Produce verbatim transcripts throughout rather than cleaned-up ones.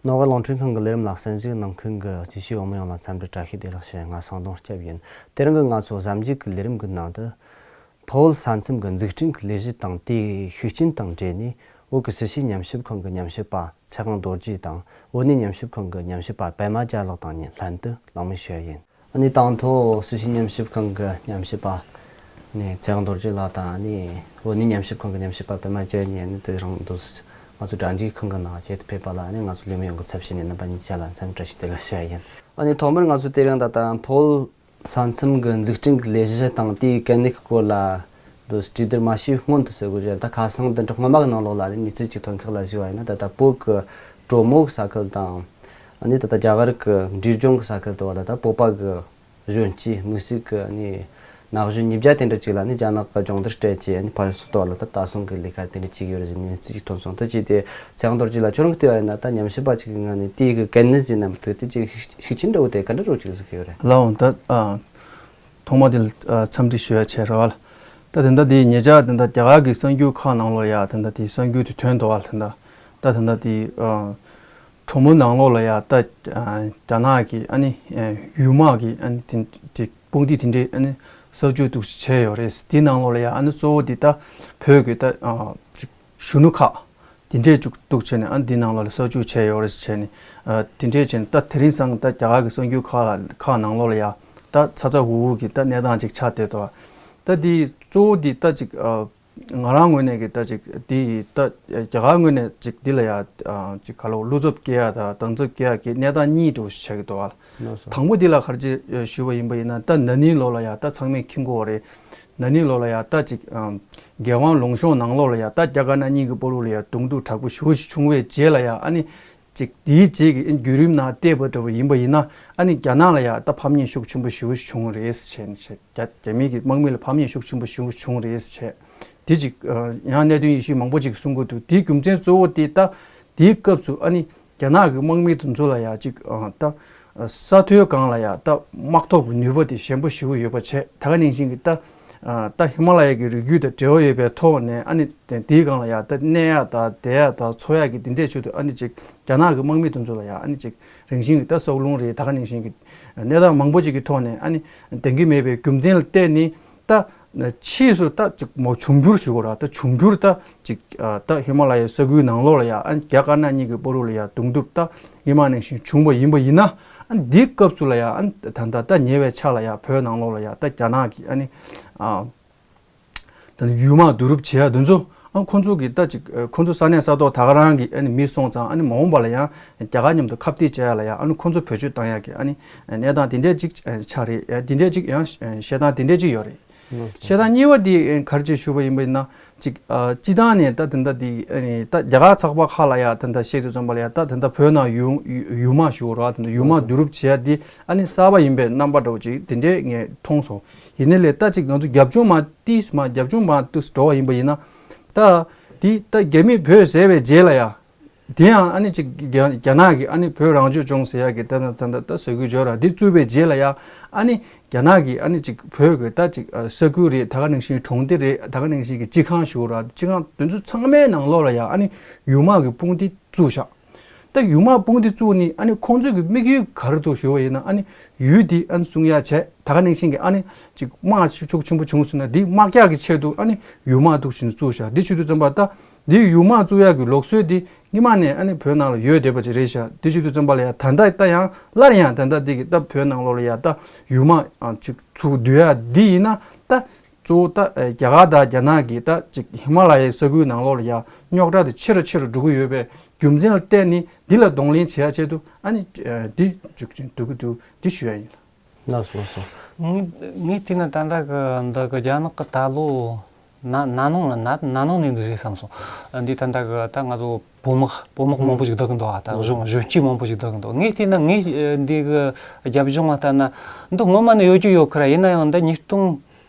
ནོར་ཝེ་རླུང་འཕྲིན་ཁང་གི་ལས་རིམ་ལ་གསན་གཟིགས་གནང་མཁན་གྱི་ཅིག་ཤོས་འོ་མ་ཡོངས་ལ་འཚམས་འདྲི་བཀྲ་ཤིས་བདེ་ལེགས་ཞུ། ང་སང་དོང་སྐྱབས་ཡིན། དེ་རིང་གི་ང་ཚོ་གཟའ་མཇུག་གི་ལས་རིམ་གྱི་ནང་དུ། ཕོ་བོད་ས་མཚམས་ཀྱི་འཛུགས་སྐྲུན་གྱི་ལས་གཞི་དང་དེའི་ཤུགས་རྐྱེན་དང་འབྲེལ་ནས། བོད་ཀྱི་སྲིད་ཞུའི་ཉམས་ཞིབ་ཁང་གི་ཉམས་ཞིབ་པ་ཚེ་དབང་རྡོ་རྗེ་དང་། བོད་གནས་ཉམས་ཞིབ་ཁང་གི་ཉམས་ཞིབ་པ་པད་མ་རྒྱལ་ལགས་དང་གཉིས་ལྷན་དུ་གླེང་མོལ་ཞུ་ཡ་ཡིན། ཨ་ནི་དང་ཐོག་སྲིད་ཞུའི་ཉམས་ཞིབ་ཁང་གི་ཉམས་ཞིབ་པ་ནས་ཚེ་དབང་རྡོ་རྗེ་ལགས་དང་། ཨ་ནི་བོད་གནས་ཉམས་ཞིབ་ཁང་གི་ཉམས་ཞིབ་པ་པད་མ་རྒྱལ་གཉིས། ཨ་ནི་དེ་རིང་འདུག་ང་ཚོ་དྲ་འཇུག་ཁང་གི་ནང་ཆེད་དུ་ཕེབས་པ་ལ། ཨ་ནི་ང་ཚོ་ལས་མི་ཡོངས་ཀྱི་ཚབ་བྱས་ནས་རྣམ་པ་གཉིས་ཆ་ལ་འཚམས་འདྲི་བཀྲ་ཤིས་བདེ་ལེགས་ཞུ་ཡ་ཡིན། ཨ་ནི་ཐོག་མར་ང་ཚོ་དེ་རིང་ད་ལྟ་ཕོ་བོད་ས་མཚམས་ཀྱི་འཛུགས་སྐྲུན་གྱི་ལས་གཞི་དང་དེའི་གལ་གནད་ཀྱི་སྐོར་ལ་འདུག་གྲོས་བསྡུར་མ་བྱས་སྔོན་དུ་ཟེར་དགོས་རེད། ད་ཁ་སང་འདི་འདྲ་སྔོན་མ་གི་ནང་ལོགས་ལ་ནི་གནས་ཚུལ་ཅིག་ཐོན་ཁག་ལ་གཟིགས་པ་ཡིན་ན། ད་ལྟ་བོད་ཀྱི་གྲོ་མོ་གི་ས་ཁུལ་དང་། ཨ་ནི་ད་ལྟ་རྒྱ་གར་གྱི་འབྲས་ལྗོངས་ཀྱི་ས་ཁུལ་དུ་བ་ལ་ད་བོད་པ་གི་གཞོན་སྐྱེས་དམིགས་བསལ་གྱི་ནི་ན་གཞོན་ཉིས་བརྒྱ་དེ་འདྲ་ཅིག་ལ་ནི་རྒྱ་ནག་གི་སྦྱོང་བརྡར་སྤྲད་བྱས། ཨ་ནི་ཕར་ཚུར་དུ་བ་ལ་ད་ལྟ་སྲུང་གི་ལས་ཀ་དེ་འདྲ་བྱེད་ཀྱི་ཡོད་རེད་ཟེར་ནས་གནས་ཚུལ་ཅིག་ཐོན་སོང་། ད་ཅི་སྟེ་ཚེ་དབང་རྡོ་རྗེ་ལགས་ཁྱོད་རང་གིས་བལྟས་པ་ཡིན་ན། ད་ཉམས་ཞིབ་པ་ཅིག་གི་ངོས་ནས་དེའི་གི་གལ་གནད་ཟེར་ན་མི་འདུག་དེ་ཅིག་ཤུགས་ཤུགས་རྐྱེན་འདྲ་བོ་དེ་ག་འདྲ་འདྲ་བོ་ཅིག་གཟིགས་ཀྱི་ཡོད་རེད། ལགས་འོང་། ད་ཨ། ཐོག་མ་དེ་ལ་ཨ་འཚམས་འདྲི་ཞུ་ཡ་བྱས་རེད་བ་ལ། ད་དེ་འདྲ་དེ་ཉེ་ཆར་དེ་འདྲ་རྒྱ་གར་གྱི་གསར་འགྱུར་ཁག་ནང་ལོགས་ལ་ཡ་དེ་འདྲ་དེ་གསར་འགྱུར་དེ་ཐོན་འདུག་བ་ལ། དེ་འདྲ་ད་དེ་འདྲ་དེ་ཨ་གྲོ་མོ་ནང་ལོགས་ལ་ཡ་ད་ཨ་རྒྱ་ནག་གི་ཨ་ནི་ཨ་ཡུལ་དམག་གི་ཨ་ནི་དེ་དེ་དཔུང་སྡེ་དེ་འདྲའི་ཨ་ནི་གསར་འགྱུར་འདུག་བྱས་ཡོད་རེད། དེའི་ནང་ལོགས་ལ་ཡ་ཨ་ནི་གཙོ་བོ་དེ་ད་བོད་ཀྱི་ད་ཨ་ཅིག་གཞོན་ནུ་ཁག་དེ་འདྲས་ཅིག་འདུག་བྱས་ནས། ཨ་ནི་འདི་ནང་ལོགས་ལ་གསར་འགྱུར་བྱས་ཡོད་རེད་བྱས་ནས། ཨ་དེ་འདྲས་བྱས་ནས་ད་དེ་རིང་སང་ད་རྒྱ་གར་གྱི་གསར་འགྱུར་ཁག་ལ་ཁག་ནང་ལོགས་ལ་ཡ་ད་ཚ་ཚ་འུར་འུར་གྱི་ད་གནས་སྟངས་ཅིག་ཆགས་བསྡད་འདུག་ད་འདི་གཙོ་བོ་འདི་ད་ཅིག་ཨ་ང་རང་ངོས་ནས་ཀྱི་ད་ཅིག་འདི་ད་རྒྱ་གར་ངོས་ནས་ཅིག་འདི་ལ་ཡ་ཨ་ཅིག་ག་ལ་བློ་འཚབ་སྐྱེ་ཡ་དང་སྡང་འཚབ་སྐྱེ་ཡ་གི་གནས་སྟངས་གཉིས་འདྲ་བོ་ཞིག་ཆགས་ཀྱི་འདུག་ཨ། ལགས་སོ། དང་པོ་འདི་ལ་ག་རེ་ཅིག་ཞུས་པ་ཡིན་པ་ཡིན་ན། ད་ན་ནིང་ལོ་ལ་ཡ་ད་ཚང་མས་མཁྱེན་གྱི་ཡོད་རེད། ན་ནིང་ལོ་ལ་ཡ་ད་ཅིག་ཨམ་རྒྱལ་དབང་ལུང་གཤོང་ནང་ལོགས་ལ་ཡ་ད་རྒྱ་དཀར་ནག་གཉིས་ཀྱི་བར་དུ་ལ་ཡ་གདོང་ཐུག་དྲག་པོ་ཞེ་པོ་ཞིག་བྱུང་བའི་རྗེས་ལ་ཡ། ཨ་ནི་ཅིག་དེའི་རྗེས་ཀྱི་ཨ་བརྒྱུད་རིམ་ནང་བལྟས་པ་འདྲ་བོ་ཡིན་པ་ཡིན་ན། ཨ་ནི་རྒྱ་ནག་ལ་ཡ་ད་ཕམ་ཉེས་ཤུགས་ཆེན་པོ་ཞེ་པོ་ཞིག་བྱུང་བ་རེད་ཟེར་བྱས་ནས། རྒྱ་རྒྱ་མི་གི་དམག་མི་ལ་ཕམ་ཉེས་ཤུགས་ཆེན་པོ་ཞེ་པོ་ཞིག་བྱུང་བ་རེད་ཟེར་བྱས། དེ་ཅིག་ཨ་ཡང་གནད་དོན་ཡེ་ཤུས་མང་པོ་ཅིག་གསུང་གི་འདུག་དེའི་རྒྱུ་མཚན་གཙོ་བོ་དེ་ད་དེའི་སྐབས་སུ་ཨ་ནི་རྒྱ་ནག་གི་དམག་མི་དེ་ཚོ་ལ་ཡ་ཅིག་ཨ་ད་ས་མཐོའི་སྒང་ལ་ཡ་ད་དམག་ཐོག་གི་ནུས་པ་དེ་ཞན་པོ་ཞེ་པོ་ཡོད་པ་བྱས། ད་ག་ནང་བཞིན་གྱི་ད་ཨ་ད་ཧི་མ་ལ་ཡ་གི་རི་རྒྱུད་དང་འབྲེལ་བ་ཡོད་པའི་ཐོག་ནས། ཨ་ནི་དེའི་སྒང་ལ་ཡ་ད་གནས་ཡ་ད་བསྡད་ཡ་ད་འཚོ་ཡ་གི་དེ་འདྲས་ཆེད་དུ། ཨ་ནི་ཅིག་རྒྱ་ནག་གི་དམག་མི་དེ་ཚོ་ལ་ཡ་ཨ་ནི་ཅིག་རང་བཞིན་གྱི་ད་སྲོག་རླུང་རེད། ད་ག་ནང་བཞིན་གྱི་གནས་སྟངས་མང་པོ་ཅིག་གི་ཐོག་ནས་ཨ་ནི་ལྡང་གི་མེད་པའི་རྒྱུ་མཚན་ལ་བརྟེན་ནས། ད་ཕྱིས་སུ་ད་ཅིག་མོ་འབྱུང་འགྱུར་ཞུ་དགོས་ར། ད་འབྱུང་འགྱུར་ད་ཅིག་ཨ་ད་ཧི་མ་ལ་ཡའི་ས་ཁུལ་ནང་ལོགས་ལ་ཡ་ཨ་རྒྱ་དཀར་ནག་གཉིས་ཀྱི་བར་དུ་ལ་ཡ་གདོང་ཐུག་ད་སྔོན་མ་ནང་བཞིན་བྱུང་བ་ཡིན་པ་ཡིན་ན། ཨ་འདིའི་སྐབས་སུ་ལ་ཡ་ཨ་ད་ད་ད་ཉེ་བའི་ཆར་ལ་ཡ་བོད་ནང་ལོགས་ལ་ཡ་ད་རྒྱ་ནག་གི་ཨ་ནི་ཨ་ད་ནི་ཡུལ་དམག་བསྡུ་རུབ་བྱེད་ཡ་དེ་ཚོ། ཨ་ཁོང་ཚོ་གི་ད་ཅིག་ཨ་ཁོང་ཚོ་ས་གནས་ས་ཐོག་ད་ག་རང་གི་ཨ་ནི་མི་སོང་ཙང་། ཨ་ནི་མ་འོངས་པ་ལ་ཡང་རྒྱ་གར་མཉམ་དུ་ཁ་གཏད་བྱེད་ཡ་ལ་ཡ་ཨ་ནི་ཁོང་ཚོ་བེད་སྤྱོད་བཏང་ཡ་གི་ཨ་ནི་གནས་སྟངས་དེ་འདྲས་ཅིག་ཨ་ཆགས་རེད། ཨ་དེ་འདྲས་ཅིག་ཡང་བཤད་སྟངས་དེ་འདྲས་ཅིག་ཡོད་རེད། བཤད་སྟངས་གཉིས་པ་དེ་ག་རེ་ཅིག་ཞུ་བ་ཡིན་པ་ཡིན་ན། ཅིག་ཨ་སྤྱི་བཏང་ནས་ད་དེ་འདྲ་དེ་ཨ་ནི་ད་རྒྱ་གར་ཚགས་པར་ཁག་ལ་ཡ་དེ་འདྲ་བཤད་དུས་ཙམ་པ་ལ་ཡ། ད་དེ་འདྲ་བོད་ནང་ཡུལ་ཡུལ་དམག་ཞུ་དགོས་ར། དེ་འདྲ་ཡུལ་དམག་བསྡུ་རུབ་བྱེད་ཡ་དེ་ཨ་ནི་གསར་པ་ཡིན་པའི་རྣམ་པ་འདྲ་བོ་ཅིག་དེ་འདྲས་ངས་མཐོང་སོང་། ཡིན་ནའི་ལས་ད་ཅིག་ང་ཚོ་རྒྱབ་ལྗོངས་མ་ཏིས་མ་རྒྱབ་ལྗོངས་མ་ཏིས་འགྲོ་བ་ཡིན་པ་ཡིན་ན། ད་དེ་ད་རྒྱ་མིས་བོད་བཟས་པའི་རྗེས་ལ་ཡ། དེ་ཡང་ཨ་ནི་ཅིག་རྒྱ་རྒྱ་ནག་གིས་ཨ་ནི་བོད་རང་སྐྱོང་ལྗོངས་ཟེར་ཡ་གི་ད་ད་ད་ད་ཟེར་གི་ཡོད་ར། དེ་བཙུགས་པའི་རྗེས་ལ་ཡ་ཨ་ནི་རྒྱ་ནག་གིས་ཨ་ནི་ཅིག་བོད་གི་ད་ཅིག་ས་ཁུལ་རེད། ད་ག་ནང་བཞིན་གྲོང་སྡེ་རེད། ད་ག་ནང་བཞིན་གི་སྤྱི་ཁང་ཞུ་ར། སྤྱི་ཁང་དེ་ཚོ་ཚང་མའི་ནང་ལོགས་ལ་ཡ་ཨ་ནི་ཡུལ་དམག་གི་དཔུང་སྡེ་བཙུགས་ཤག་ད་ཡུལ་དམག་དཔུང་སྡེ་བཙུགས་ནི་ཨ་ནི་ཁོང་ཚོས་ཀྱི་དམིགས་ཡུལ་ག་རེ་འདུག་ཞུ་བ་ཡིན་ན། ཨ་ནི་ཡུལ་འདི་ཨ་ནི་སྲུང་ཡ་བྱས། ད་ག་ནང་བཞིན་གྱི་ཨ་ནི་ཅིག་དམག་ཤུགས་ཤུགས་ཆེན་པོ་བྱུང་སོང་ན་འདི་དམག་རྒྱག་གི་ཆེད་དུ་ཨ་ནི་ཡུལ་དམག་འདུག་བཞིན་བཙུགས་བཞག་འདི་བྱེད་དུས་ཙམ་པ་ད་འདི་ཡུལ་དམག་བཙུགས་ཡ་གི་ལུགས་སྲོལ་འདི་སྔོན་མ་ནས་ཨ་ནི་བོད་ནང་ལ་ཡོད་བསྡད་པ་ཅིག་རེད་ཤག་འདི་བྱེད་དུས་ཙམ་པ་ལ་ཡ་ད་ལྟ་ད་ཡང་སླར་ཡང་ད་ལྟ་འདི་གི་ད་བོད་ནང་ལོགས་ལ་ཡ་ད་ཡུལ་དམག་ཨ་ཅིག་ཚུགས་བསྡུ་ཡ་འདི་ཡིན་ན། ད་གཙོ་བོ་ད་ཨ་རྒྱ་གར་དང་རྒྱ་ནག་གིས་ད་ཅིག་ཧི་མ་ལ་ཡའི་ས་ཁུལ་ནང་ལོགས་ལ་ཡ་རྙོག་དྲ་དེ་ཆེ་རུ་ཆེ་རུ་འགྲོ་གི་ཡོད་པའི་རྒྱུ་མཚན་ལ་བརྟེན་ནས་འདི་ལ་གདོང་ལེན་བྱེད་ཡ་ཆེད་དུ་ཨ་ནི་ཨ་འདི་འཇུག་ཅིང་འདུག་གི་འདུག་འདི་ཞུ་ཡ་ཡིན། ལགས་སོ། ལགས་སོ། ངས་ངས་བལྟས་ན་ད་ལྟ་གི་འདི་གི་རྒྱ་ནག་གི་ད་ལོ་ན་ན་ནིང་ལ་ན་ན་ནིང་ནས་འདི་རེད་བསམ་སོང་། འདི་ད་ལྟ་གི་ད་ང་ཚོ་བོད་དམག་བོད་དམག་མང་པོ་ཞིག་བསྡུ་གི་འདུག་ཨ། ད་གཞོན་གཞོན་སྐྱེས་མང་པོ་ཞིག་བསྡུ་གི་འདུག་ངས་བལྟས་ན་ངས་འདི་གི་རྒྱབ་ལྗོངས་ལ་ལྟ་ན་འདི་སྔོན་མ་ནས་ཡོད་རྒྱུ་ཡོད་ཁ་ར། ཡིན་ན་ཡང་འདི་ཉིས་སྟོང་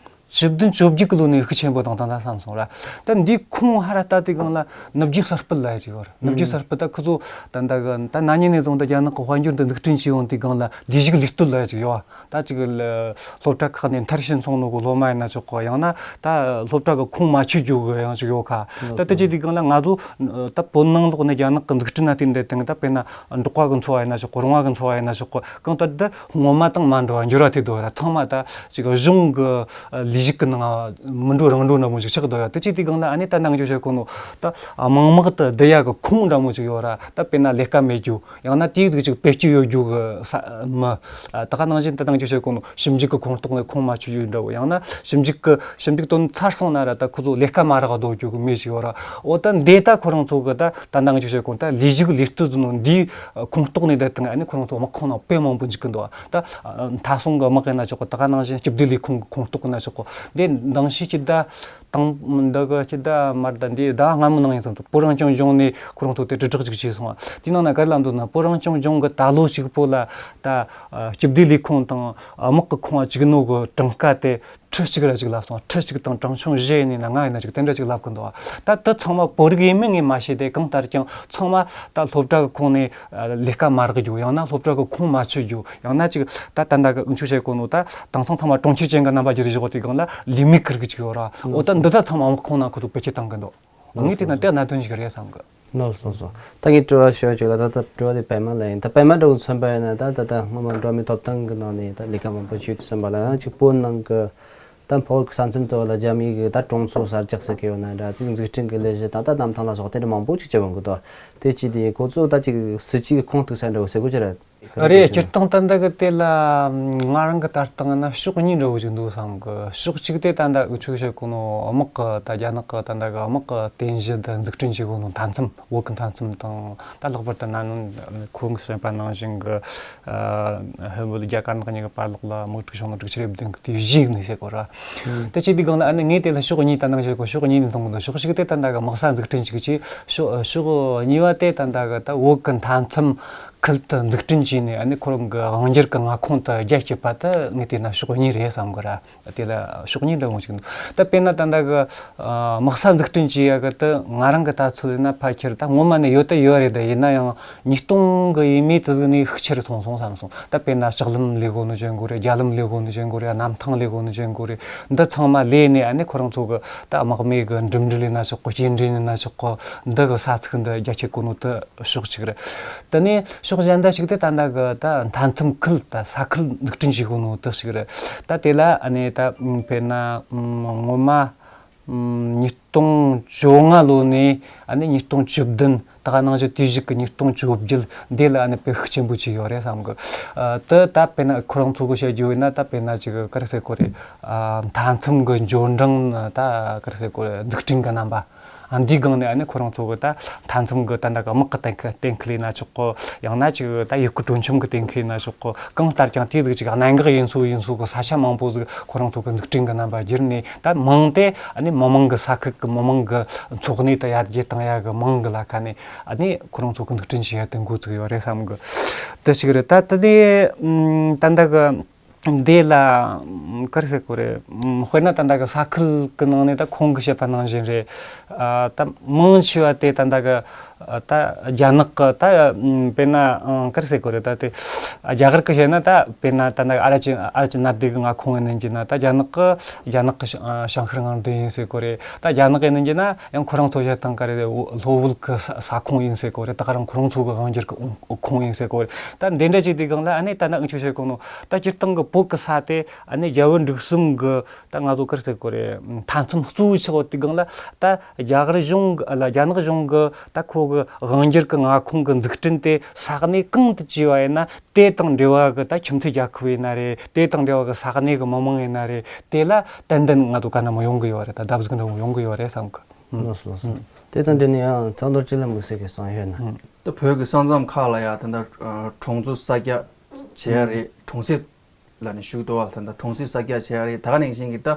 བཅུ་བདུན་བཅོ་བརྒྱད་ཀྱི་ལོ་ནས་ཤུགས་ཆེན་པོ་བཏང་བཏང་ད་བསམ་སོང་ར། ད་འདིའི་ཁུངས་ཧ་ར་ལྟ་དུས་སྒང་ལ་ནུབ་རྒྱུད་གསར་སྤེལ་ལབ་ཡ་ཅིག་ཡོད་ར། ནུབ་རྒྱུད་གསར་སྤེལ་ད་ཁོ་ཚོ་ད་ད་གི་ད་ན་ནིང་ནས་བཟུང་ད་རྒྱ་ནག་གི་དཔལ་འབྱོར་འདི་འཛུགས་སྐྲུན་བྱས་ཡོང་དུས་སྒང་ལ་ལས་ཞུགས་ལས་གཏོད་ལབ་ཡ་ཅིག་ཡོད་བ། ད་ཅིག་ལ་སློབ་གྲྭ་ཁག་ནས་མཐར་ཕྱིན་སོང་ནོ་གི་སློབ་མ་ཡིན་ན་ཆོག་གོ། ཡང་ན་ད་སློབ་གྲྭ་གི་ཁོངས་མ་ཆུད་རྒྱུ་གི་ཡང་ཅིག་ཡོད་ཁ། ད་ད་ཅི་དེའི་སྒང་ལ་ང་ཚོ་ད་བོད་ནང་ལོགས་ནས་རྒྱ་ནག་གི་འཛུགས་སྐྲུན་ན་དེ་འདྲ་དང་ད་དཔེར་ན་འབྲོག་པ་གི་འཚོ་བ་ཡིན་ན་ཆོག་གོ། རོང་བ་གི་འཚོ་བ་ཡིན་ན་ཆོག་གོ། གང་ལྟར་ད་སྔོན་མ་དང་མ་འདྲ་བ་འགྱུར་བ་ཐེབས་འདུག་ར། ཚང་མ་ད་ཅིག་གཞུང་གི་ལས་ཞུགས་གི་ནང་མི་འགྲོ་རང་འགྲོ་འདྲ་མོ་ཞིག་ཆགས་འདུག་ཡ། ད་ཅི་དེའི་སྒང་ལ་ཨ་ནི་ད་ནང་ཆོས་བྱེད་གོ་ནོ་ད་དམངས་དམག་ཏུ་བསྡུ་ཡ་གི་ཁུངས་འདྲ་མོ་ཞིག་ཡོད་ར། ད་དཔེར་ན་ལས་ཀ་མེད་རྒྱུ། ཡང་ན་དེའི་གཟུགས་ཅིག་བེད་སྤྱོད་ཡོད་རྒྱུ་གི་ས་མི། ད་ག་ནང་བཞིན་ད་ནང་ཆོས་བྱེད་གོ་ནོ་ཞིབ་འཇུག་གི་ཁོངས་གཏོགས་ནས་ཁོངས་མ་ཆུད་རྒྱུ་འདྲ་བོ། ཡང་ན་ཞིབ་འཇུག་གི་ཞིབ་འཇུག་དོན་ཚར་སོང་ན་ར་ད་ཁོ་ཚོ་ལས་ཀ་མ་རག་སྡོད་རྒྱུ་གི་མི་ཞིག་ཡོད་ར། འོ་ད་འདི་ད་ཁོ་རང་ཚོ་གི་ད་ད་ནང་ཆོས་བྱེད་གོ་ད་ལས་ཞུགས་ལས་གཏོད་ཟེར་ནོ་འདིའི་ཁོངས་གཏོགས་ནས་ད་དང་ཨ་ནི་ཁོ་རང་ཚོ་དམག་ཁོངས་ནང་དཔེ་མང་པོ་འཇུག་གི་འདུག་ད་མཐའ་སྲུང་གི་དམག་ཡིན་ན་ཆོག་གོ། ད་ག་ནང་བཞིན་སྤྱི་བདེ་ལས་ཁུངས་གི་ཁོངས་གཏོགས་ཡིན་ན་ཆོག་གོ། འདི་འདང་ཤེས་ཀྱི་ད། དང་། འདི་གི་ཅི་ད་མར་ད་འདི་ཟླ་སྔ་མོ་ནང་ཡིན་ཙང་བོད་རང་སྐྱོང་ལྗོངས་ནས་ཁོ་རང་ཚོ་དེ་དྲིལ་བསྒྲགས་ཅིག་བྱས་སོང་བ། དེ་ནང་ན་ག་རེ་ལབ་འདུག་ན། བོད་རང་སྐྱོང་ལྗོངས་ཀྱི་ད་ལོ་གཅིག་པོ་ལ་ད་སྤྱི་བདེ་ལས་ཁུངས་དང་དམག་གི་ཁོངས་བཅུག་ནོ་གི་གྲངས་ཀ་དེ་ཁྲི་གཅིག་ར་ཅིག་ལབ་སོང་། ཁྲི་གཅིག་དང་གྲངས་ཆུང་བཞི་ཡིན་ན་ལྔ་ཡིན་ན་ཅིག་དེ་འདྲ་ཅིག་ལབ་གི་འདུག་བ། ད་དེ་ཚང་མ་བོད་རིགས་ཡིན་མིན་ངས་མ་ཤེས་ཏེ། གང་ལྟར་ཀྱང་ཚང་མ་ད་སློབ་གྲྭ་གི་ཁོངས་ནས་ལས་ཀ་མ་རག་རྒྱུ། ཡང་ན་སློབ་གྲྭ་གི་ཁོངས་མ་ཆུད་རྒྱུ། ཡང་ན་ཅིག་ད་ད་ལྟ་གི་འུ་ཆོས་བཤད་གོ་ནོ་ད་དེང་སང་ཚང་མ་གྲོང་ཁྱེར་ཅན་གྱི་རྣམ་པ་བསྒྱུར་བཞག་དེ་སྒང་ལ་ལས་མེད་ཁུར་གི་ཅིག་ཡོད་ར། འོ་ད་འདི་ད་ཚང་མ་དམག་ཁོངས་ནང་ཁུ་ཐུག་བེད་སྤྱོད་བཏང་གི་འདུག་ངས་བལྟས་ན་དེ་གནད་དོན་ཞིག་རེད་བསམ་གི། ལགས་སོ་ལགས་སོ། ད་ངས་དྲི་བ་ཞུ་ཅིག་ལ། ད་ད་དྲི་བ་དེ་པད་མ་ལ་ཡིན། ད་པད་མ་འདྲ་བོ་མཚོན་པ་ཡིན་ན། ད་ད་ད་སྔོན་མ་འགྲོ་བ་མིའི་ཐོབ་ཐང་གི་ནང་ནས་ད་ལས་ཀ་མང་པོ་བྱས་ཏེ་ཟིན་པ་ལ་ཡང་ཅིག་བོད་ནང་གི་ད་བོད་ཀྱི་ས་མཚམས་དེ་བ་ལ་རྒྱ་མིའི་གི་ད་གྲོང་ཚོ་གསར་རྒྱག་ཟེར་གི་ཡོད་ན་འདྲ། ཅིག་འཛུགས་སྐྲུན་གི་ལས་གཞི་ད་ད་གནམ་ཐང་ལ་སོགས་དེ་འདྲ་མང་པོ་ཅིག་བྱེད་འོང་གི་འདུག་དེ་ཅི་དེ་ཁོ་ཚོ་ད་ཅིག་སྲིད་ཇུས་ཀྱི་ཁོངས་གཏུགས་ས་འདྲ་བོ་ཟེར་དགོས་ཀྱི་རེད། རེད། སྤྱིར་བཏང་ད་ལྟ་གི་དེ་ལ་ང་རང་གི་ལྟ་སྟངས་ན་ཕྱོགས་གཉིས་འདྲ་བོ་ཅིག་འདུག་བསམ་གི། ཕྱོགས་གཅིག་དེ་ད་ལྟ་འུ་ཆོས་བཤད་གོ་ནོ་དམག་གི་ད་རྒྱ་ནག་གི་ད་ལྟ་གི་དམག་གི་རྟེན་གཞི་དེ་འཛུགས་སྐྲུན་བྱེད་གོ་ནོ་མཐའ་མཚམས། བོད་གི་མཐའ་མཚམས་དང་། ད་ལྷག་པར་དུ་ན་ནིང་ཁོང་གིས་བཤད་པ་ནང་བཞིན་གི་ཨ་ཧི་བོད་རྒྱ་དཀར་ནག་གཉིས་ཀྱི་བར་ལོགས་ལ་དམག་འཁྲུག་བྱུང་ནོ་དྲུག་ཅུ་རེ་བདུན་གི་དུས་གཞི་ནས་བཤད་གོ་ར། དེ་བྱེད་དུས་སྒང་ལ་ཨ་ནི་ངས་དེ་ལ་ཕྱོགས་གཉིས་ད་ནང་བཤད་གོ། ཕྱོགས་གཉིས་ནས་མཐོང་གི་འདུག་ཕྱོགས་གཅིག་དེ་ད་ལྟ་གི་དམག་ས་འཛུགས་སྐྲུན་བྱེད་ཀྱི། ཕྱོགས་ཕྱོགས་གཉིས་པ་དེ་ད་ལྟ་གི་ད་བོད་གི་མཐའ་མཚམས་ཁུལ་དུ་འཛུགས་སྐྲུན་བྱས་ནས་ཨ་ནི་ཁོ་རང་གི་དབང་སྒྱུར་གྱི་མངའ་ཁོངས་དུ་རྒྱ་བསྐྱེད་པ་དེ་ངས་བལྟས་ན་ཕྱོགས་གཉིས་རེད་བསམ་གི་ར། དེ་ལ་ཕྱོགས་གཉིས་འདྲ་བོ་ཞིག་འདུག་ད་དཔེར་ན་ད་ལྟ་གི་ཨ་དམག་ས་འཛུགས་སྐྲུན་བྱེད་ཡ་གི་དེ་ང་རང་གི་ལྟ་ཚུལ་ཡིན་ན་ཕལ་ཆེར་ད་སྔོན་མ་ནས་ཡོད་དེ་ཡོད་རེད། ད་ཡིན་ན་ཡང་ཉིས་སྟོང་གི་ཡས་མས་དེ་ཟིག་ནས་ཤུགས་ཆེ་རུ་སོང་སོང་བསམ་སོང་། ད་དཔེར་ན་ལྕགས་ལམ་ལས་གོ་ནོ་བྱེད་དགོས་རེད། རྒྱ་ལམ་ལས་གོ་ནོ་བྱེད་དགོས་རེད། གནམ་ཐང་ལས་གོ་ནོ་བྱེད་དགོས་རེད། འདི་ཚང་མ་ལས་ནས་ཨ་ནི་ཁོ་རང་ཚོ་གི་ད་དམག་མི་གི་འགྲིམ་འགྲུལ་ཡིན་ན་ཆོག་གོ། སྐྱེལ་འདྲེན་ཡིན་ན་ཆོག་གོ། འདི་གི་ས་ཚིགས་འདི་རྒྱ་བསྐྱེད་གོ་ནོ་དེ་ཕྱོགས་གཅིག་རེད། དེ་ནས་ཕྱོགས་གཞན་དག་ཞིག་དེ་ད་ལྟ་གི་ད་མཐའ་མཚམས་ཁུལ། ད་ས་ཁུལ་འཛུགས་སྐྲུན་བྱེད་དགོས་ནོ་དེ་ཞིག་རེད། ད་དེ་ལ་ཨ་ནི་ད་དཔེར་ན་སྔོན་མ་ཉིས་སྟོང་བཅོ་ལྔ་ལོ་ནས་ཨ་ནི་ཉིས་སྟོང་བཅུ་བདུན། ད་ག་ནང་བཞིན་དུས་བཞི་གི་ཉིས་སྟོང་བཅོ་བརྒྱད་འདི་ལ་ཨ་ནི་དཔེ་ཤུགས་ཆེན་པོ་ཅིག་ཡོད་རེད་བསམ་གི། ཨ་དེ་ད་དཔེར་ན་ཁོ་རང་ཚོ་གི་བཤད་རྒྱུ་ཡིན་ན། ད་དཔེར་ན་ཅིག་ག་རེ་ཟེར་དགོས་རེད། ཨ་མཐའ་མཚམས་གི་འབྱོར་འབྲིང་། ད་ག་རེ་ཟེར་དགོས་རེད། འཛུགས་སྐྲུན་གི་རྣམ་པ། ཨ་འདིའི་སྒང་ནས་ཨ་ནི་ཁོ་རང་ཚོ་གི་ད་མཐའ་མཚམས་གི་ད་ལྟ་གི་དམག་གི་གཏན་འཁེལ། གཏན་འཁེལ་ཡིན་ན་ཆོག་གོ། ཡང་ན་ཅིག་ད་ཡུལ་སྐོར་སྤྲོ་འཆམ་གི་གཏན་འཁེལ་ཡིན་ན་ཆོག་གོ། གང་ལྟར་ཀྱང་དེ་ཟིག་ཅིག་གནད་འགག་ཡིན་སོ་ཡིན་སོ་གི་ས་ཆ་མང་པོ་ཟིག་ཁོ་རང་ཚོ་གི་འཛུགས་སྐྲུན་གི་རྣམ་པ་བསྒྱུར་ནས། ད་མིང་དེ་ཨ་ནི་མི་མང་གི་ས་ཁུལ་གི་མི་མང་གི་འཚོ་གནས་ད་ཡར་རྒྱས་བཏང་ཡ་གི་མིང་གི་ལ་ཁ་ནས་ཨ་ནི་ཁོ་རང་ཚོ་གི་འཛུགས་སྐྲུན་བྱེད་ཡ་དེ་འགོ་བཙུགས་ཡོད་རེད་བསམ་གི། དེ་ཞིག་རེད། ད་ད་དེ་ད་ལྟ་གི་འདི་ལ་ག་རེ་ཟེར་དགོས་རེད། དཔེར་ན་ད་ལྟ་གི་ས་ཁུལ་གི་ནང་ནས་ད་ཁོང་གིས་བཤད་པ་ནང་བཞིན་རེད། ཨ་ད་མང་ཆེ་བ་དེ་ད་ལྟ་གི་ཨ་ད་རྒྱ་ནག་གི་ད་དཔེར་ན་ཨ་ག་རེ་ཟེར་དགོས་རེད། ད་དེ་རྒྱ་གར་གི་བཤད་ན། ད་དཔེར་ན་ད་ལྟ་ཨ་ར་ཅི་ཨ་ར་ཅི་མནའ་སྡེ་གི་མངའ་ཁོངས་ཡིན་ནི་ཡིན་ན། ད་རྒྱ་ནག་གི་རྒྱ་ནག་གི་ཞང་ཨ་ཞང་ཤར་མངའ་སྡེ་ཡིན་ཟེར་དགོས་རེད། ད་རྒྱ་ནག་ཡིན་ནི་ཡིན་ན་ཡང་ཁོ་རང་ཚོ་བཤད་སྟངས་ག་རེ་རེད། ལྷོ་བོད་གི་ས་ས་ཁོངས་ཡིན་ཟེར་དགོས་རེད། ད་ག་རང་ཁོ་རང་ཚོ་གི་དབང་སྒྱུར་གི་ཁོངས་ཡིན་ཟེར་དགོས་རེད། ད་འདི་འདྲ་ཅིག་དེའི་སྒང་ལ་ཨ་ནི་ད་ནི་འུ་ཆོས་བཤད་གོ་ནོ། ད་སྤྱིར་བཏང་གི་བོད་གི་ས་དེ་ཨ་ནི་རྒྱལ་བོད་འབྲུག་གསུམ་གི་ད་ང་ཚོ་ག་རེ་ཟེར་དགོས་རེད། མཐའ་མཚམས་གཙོ་བོ་ཆགས་ཡོད་དུས་སྒང་ལ། ད་རྒྱ་གར་གཞུང་གི་ལ་རྒྱ་ནག་གཞུང་གི་ད་ཁོ་གི་དབང་སྒྱུར་གི་མངའ་ཁོངས་གི་འཛུགས་སྐྲུན་དེ་ས་གནས་གང་དུ་བྱས་པ་ཡིན་ན། དེ་དང་འབྲེལ་བ་གི་ད་ཁྱིམ་མཚེས་རྒྱལ་ཁབ་ཡིན་ན་རེད། དེ་དང་འབྲེལ་བ་གི་ས་གནས་གི་མི་མང་ཡིན་ན་རེད། དེ་ལ་ཏན་ཏན་ང་ཚོ་ག་ན་མོ་ཡོང་གི་ཡོད་རེད། ད་བརྡབ་གསིག་འདྲ་མོ་ཡོང་གི་ཡོད་རེད་བསམ་གི། ལགས་སོ་ལགས་སོ། དེ་དང་འབྲེལ་ནས་ཡང་ཚོགས་འདུར་ཅི་ལ་དམིགས་བསལ་གྱི་གསུང་ཡོད་ན། ད་བོད་ཀྱི་ས་མཚམས་ཁག་ལ་ཡང་ད་ལྟ་གྲོང་ཚོ་གསར་རྒྱག་བྱེད་ཡ་རེད། གྲོང་གསེབ་ལ་ནི་ཞུགས་འདུག་བ། ད་ལྟ་གྲོང་གསེབ་གསར་རྒྱག་བྱེད་ཡ་རེད། ད་ག་ནང་བཞིན་གྱི་ད་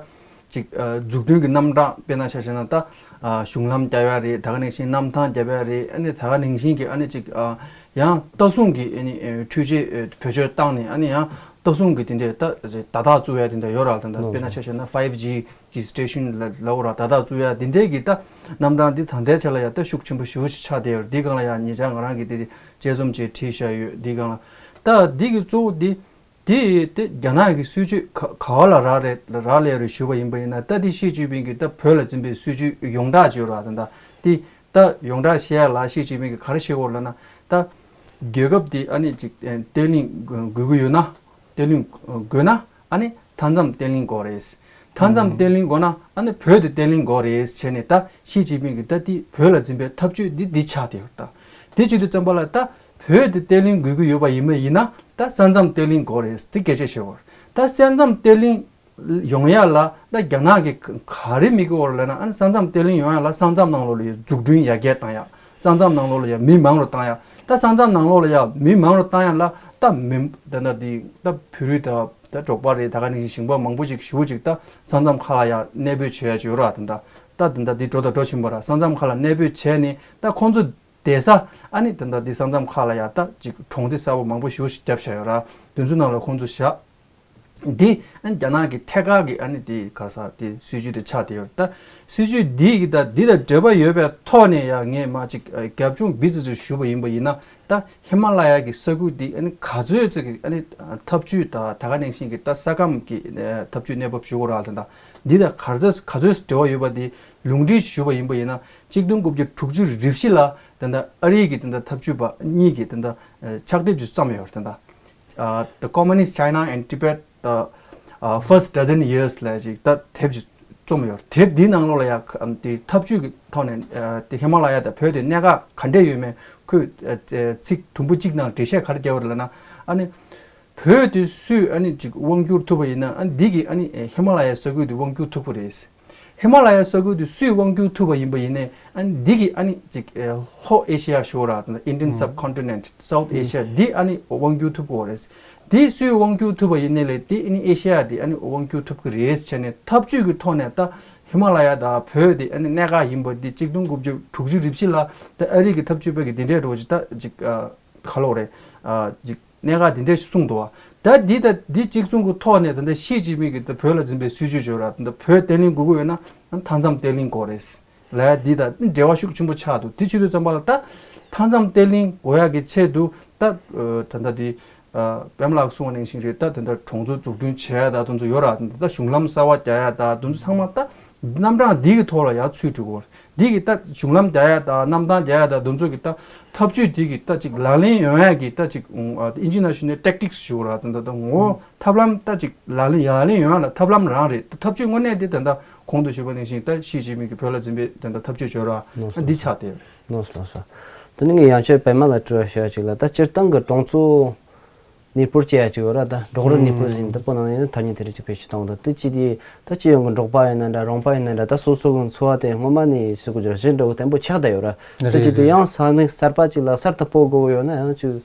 ཅིག་འཛུགས་སྐྲུན་གྱི་རྣམ་གྲངས་དཔེར་ན་ཆ་བཞག་ན། ད་གཞུང་ལམ་རྒྱབ་ཡ་རེད། ད་ག་ནང་བཞིན་གནམ་ཐང་རྒྱབ་ཡ་རེད། ཨ་ནི་ད་ག་ནང་བཞིན་གྱི་ཨ་ནི་ཅིག་ཡང་ལྟ་སྲུང་གི་ཨ་ནི་འཕྲུལ་ཆས་བེད་སྤྱོད་བཏང་ནས། ཨ་ནི་ཡང་ ལྟ་སྲུང་གི་དེ་འདྲའི་ད་བརྡ་རྟགས་བཙུགས་ཡ་དེ་འདྲ་ཡོད་ར། ད་ད་དཔེར་ན་ཆ་བཞག་ན་ཕའིབ་ཇི་གི་སི་ཊེ་ཤན་ལ་ལབ་ར། བརྡ་རྟགས་བཙུགས་ཡ་དེ་འདྲའི་གི་ད་རྣམ་གྲངས་འདི་ད་ལྟའི་ཆ་ལ་ཡ་ད་ཤུགས་ཆེན་པོ་ཞེ་པོ་ཅིག་ཆགས་བསྡད་ཡོད་རེད། འདི་སྒང་ལ་ཡ་ཉེ་ཆར་ང་རང་གིས་དེ་དཔྱད་རྩོམ་ཅིག་བྲིས་བཞག་ཡོད། འདི་སྒང་ལ་ད་འདི་གི་གཙོ་བོ་འདི་དེ་དེ་རྒྱ་ནག་གི་སྲིད་ཇུས་ག་ག་བ་ལ་རག་རེད་རག་ལས་རེད་ཞུས་པ་ཡིན་པ་ཡིན་ན། ད་དེ་ཞི་ཅིན་ཕིང་གི་ད་བོད་ལ་འཛིན་པའི་སྲིད་ཇུས་ཡོངས་གྲགས་བརྗོད་ར། ད་ད་དེ་ད་ཡོངས་གྲགས་བཤད་ཡ་ལ་ཞི་ཅིན་ཕིང་གིས་ག་རེ་བཤད་ཀྱི་ཡོད་ལབ་ན། ད་རྒྱལ་ཁབ་དེ་ཨ་ནི་ཅིག་བརྟན་ལྷིང་དགོས་ཀྱི་ཡོད་ན། བརྟན་ལྷིང་དགོས་ན་ཨ་ནི་མཐའ་མཚམས་བརྟན་ལྷིང་དགོས་རེད། མཐའ་མཚམས་བརྟན་ལྷིང་དགོས་ན་ཨ་ནི་བོད་དེ་བརྟན་ལྷིང་དགོས་རེད་བྱས་ནས། ད་ཞི་ཅིན་ཕིང་གིས་ད་དེ་བོད་ལ་འཛིན་པའི་ཐབས་ཇུས་འདི་འདི་ཆགས་བསྡད་ཡོད། ད་དེ་བྱེད་དུས་ཙམ་པ་ལ་ད་བོད་དེ་བརྟན་ལྷིང་དགོས་ཀྱི་ཡོད་པ་ཡིན་པ་ཡིན་ན། ད་ས་མཚམས་བརྟན་ལྷིང་དགོས་རེད་དེ་སྐད་ཆ་བཤད་ཡོད། ད་ས་མཚམས་བརྟན་ལྷིང་ཡོང་ཡ་ལ་ད་རྒྱ་ནག་གིས་ག་ག་རེ་དམིགས་ཀྱི་ཡོད་རེད་ལབ་ན། ཨ་ནི་ས་མཚམས་བརྟན་ལྷིང་ཡོང་ཡ་ལ་ས་མཚམས་ནང་ལོགས་ལ་ཡ་འཛུགས་སྐྲུན་ཡར་རྒྱས་བཏང་ཡ། ས་མཚམས་ནང་ལོགས་ལ་ཡ་མི་མང་རུ་བཏང་ཡ། ད་ས་མཚམས་ནང་ལོགས་ལ་ཡ་མི་མང་རུ་བཏང་ཡ་ལ་ད་མི་ད་ད་དེ་ད་བོད་རིགས་ད་ད་འབྲོག་པ་རེད། ད་ག་ནང་བཞིན་ཞིང་པ་མང་པོ་ཞིག་ཞེ་པོ་ཅིག་ད་ས་མཚམས་ཁག་ལ་ཡ་གནས་སྤོས་བྱེད་ཡ་ཅིག་ཡོད་ར། ད་ད་ད་ད་དེ་འདྲ་ད་འགྲོ་དང་འགྲོ་བཞིན་པ་ར། ས་མཚམས་ཁག་ལ་གནས་སྤོས་བྱས་ནས་ད་ཁོང་ཚོ་བསྡད་ས་ཨ་ནི་ད་ད་དེ་ས་མཚམས་ཁག་ལ་ཡ་ད་ཅིག་གྲོང་སྡེ་གསར་པ་མང་པོ་ཞེ་པོ་ཞིག་བརྒྱབ་བཞག་ཡོད་ར། དེ་ཚོ་ནང་ལ་ཁོང་ཚོ་བཞག་འདི་ཨ་ནི་རྒྱ་ནག་གི་ཐད་ཀར་གྱི་ཨ་ནི་དེ་ག་ས་དེ་སྲིད་ཇུས་དེ་ཆགས་བསྡད་ཡོད། ད་སྲིད་ཇུས་འདི་གི་ད་འདི་དང་འབྲེལ་བ་ཡོད་པའི་ཐོག་ནས་ཡང་ངས་མ་ཅིག་ཨ་རྒྱབ་ལྗོངས་སྦི་ཙི་ཙི་ཞུ་བ་ཡིན་པ་ཡིན་ན། ད་ཧི་མ་ལ་ཡ་གི་ས་ཁུལ་འདི་ཨ་ནི་ག་ཚོད་ཅིག་གི་ཨ་ནི་ཐབས་ཇུས་དང་ད་ག་ནང་བཞིན་གྱི་ད་ས་ཁམས་ཀྱི་ཨ་ཐབས་ཇུས་གནས་བབ་ཞུ་དགོས་ར། ད་ད་འདི་དང་ག་ཚོད་ག་ཚོད་འབྲེལ་བ་ཡོད་པ་འདི་ལུང་འདྲེན་ཞུ་བ་ཡིན་པ་ཡིན་ན། གཅིག་སྟོང་དགུ་བརྒྱ་དྲུག་ཅུ་རེ་བཞི་ལ་ད་ད་ཨ་རི་གི་ད་ད་ཐབས་ཇུས་པ་གཉིས་ཀྱིས་ད་ད་ཕྱག་དེབ་ཅིག་བརྩམས་ཡོད་རེད། ད་ད། ཨ། The Communist China and Tibet, the ཨ་First Dozen Years ལབ་ཅིག་ད་དེབ་ཅིག་རྩོམ་ཡོད། དེབ་འདིའི་ནང་ལོགས་ལ་ཡ་ཨ་དེ་ཐབས་ཇུས་ཀྱི་ཐོག་ནས་ཨ་དེ་ཧི་མ་ལ་ཡ་དང་བོད་དེ་གནད་འགག་ག་འདྲས་ཡོད་མེད་ཁོས་ཨ་ཚིག་དུམ་བུ་གཅིག་ནང་འགྲེལ་བཤད་ག་རེ་བརྒྱབ་པ་རེད་ལབ་ན། ཨ་ནི་བོད་དེ་སུས་ཨ་ནི་ཅིག་དབང་བསྒྱུར་ཐུབ་པ་ཡིན་ན། ཨ་ནི་འདི་གིས་ཨ་ནི་ཧི་མ་ལ་ཡའི་ས་ཁུལ་དེ་དབང་བསྒྱུར་ཐུབ་ཀྱི་རེད། ཧི་མ་ལ་ཡའི་ས་ཁུལ་དེ་སུས་དབང་བསྒྱུར་ཐུབ་པ་ཡིན་པ་ཡིན་ནའི། ཨ་ནི་འདི་གིས་ཨ་ནི་ཅིག་ཨེ་ལྷོ་ཨེ་ཤི་ཡ་ཞུ་བ་ར། Indian subcontinent, South Asia འདི་ཨ་ནི་དབང་བསྒྱུར་ཐུབ་ཀྱི་ཡོད་རེད། འདི་སུས་དབང་བསྒྱུར་ཐུབ་པ་ཡིན་ནའི་ལས་འདི་ཨ་ནི་ཨེ་ཤི་ཡ་འདི་ཨ་ནི་དབང་བསྒྱུར་ཐུབ་ཀྱི་རེད་བྱས་ནས། ཐབས་ཇུས་ཀྱི་ཐོག་ནས་ད་ཧི་མ་ལ་ཡ་དང་བོད་འདི་ཨ་ནི་གནད་འགག་ཡིན་པ་འདི་གཅིག་སྟོང་དགུ་བརྒྱ་དྲུག་ཅུ་རེ་བཞི་ལ་ད་ཨ་རི་གི་ཐབས་ཇུས་པ་གིས་འདི་འདྲའི་འགྲོ་ཅིག་ད་ཅིག་ཨ་ག་ལབ་དགོས་རེད། ཨ་ཅིག་གནད་འགག་འདི་འདྲ་ཞིག་གསུངས་འདུག་བ། ད་འདི་ད་འདི་གཅིག་མཚུངས་ཀྱི་ཐོག་ནས་ད་ལྟ་ཞི་ཅིན་ཕིང་གིས་ད་བོད་ལ་འཛིན་པའི་སྲིད་ཇུས་བརྗོད་ར། ད་ལྟ་བོད་བརྟན་ལྷིང་དགོས་ཀྱི་ཡོད་ན་མཐའ་མཚམས་བརྟན་ལྷིང་དགོས་རེད་ལབ་ཡ་འདི་ད་འབྲེལ་བ་ཤུགས་ཆེན་པོ་ཆགས་འདུག་དེ་བྱེད་དུས་ཙམ་པ་ལ་ད་མཐའ་མཚམས་བརྟན་ལྷིང་དགོས་ཡ་གི་ཆེད་དུ་ད་ད་ལྟ་འདི་པདྨ་ལགས་གསུངས་པ་ནང་བཞིན་རེད། ད་ད་ལྟ་གྲོང་ཚོ་འཛུགས་སྐྲུན་བྱས་ཡ་ད་དེ་ཚོ་ཡོད་ར། ད་ད་གཞུང་ལམ་གསར་པ་རྒྱག་ཡ་ད་དེ་ཚོ་ཚང་མ་ད། རྣམ་གྲངས་འདི་གི་ཐོག་ལ་ཡར་ཚུད་འགྲོ་གི་ཡོད་རེད། འདི་གི་ད་གཞུང་ལམ་རྒྱག་ཡ་དང་གནམ་ཐང་རྒྱག་ཡ་དང་དེ་ཚོ་གི་ད་ཐབས་ཇུས་འདི་གི་ད་ཅིག་ལག་ལེན་ཡོང་ཡ་གི་ད་ཅིག་ཨིན་ཇི་ནང་ཞུས་ན་ཊེག་ཊིག་སི་ཞུ་གི་རེད། ད་ད་ད་ངོ་བོ་ཐབས་ལམ་ད་ཅིག་ལག་ལེན་ཡར་ལེན་ཡོང་ཡ་ལ་ཐབས་ལམ་རང་རེད། ད་ཐབས་ཇུས་དངོས་གནས་འདི་ད་ད་གོང་དུ་ཞུས་པ་ནང་བཞིན་ད་ཞི་ཅིན་ཕིང་གི་བོད་ལ་འཛིན་པའི་ད་ད་ཐབས་ཇུས་བརྗོད་ར་ལགས་སོ། འདི་ཆགས་བསྡད་ཡོད་རེད། ལགས་སོ་ལགས་སོ། དེ་ནས་ངས་ཡང་བསྐྱར་པདྨ་ལ་དྲི་བ་ཞུ་ཡ་ཅིག་ལ། ད་སྤྱིར་བཏང་གི་གྲོང་ཚོ་གནས་སྤོར་བྱེད་ཡ་ཅིག་ཡོད་ར། ད་འབྲོག་རུ་གནས་སྤོར་ཟེར་ནས་ད་བོད་ནང་ཡིན་ན་ཐ་སྙད་དེ་རིགས་ཅིག་བེད་སྤྱོད་བཏང་འདུག་དེ་ཅི་དེ་ད་སྤྱི་ཡོངས་ཀྱི་འབྲོག་པ་ཡིན་ན་འདྲ་རོང་པ་ཡིན་ན་འདྲ། ད་སོ་སོ་གི་འཚོ་བ་དེ་སྔོན་མ་ནས་སུ་གི་རྒྱུ་རྗེས་འགྲོ་གི་བརྟན་པོ་ཆགས་བསྡད་ཡོད་ར། དེ་ཅི་དེ་ཡང་ས་གནས་གསར་པ་ཅིག་ལ་གསར་དུ་སྤོ་དགོས་ཡོད་ན་ཡང་ཅིག་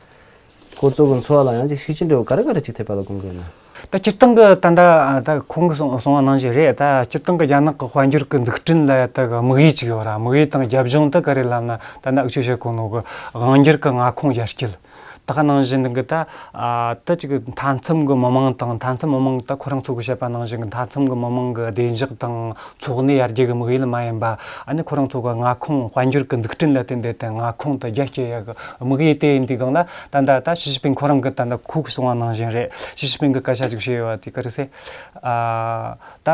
ཁོ་ཚོ་གི་འཚོ་བ་ལ་ཡང་ཅིག་ཤུགས་རྐྱེན་འདྲ་བོ་ག་རེ་ག་རེ་ཅིག་ཐེབས་པ་ལ་དགོངས་ཀྱི་ཡོད་ན། ད་སྤྱིར་བཏང་གི་ད་ད་ད་ཁོང་གིས་གསུངས་གསུངས་པ་ནང་བཞིན་རེད། ད་སྤྱིར་བཏང་གི་རྒྱ་ནག་གི་དཔལ་འབྱོར་གི་འཛུགས་སྐྲུན་ལ་ད་གི་དམིགས་ཡུལ་ཅིག་ཡོད་ར། དམིགས་ཡུལ་དང་རྒྱབ་ལྗོངས་དེ་ག་རེ་ལབ་ན། ད་ནང་འུ་ཆོས་བཤད་གོ་ནོ་གི་དབང་སྒྱུར་གི་མངའ་ཁོངས་ཡར་སྐྱེད། ད་ག་ནང་བཞིན་གི་ད་ཨ་ད་ཅིག་མཐའ་མཚམས་གི་མི་མང་དང་། མཐའ་མཚམས་མི་མང་ད་ཁོ་རང་ཚོ་གི་བཤད་པ་ནང་བཞིན་གི་མཐའ་མཚམས་གི་མི་མང་གི་བདེ་འཇགས་དང་འཚོ་གནས་ཡར་རྒྱས་གི་དམིགས་ཡུལ་མ་ཡིན་པ། ཨ་ནི་ཁོ་རང་ཚོ་གི་མངའ་ཁོངས་དཔལ་འབྱོར་གི་འཛུགས་སྐྲུན་ལ་བརྟེན་ཏེ་དེ་མངའ་ཁོངས་དེ་རྒྱ་སྐྱེད་ཡ་གི་དམིགས་ཡུལ་དེ་ཡིན་དུས་སྒང་ལ། ད་ད་ད་ཞི་ཅིན་ཕིང་ཁོ་རང་གི་ད་ད་ཁོ་གིས་གསུངས་པ་ནང་བཞིན་རེད། ཞི་ཅིན་ཕིང་གི་སྐད་ཆ་ཅིག་བཤད་ཡོད་པ་དེ་ག་རེ་ཟེར། ཨ། ད་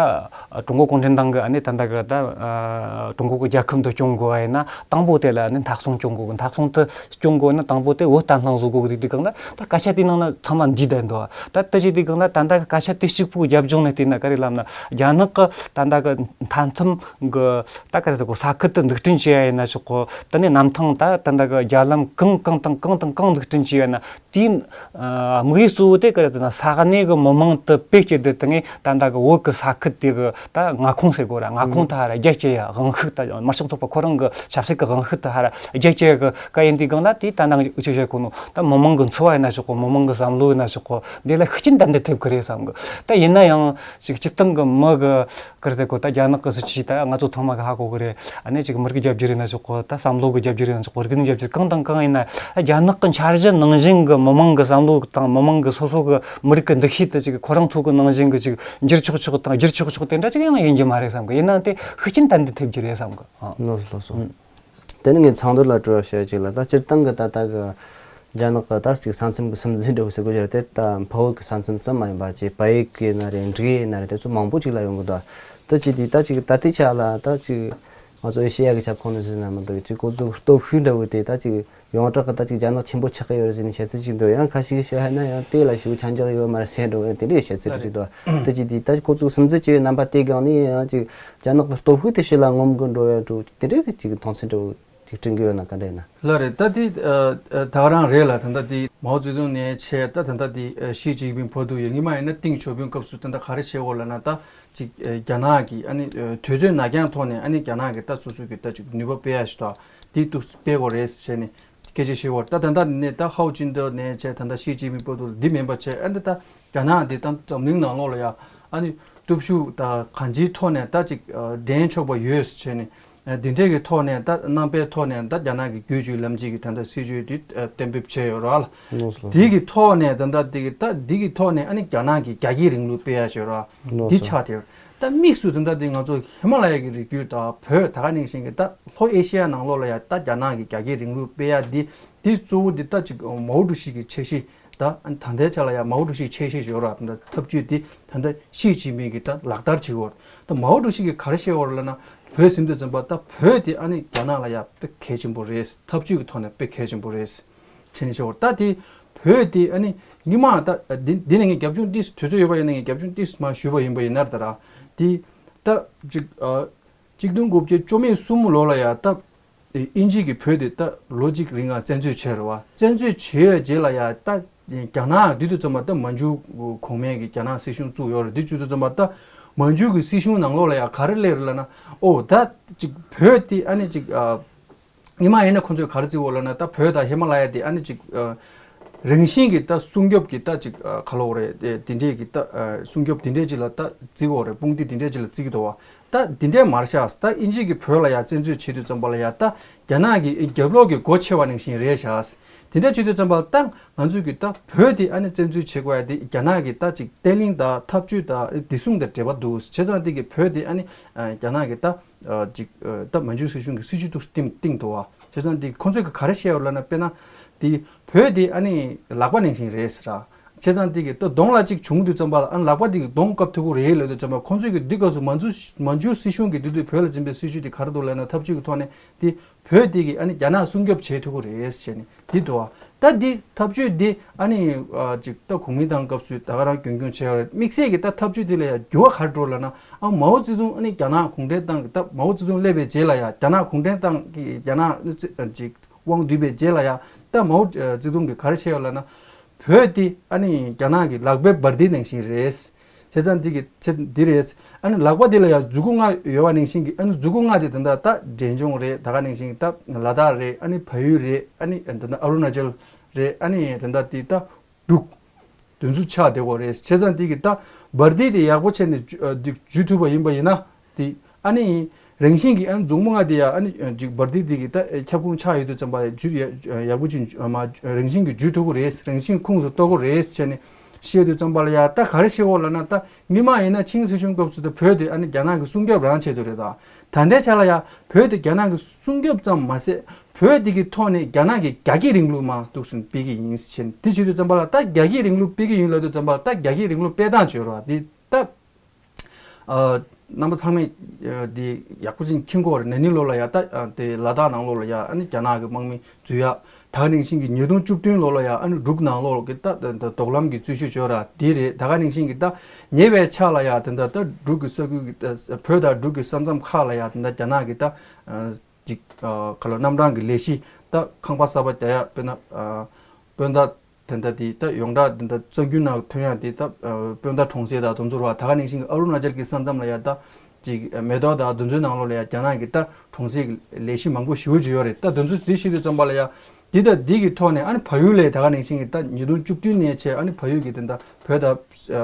ཀྲུང་གོ་གུང་ཁྲན་ཏང་གི་ཨ་ནི་ད་ད་གི་ད་ཨ་ཀྲུང་གོ་གི་རྒྱལ་ཁབ་འདི་སྐྱོང་དགོས་པ་ཡིན་ན། དང་པོ་དེ་ལ་ཨ་ནི་མཐའ་སྲུང་སྐྱོང་དགོས་གི། མཐའ་སྲུང་དེ་སྐྱོང་དགོས་ན་དང་པོ་དེ་བོད་བརྟན་ལྷིང་བཟོ་དགོས་གི་ཟེར་དུས་སྒང་ལ། ད་སྐད་ཆ་དེའི་ནང་ན་ཚང་མ་འདུས་བསྡད་འདུག་ད་ད་ཅིག་དུས་སྒང་ལ་ད་ད་གི་སྐད་ཆ་དེ་གཅིག་པུའི་རྒྱབ་ལྗོངས་ནས་བལྟས་ན་ག་རེ་ལབ་ན། རྒྱ་ནག་གི་ད་ད་གི་མཐའ་མཚམས་གི་ད་ག་རེ་ཟེར་གོ། ས་ཁུལ་དེ་འཛུགས་སྐྲུན་བྱེད་ཡ་ཡིན་ན་ཆོག་གོ། དེ་ནས་གནམ་ཐང་ད་ད་ད་གི་རྒྱ་ལམ་གང་གང་དང་གང་དང་གང་འཛུགས་སྐྲུན་བྱེད་ཡ་ཡིན་ན། དེའི་ཨ་དམིགས་ཡུལ་གཙོ་བོ་དེ་ག་རེ་ཟེར་ན། ས་གནས་གི་མི་མང་དེ་བེད་སྤྱད་དེ་དེ་ངས་ད་ད་གི་བོད་གི་ས་ཁུལ་དེ་གི་ད་མངའ་ཁོངས་ཟེར་དགོས་ར། མངའ་ཁོངས་དེ་ཧ་ར་རྒྱ་སྐྱེད་ཡ། དབང་ཤུགས་ད་དམར་ཤོག་ཚོགས་པ་ཁོ་རང་གི་ཆབ་སྲིད་གི་དབང་ཤུགས་དེ་ཧ་ར་རྒྱ་སྐྱེད་གི་ག་ཡིན་དུས་སྒང་ལ། དེ་ད་ད་འུ་ཆོས་བཤད་གོ་ནོ་ད་ མི་མང་གི་འཚོ་བ་ཡིན་ན་ཆོག་གོ། མི་མང་གི་བསམ་བློ་ཡིན་ན་ཆོག་གོ། འདི་ལ་ཤུགས་རྐྱེན་ཏན་ཏན་ཐེབས་ཀྱི་རེད་བསམ་གི། ད་ཡིན་ན་ཡང་ཅིག་སྤྱིར་བཏང་གི་མི་གི་གར་ཟེར་གོ། ད་རྒྱ་ནག་གི་སྲིད་ཇུས་ད་ང་ཚོ་ཚང་མ་གི་ཧ་གོ་གི་རེད། ཨ་ནི་ཅིག་མི་རིགས་རྒྱབ་སྐྱོར་ཡིན་ན་ཆོག་གོ། ད་བསམ་བློ་གི་རྒྱབ་སྐྱོར་ཡིན་ན་ཆོག་གོ། རིག་གནས་རྒྱབ་སྐྱོར་གང་དང་གང་ཡིན་ན། རྒྱ་ནག་གི་འཆར་གཞི་ནང་བཞིན་གི་མི་མང་གི་བསམ་བློ་དང་མི་མང་གི་སོ་སོ་གི་མི་རིགས་ཀྱི་འདུ་ཤེས་དེ་ཅིག་ཁོ་རང་ཚོ་གི་ནང་བཞིན་གི་ཅིག་འགྱུར་ཆོག་ཆོག་དང་བསྒྱུར་ཆོག་ཆོག་དེ་འདྲ་ཅིག་ཡང་ཡིན་རྒྱུ་མ་རེད་བསམ་གི། ཡིན་ནའང་དེ་ཤུགས་རྐྱེན་ཏན་ཏན་ཐེབས་རྒྱུ་རེད་བསམ་གི། ཨ། ལགས་སོ་ལགས་སོ། ཨང་། དེ་ནི་ངས་ཚང་འདོད་ལ་སྤྲོ་བ་བཤད་ཅིག་ལ། ད་སྤྱིར་བཏང་གི་ད་ལྟ་གི་རྒྱ་ནག་གི་ད་ཅིག་ས་མཚམས་ཀྱི་སིམ་འཛུལ་འདྲ་བོ་ཟེར་དགོས་ཀྱི་རེད་དེ། ད་ཕ་བོད་ཀྱི་ས་མཚམས་ཙམ་མ་ཡིན་པ་ཅིག་བལ་ཡུལ་གྱི་ཡིན་ན་རེད། འབྲུག་ཡུལ་ཡིན་ན་རེད། དེ་ཚོ་མང་པོ་ཅིག་ལ་ཡོང་གི་འདུག་ད་ཅིག་དེ་ད་ཅིག་ད་ལྟའི་ཆ་ལ་ད་ཅིག་ང་ཚོ་ཨེ་ཤེ་ཡ་གི་ཁྱབ་ཁོངས་ནས་ཟེར་ན་མི་འདུག་ཅིག་ཁོ་ཚོ་སྟོབས་ཤུགས་འདྲ་བོ་དེ་ད་ཅིག་ཡོངས་གྲགས་ཀྱི་ད་ཅིག་རྒྱ་ནག་ཆེན་པོ་ཆགས་ཀྱི་ཡོད་རེད་ཟེར་ནས་བཤད་ཚུལ་ཅིག་འདུག་ཡང་ཁ་ཤས་ཀྱིས་ཤོད་ཧ་ན་ཡང་དེ་ལ་ཞེ་པོ་ཆ་འཇོག་ཡོད་མ་རེད་ཟེར་འགྲོ། དེ་འདྲའི་བཤད་ཚུལ་ཅིག་འདུག་ད་ཅིག་དེ་ད་ཁོ་ཚོ་སིམ་འཛུལ་བྱས་པའི་རྣམ་པ་དེ་སྒང་ནས་ཡང་ཅིག་རྒྱ་ནག་གི་སྟོབས་ཤུགས་དེ་ཕྱི་ལ་ངོམ་གི་འགྲོ་ཡ་འགྲོ། དེ་འདྲའི་གི་ཅིག་མཐོང་ཚུལ་འདྲ་བོ་ཅིག་བསྐྲུན་གི་ཡོད་ན་ག་འདྲ་ཡིན་ན། ལགས་རེད། ད་དེ་ད་ག་རང་རེད་ལ། ད་ལྟ་དེ་མའོ་ཙེ་ཏུང་ནས་བྱས་ད་ད་ལྟ་དེ་ཞི་ཅིན་ཕིང་བར་དུ་ཡོད། སྔོན་མ་ཡིན་ན་ཏེང་ཞའོ་ཕིང་སྐབས་སུ་ད་ལྟ་ག་རེ་བྱེད་དགོས་ལབ་ན། ད་ཅིག་རྒྱ་ནག་གི་ཨ་ནི་དུས་ཚོད་ནར་འགྱངས་ཐོག་ནས་ཨ་ནི་རྒྱ་ནག་གི་ད་སོ་སོ་གི་ད་ཅིག་ནུས་པ་སྤེལ་ཡ་ཞིག་དང་དེ་ཏུ་སྤེལ་དགོས་རེད་ཟེར་ནས་སྐད་ཆ་བཤད་དགོས་རེད། ད་ད་ལྟ་ནས་ད་ཧའོ་ཅིན་ཏེ་ནས་བྱས་ད་ལྟ་ཞི་ཅིན་ཕིང་བར་དུ་འདི་མིན་པ་བྱས། ཨ་ནི་ད་རྒྱ་ནག་འདི་ད་འཛམ་གླིང་ནང་ལོགས་ལ་ཡ་ཨ་ནི་སྟོབས་ཤུགས་ད་གང་ཅིའི་ཐོག་ནས་ད་ཅིག་འགྲན་ཆོག་པ་ཡོད་ཟེར་ནས། འདི་འདྲས་ཀྱི་ཐོག་ནས་ད་རྣམ་པའི་ཐོག་ནས་ད་རྒྱ་ནག་གི་བརྒྱུད་སྤྱོད་ལམ་སྤྱི་གི་ད་ལྟ་སྲིད་ཇུས་འདི་གཏན་འབེབས་བྱས་ཡོད་ར་ལ། ལགས་སོ། འདི་གི་ཐོག་ནས་ད་ལྟ་འདི་གི་ད་འདི་གི་ཐོག་ནས་ཨ་ནི་རྒྱ་ནག་གི་རྒྱ་སྐྱེད་རིང་ལུགས་སྤེལ་ཡ་ཞོར་ར་ལགས་འདི་སོ། ཆགས་ཏེ་ཡོད། ད་དམིགས་སུ་ད་ལྟ་འདི་ང་ཚོ་ཧི་མ་ལ་ཡ་གི་རི་རྒྱུད་དང་བོད་ད་ག་ནང་བཞིན་གི་ད་ལྷོ་ཨེ་ཤི་ཡ་ནང་ལོགས་ལ་ཡ་ད་རྒྱ་ནག་གི་རྒྱ་སྐྱེད་རིང་ལུགས་སྤེལ་ཡ་འདི་འདི་གཙོ་བོ་འདི་ད་ཅིག་མའོ་ཀྲུའུ་ཞི་གི་ཆེད་གཞི། ད་ད་ལྟའི་ཆ་ལ་ཡང་མའོ་ཀྲུའུ་ཞིའི་ཆེད་གཞི་ཡོད་ར། ད་ལྟ་ཐབས་ཇུས་འདི་ད་ལྟ་ཞི་ཅིན་ཕིང་གིས་ད་ལག་བསྟར་བྱེད་ཀྱི་ཡོད་རེད། ད་མའོ་ཀྲུའུ་ཞི་གིས་ག་རེ་བཤད་ཡོད་རེད་ལབ་ན། བོད་ཟིན་དུས་ཙམ་པ་ད་བོད་དེ་ཨ་ནི་རྒྱ་ནག་ལ་ཡང་དཔེ་གལ་ཆེན་པོ་རེད། ཐབས་ཇུས་ཀྱི་ཐོག་ནས་དཔེ་གལ་ཆེན་པོ་རེད་ཅེས་ནས་བཤད་ཡོད་རེད། ད་དེ་བོད་དེ་ཨ་ནི་སྔོན་མ་ད་འདི་འདི་ནས་ངས་རྒྱབ་ལྗོངས་ཏིས་དུས་ཚོད་ཡོད་པ་ཡིན་ན་ངས་རྒྱབ་ལྗོངས་ཏིས་མ་ཞུས་པ་ཡིན་པ་ཡིན་ན། ད་ར་དེ་ད་ཅིག་ཨ་གཅིག་སྟོང་དགུ་བརྒྱ་བཅོ་མེད་གསུམ་ལོ་ལ་ཡང་ད། དབྱིན་ཇི་གིས་བོད་དེ་ད་ལོ་གཅིག་རིང་ལ་བཙན་འཛུལ་བྱས་རེད་བ། བཙན་འཛུལ་བྱས་རྗེས་ལ་ཡ་ད་རྒྱ་ནག་དུས་དུས་ཙམ་པ་ད་མན་ཇུ་གོང་མའི་གི་རྒྱ་ནག་སྲིད་གཞུང་བཙུགས་ཡོད་རེད། དེ་དུས་དུས་ཙམ་པ་ད་མན་ཇུ་གི་སྲིད་གཞུང་ནང་ལོགས་ལ་ཡ་ག་རེ་སླེབས་རེད་ལབ་ན། ཨོ་ད་ཅིག་བོད་དེ་ཨ་ནི་ཅིག་ཨ་སྔོན་མ་ཡིན་ན་ཁོང་ཚོས་ག་རེ་བརྩི་འོ་ལབ་ན། ད་བོད་དང་ཧི་མ་ལ་ཡ་དེ་ཨ་ནི་ཅིག་ཨ་རང་བཞིན་གྱི་ད་སྲུང་སྐྱོབ་ཀྱི་ད་ཅིག་ཨ་ག་ལབ་དགོས་རེད། དེ་དེ་འདྲས་ཀྱི་ད་ཨ་སྲུང་སྐྱོབ་དེ་འདྲས་ཅིག་ལ་ད་བརྩི་གི་ཡོད་རེད། དཔུང་སྡེ་དེ་འདྲས་ཅིག་ལ་བརྩི་གི་འདུག་བ། ད་འདི་འདྲས་མ་རེད་ཤག་ད་དབྱིན་ཇི་གིས་བོད་ལ་ཡ་བཙན་འཛུལ་བྱེད་དུས་ཙམ་པ་ལ་ཡ་ད་རྒྱ་ནག་གི་རྒྱབ་ལོགས་ཀྱི་སྒོ་ཕྱེ་བ་ནང་བཞིན་རེད་ཤག་དེ་འདྲས་བྱེད་དུས་ཙམ་པ་ལ་ད་ང་ཚོས་ཀྱི་ད་བོད་དེ་ཨ་ནི་བཙན་འཛུལ་བྱེད་དགོས་ཡ་དེ་རྒྱ་ནག་གི་ད་ཅིག་བརྟན་ལྷིང་དང་ཐབས་ཇུས་དང་བདེ་སྲུང་དང་འབྲེལ་བ་འདུག་བྱས་ཙང་དེ་གི་བོད་དེ་ཨ་ནི་རྒྱ་ནག་གི་ད་ཅིག་ད་མན་ཇུ་སྲིད་གཞུང་གི་སྲིད་ཇུས་འདུག་སྟེང་སྟེང་དུ་བ། བྱས་ཙང་དེ་ཁོང་ཚོས་ཀྱི་ག་རེ་བཤད་ཡོད་ལབ་ན། དཔེར་ན་དེ་བོད་དེ་ཨ་ནི་ལག་པ་ནང་བཞིན་རེད་ཟེར་ར། བྱས་ཙང་དེ་གི་ད་གདོང་ལ་གཅིག་བྱུང་དུས་ཙམ་པ་ལ་ཨ་ནི་ལག་པ་དེ་གི་གདོང་བཀབ་ཐུབ་ཀྱི་རེད་ལབ་དུས་ཙམ་པ། ཁོང་ཚོས་ཀྱི་འདི་སྐབས་སུ་མན་ཇུ་མན་ཇུ་སྲིད་གཞུང་གི་དེ་དུས་བོད་ལ་འཛིན་པའི་སྲིད་ཇུས་དེ་ག་རེ་འདུག་ལབ་ན། ཐབས་ཇུས་ཀྱི་ཐོག་ནས་དེ་བོད་དེ་གི་ཨ་ནི་རྒྱ་ནག་སྲུང་སྐྱོབ་བྱེད་ཐུབ་ཀྱི་རེད་ཟེར་ནས་འདི་འདུག་བ། ད་འདི་ཐབས་ཇུས་འདི་ཨ་ནི་ཨ་ཅིག་ད་གུང་མིང་དང་སྐབས་སུ་ད་ག་རང་གྱོང་གྱོང་བྱས་ཡོད་རེད། དམིགས་བསལ་གྱི་ད་ཐབས་ཇུས་དེ་ལ་ཡང་འགྱུར་བ་ག་རེ་འགྲོ་ལབ་ན། ཨ་མའོ་ཙེ་ཏུང་ཨ་ནི་རྒྱ་ནག་གུང་ཁྲན་ཏང་གི་ད་མའོ་ཙེ་ཏུང་སླེབས་པའི་རྗེས་ལ་ཡང་རྒྱ་ནག་གུང་ཁྲན་ཏང་གི་རྒྱ་ནག་ཨ་ཅིག་དབང་བསྡུས་པའི་རྗེས་ལ་ཡ་ད་མའོ་ཙེ་ཏུང་གིས་ག་རེ་བཤད་ཡོད་ལབ་ན། བོད་འདི་ཨ་ནི་རྒྱ་ནག་གི་ལག་པའི་འབར་མདེལ་ནང་བཞིན་རེད། བྱས་ཙང་འདི་གི་ཚེ་འདི་རེད། ཨ་ནི་ལག་པ་འདི་ལ་ཡ་མཛུ་གུ་ལྔ་ཡོད་པ་ནང་བཞིན་གྱི་ཨ་ནི་མཛུ་གུ་ལྔ་དེ་ད་ལྟ་ད་འབྲས་ལྗོངས་རེད། ད་ག་ནང་བཞིན་ད་ལ་དྭགས་རེད། ཨ་ནི་བལ་ཡུལ་རེད། ཨ་ནི་ད་ལྟ་ཨ་རུ་ན་ཅལ་རེད། ཨ་ནི་ད་ལྟ་འདི་ད་འབྲུག་དེ་ཚོ་ཆགས་བསྡད་ཀྱི་ཡོད་རེད། བྱས་ཙང་འདི་གི་ད་འབར་མདེལ་དེ་ཡག་པོ་བྱས་ནས་འཇུ་ཨ་འདི་འཇུ་ཐུབ་པ་ཡིན་པ་ཡིན་ན། དེ་ཨ་ནི་རང་བཞིན་གྱིས་ཨ་ནི་མཛུབ་མོ་ལྔ་དེ་ཡང་ཨ་ནི་ཅིག་འབར་མདེལ་དེ་གི་ད་ཁྱབ་ཁོངས་ཆགས་ཡོད་དུས་ཙམ་པ་ལ་འཇུ་ཡ་ཡག་པོ་ཅིག་མ་རང་བཞིན་གྱིས་འཇུ་ཐུབ་ཀྱི་རེད། རང་བཞིན་ཁོངས་སུ་གཏོགས་ཀྱི་རེད་བྱས་ནས་བཤད་དུས་ཙམ་པ་ལ་ཡ་ད་ག་རེ་བཤད་ཀྱི་ཡོད་ལབ་ན། ད་སྔོན་མ་ཡིན་ན་ཆིང་སྲིད་གཞུང་སྐབས་སུ་ད་བོད་དེ་ཨ་ནི་རྒྱ་ནག་གི་སྲུང་སྐྱོབ་རང་བྱས་འདུག་རེད། ད་ད་ལྟའི་ཆ་ལ་ཡ་བོད་དེ་རྒྱ་ནག་གི་སྲུང་སྐྱོབ་ཙམ་མ་ཟད་བོད་དེ་གི་ཐོག་ནས་རྒྱ་ནག་གི་རྒྱ་སྐྱེད་རིང་ལུགས་མར་འདུག་སེ་སྤེལ་གྱི་ཡིན་ཟེར་བྱས་ནས་དེ་བྱེད་དུས་ཙམ་པ་ལ། ད་རྒྱ་སྐྱེད་རིང་ལུགས་སྤེལ་གྱི་ཡིན་ལབ་དུས་ཙམ་པ་ལ་ད་རྒྱ་སྐྱེད་རིང་ལུགས་སྤེལ་སྟངས་བྱོས་རོགས་དེ་ད། ཨ་རྣམ་པ་ཚང་མས་ཨ་དེ་ཡག་པོ་ཅིག་མཁྱེན་གྱི་ཡོད་རེད། ན་ནིང་ལོ་ལ་ཡ་ད་ཨ་དེ་ལ་དྭགས་ནང་ལོགས་ལ་ཡ་ཨ་ནི་རྒྱ་ནག་གི་དམག་མི་འཛུལ་ཡ། ད་ག་ནང་བཞིན་གྱི་ཉིས་སྟོང་བཅུ་བདུན་ལོ་ལ་ཡ་ཨ་ནི་འབྲུག་ནང་ལོགས་ཀྱི་ད་ད་དོག་ལམ་གྱི་རྩོད་གཞི་བྱོས་ར་དེ་རེད། ད་ག་ནང་བཞིན་གྱི་ད་ཉེ་བའི་ཆར་ལ་ཡ་དེ་འདྲ་ད་འབྲུག་གི་ས་ཁུལ་གྱི་ད་བོད་དང་འབྲུག་གི་ས་མཚམས་ཁག་ལ་ཡ་དེ་འདྲ་རྒྱ་ནག་གི་ད་ཨ་ཅིག་ཨ་ག་ལ་རྣམ་གྲངས་ཀྱི་ལས་གཞི་ད་ཁང་པ་གསར་པ་རྒྱག་ཡ། དཔེར་ན་ཨ་སྤུན་ཟླ་དེ་འདྲ་དེ་ད་ཡོངས་གྲགས་དེ་འདྲ་གཙང་ཁུལ་ནང་ཐོན་ཡ་དེ་ད་ཨ་སྤུན་ཟླ་གྲོང་གསེབ་དང་དེ་ཚོ་ར། ད་ག་ནང་བཞིན་གྱི་ཨ་རུ་ན་ཅལ་གྱི་ས་མཚམས་ལ་ཡ་ད་ཅིག་མེ་ཏོག་དང་དེ་ཚོའི་ནང་ལོགས་ལ་ཡ་རྒྱ་ནག་གི་ད་གྲོང་གསེབ་ཀྱི་ལས་གཞི་མང་པོ་ཞེ་པོ་ཅིག་ཡོད་རེད། ད་དེ་ཚོ་དེ་བཤད་དུས་ཙམ་པ་ལ་ཡ་ འདི་དང་འདི་གི་ཐོག་ནས་ཨ་ནི་བལ་ཡུལ་ལ་ད་ག་ནང་བཞིན་གྱི་ད་ཉིས་སྟོང་བཅུ་བདུན་ནས་བྱས་ཨ་ནི་བལ་ཡུལ་གྱི་དེ་འདྲ་བོད་དང་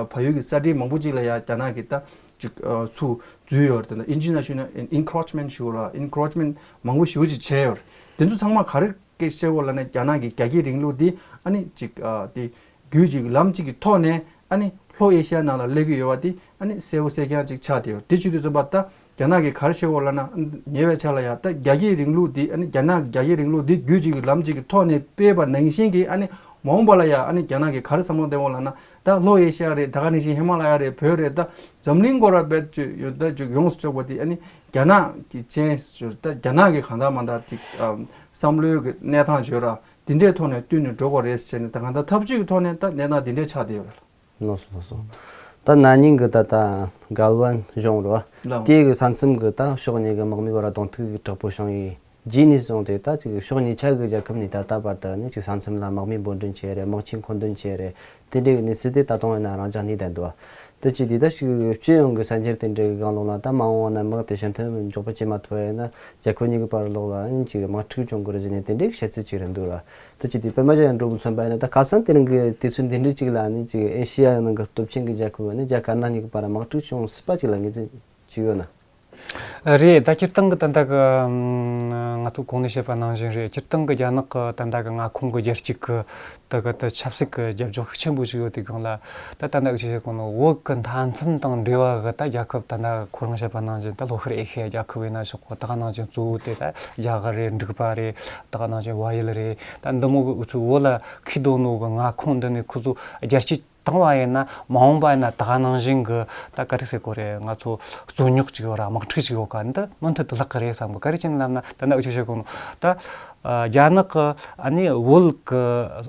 བལ་ཡུལ་གྱི་ས་ཁྲའི་མང་པོ་ཅིག་ལ་ཡང་རྒྱ་ནག་གིས་ད་ཅིག་ཚུར་འཛུལ་ཡོད་རེད། དེ་འདྲ་International Encroachment ཞུ་ར་Encroachment མང་པོ་ཞེ་པོ་ཅིག་བྱས་ཡོད་རེད། དེ་ཚོ་ཚང་མ་ག་རེ་སྐད་ཆ་བཤད་དགོས་ལབ་ན་རྒྱ་ནག་གི་རྒྱ་སྐྱེད་རིང་ལུགས་འདི་ཨ་ནི་ཅིག་དེ་རྒྱུད་ཅིག་ལམ་ཅིག་གི་ཐོག་ནས་ཨ་ནི་ལྷོ་ཨེ་ཤི་ཡ་ནང་ལ་སླེབས་ཀྱི་ཡོད་པ་དེ་ཨ་ནི་གསལ་པོ་གསལ་རྐྱང་ཅིག་ཆགས་བསྡད་ཡོད། དེ་བྱེད་དུས་ཙམ་པ་ད་རྒྱ་ནག་གིས་ག་རེ་བཤད་ཡོད་ལབ་ན་ཉེ་བའི་ཆར་ལ་ཡང་ད་རྒྱ་སྐྱེད་རིང་ལུགས་འདི་ཨ་ནི་རྒྱ་ནག་རྒྱ་སྐྱེད་རིང་ལུགས་འདི་རྒྱུད་ཅིག་གི་ལམ་ཅིག་གི་ཐོག་ནས་སྤེལ་བ་ནང་བཞིན་གྱི་ཨ་ནི་མ་འོངས་པ་ལ་ཡང་ཨ་ནི་རྒྱ་ནག་གིས་ག་རེ་བསམ་བློ་གཏོང་ཡོད་ལབ་ན་ད་ལྷོ་ཨེ་ཤི་ཡ་རེད། ད་ག་ནང་བཞིན་ཧི་མ་ལ་ཡ་རེད། བོད་རེད། ད་འཛམ་གླིང་སྐོར་ལ་བེད་སྤྱོད་ཡོད་ད་ཅིག་ཡོངས་སུ་ཕྱོགས་པ་དེ་ཨ་ནི་རྒྱ་ནག་གི་ཅན་ཞུ་ད་རྒྱ་ནག་གི་གང་ལྟར་མ་ལྟར་ཅིག་བསམ་བློའི་གི་གནས་སྟངས་བརྗོད་ར་དེ་འདྲའི་ཐོག་ནས་བསྟུན་ནས་འགྲོ་དགོས་རེད་ཟེར་ནས་ད་གང་ལྟར་འཐབ་ཇུས་ཀྱི་ཐོག་ནས་ད་གནས་སྟངས་དེ་འདྲའི་ཆགས་བསྡད་ཡོད་རེད། ལགས་སོ་ལགས་སོ། ད་ན་ནིང་གི་ད་ད་གལ་ཝན་གཞུང་རེད་བ། ལགས། དེ་གི་ས་མཚམས་གི་ད་ཕྱོགས་གཉིས་ཀྱི་དམག་མིའི་བར་དོང་ཐུག་གི་དྲག་པོ་བྱུང་ཡི་རྗེས་ནས་བཟུང་སྟེ་ད་ཅིག་ཕྱོགས་གཉིས་ཆ་གི་རྒྱལ་ཁབ་ནས་ད་ལྟ་བར་དུ་ནི་ཅིག་ས་མཚམས་ལ་དམག་མི་འབོར་འདྲེན་བྱས་རེད། དམག་ཆས་མཁོ་འདོན་བྱས་རེད། དེ་འདྲའི་གནས་ཚུལ་དེ་ད་དུང་ཡིན་ན་རང་འཇགས་གནས་བསྡད་འདུག་དེ་ཅི་དེ་ད་ཞིག་སྤྱི་ཡོངས་ཀྱི་ས་འགྱུར་དེ་འདྲའི་གི་སྒང་ལོགས་ལ་ད་མ་འོངས་པ་ན་དམག་དེ་ཕྱིར་འཐེན་མགྱོགས་པོ་བྱེད་མ་ཐུབ་པ་ཡིན་ན་རྒྱལ་ཁབ་གཉིས་ཀྱི་བར་ལོགས་ལ་ཨ་ནི་ཅིག་དམག་འཁྲུག་བྱུང་དགོས་རེད་ཟེར་ནས་དེ་འདྲའི་བཤད་ཚུལ་ཅིག་རེད་འདུག་ར། དེ་ཅི་དེ་པད་མ་ཅན་འགྲོ་གི་མཚོན་པ་ཡིན་ན་ད་ཁ་སང་དེ་རིང་གི་དུས་ཚོད་འདི་འདྲའི་ཅིག་ལ་ཨ་ནི་ཅིག་ཨེ་ཤི་ཡ་ནང་གི་སྟོབས་ཆེན་གྱི་རྒྱལ་ཁབ་ཨ་ནི་རྒྱ་དཀར་ནག་གཉིས་ཀྱི་བར་དམག་འཁྲུག་བྱུང་སྲིད་པ་ཅིག་ལ་ངེས་འཛིན་ཅིག་ཡོད་ན། རེད། ད་སྤྱིར་བཏང་གི་ད་ལྟ་གི་ང་ཚོ་གོང་ནས་བཤད་པ་ནང་བཞིན་རེད། སྤྱིར་བཏང་གི་རྒྱ་ནག་གི་ད་ལྟ་གི་མངའ་ཁོངས་གི་རྒྱལ་གཅེས་གི་ད་གི་ད་ཆབ་སྲིད་ཀྱི་རྒྱབ་ལྗོངས་ཤུགས་ཆེན་པོ་ཞིག་ཡོད་དེ་སྒང་ལ་ད་ད་ལྟ་གི་ཆི་ཟེར་གོ་ནོ་བོད་ཀྱི་མཐའ་མཚམས་དང་འབྲེལ་བ་གི་ད་རྒྱལ་ཁབ་ད་ལྟ་ཁོ་རང་བཤད་པ་ནང་བཞིན་ད་ལྷོ་ཤར་ཨེ་ཤི་ཡའི་རྒྱལ་ཁབ་ཡིན་ན་ཆོག་གོ། ད་ག་ནང་བཞིན་གཙོ་བོ་དེ་ད་རྒྱ་གར་རེད། འབྲུག་པ་རེད། ད་ག་ནང་བཞིན་བལ་ཡུལ་རེད། ད་འདི་མོ་གི་འུ་ཚོ་བོད་ལ་ཁུག་འདུག་ནོ་གི་མངའ་ཁོངས་འདི་ནས་ཁོ་ཚོ་རྒྱལ་གཅེས་བཏང་བ་ཡིན་ན་མ་འོངས་པ་ཡིན་ན་ད་ག་ནང་བཞིན་གི་ད་ག་རེ་ཟེར་གོ་རེད། ང་ཚོ་རྩོད་རྙོག་ཅིག་ཡོད་ར་དམག་འཁྲུག་ཅིག་ཡོད་ག་འདི་མུ་མཐུད་དུ་ལྷག་གི་རེད་བསམ་གི། ག་རེ་བྱས་ནས་ལབ་ན་ད་ནི་འུ་ཆོས་བཤད་གོ་ནོ་ད། རྒྱ་ནག་གི་ཨ་ནི་བོད་གི་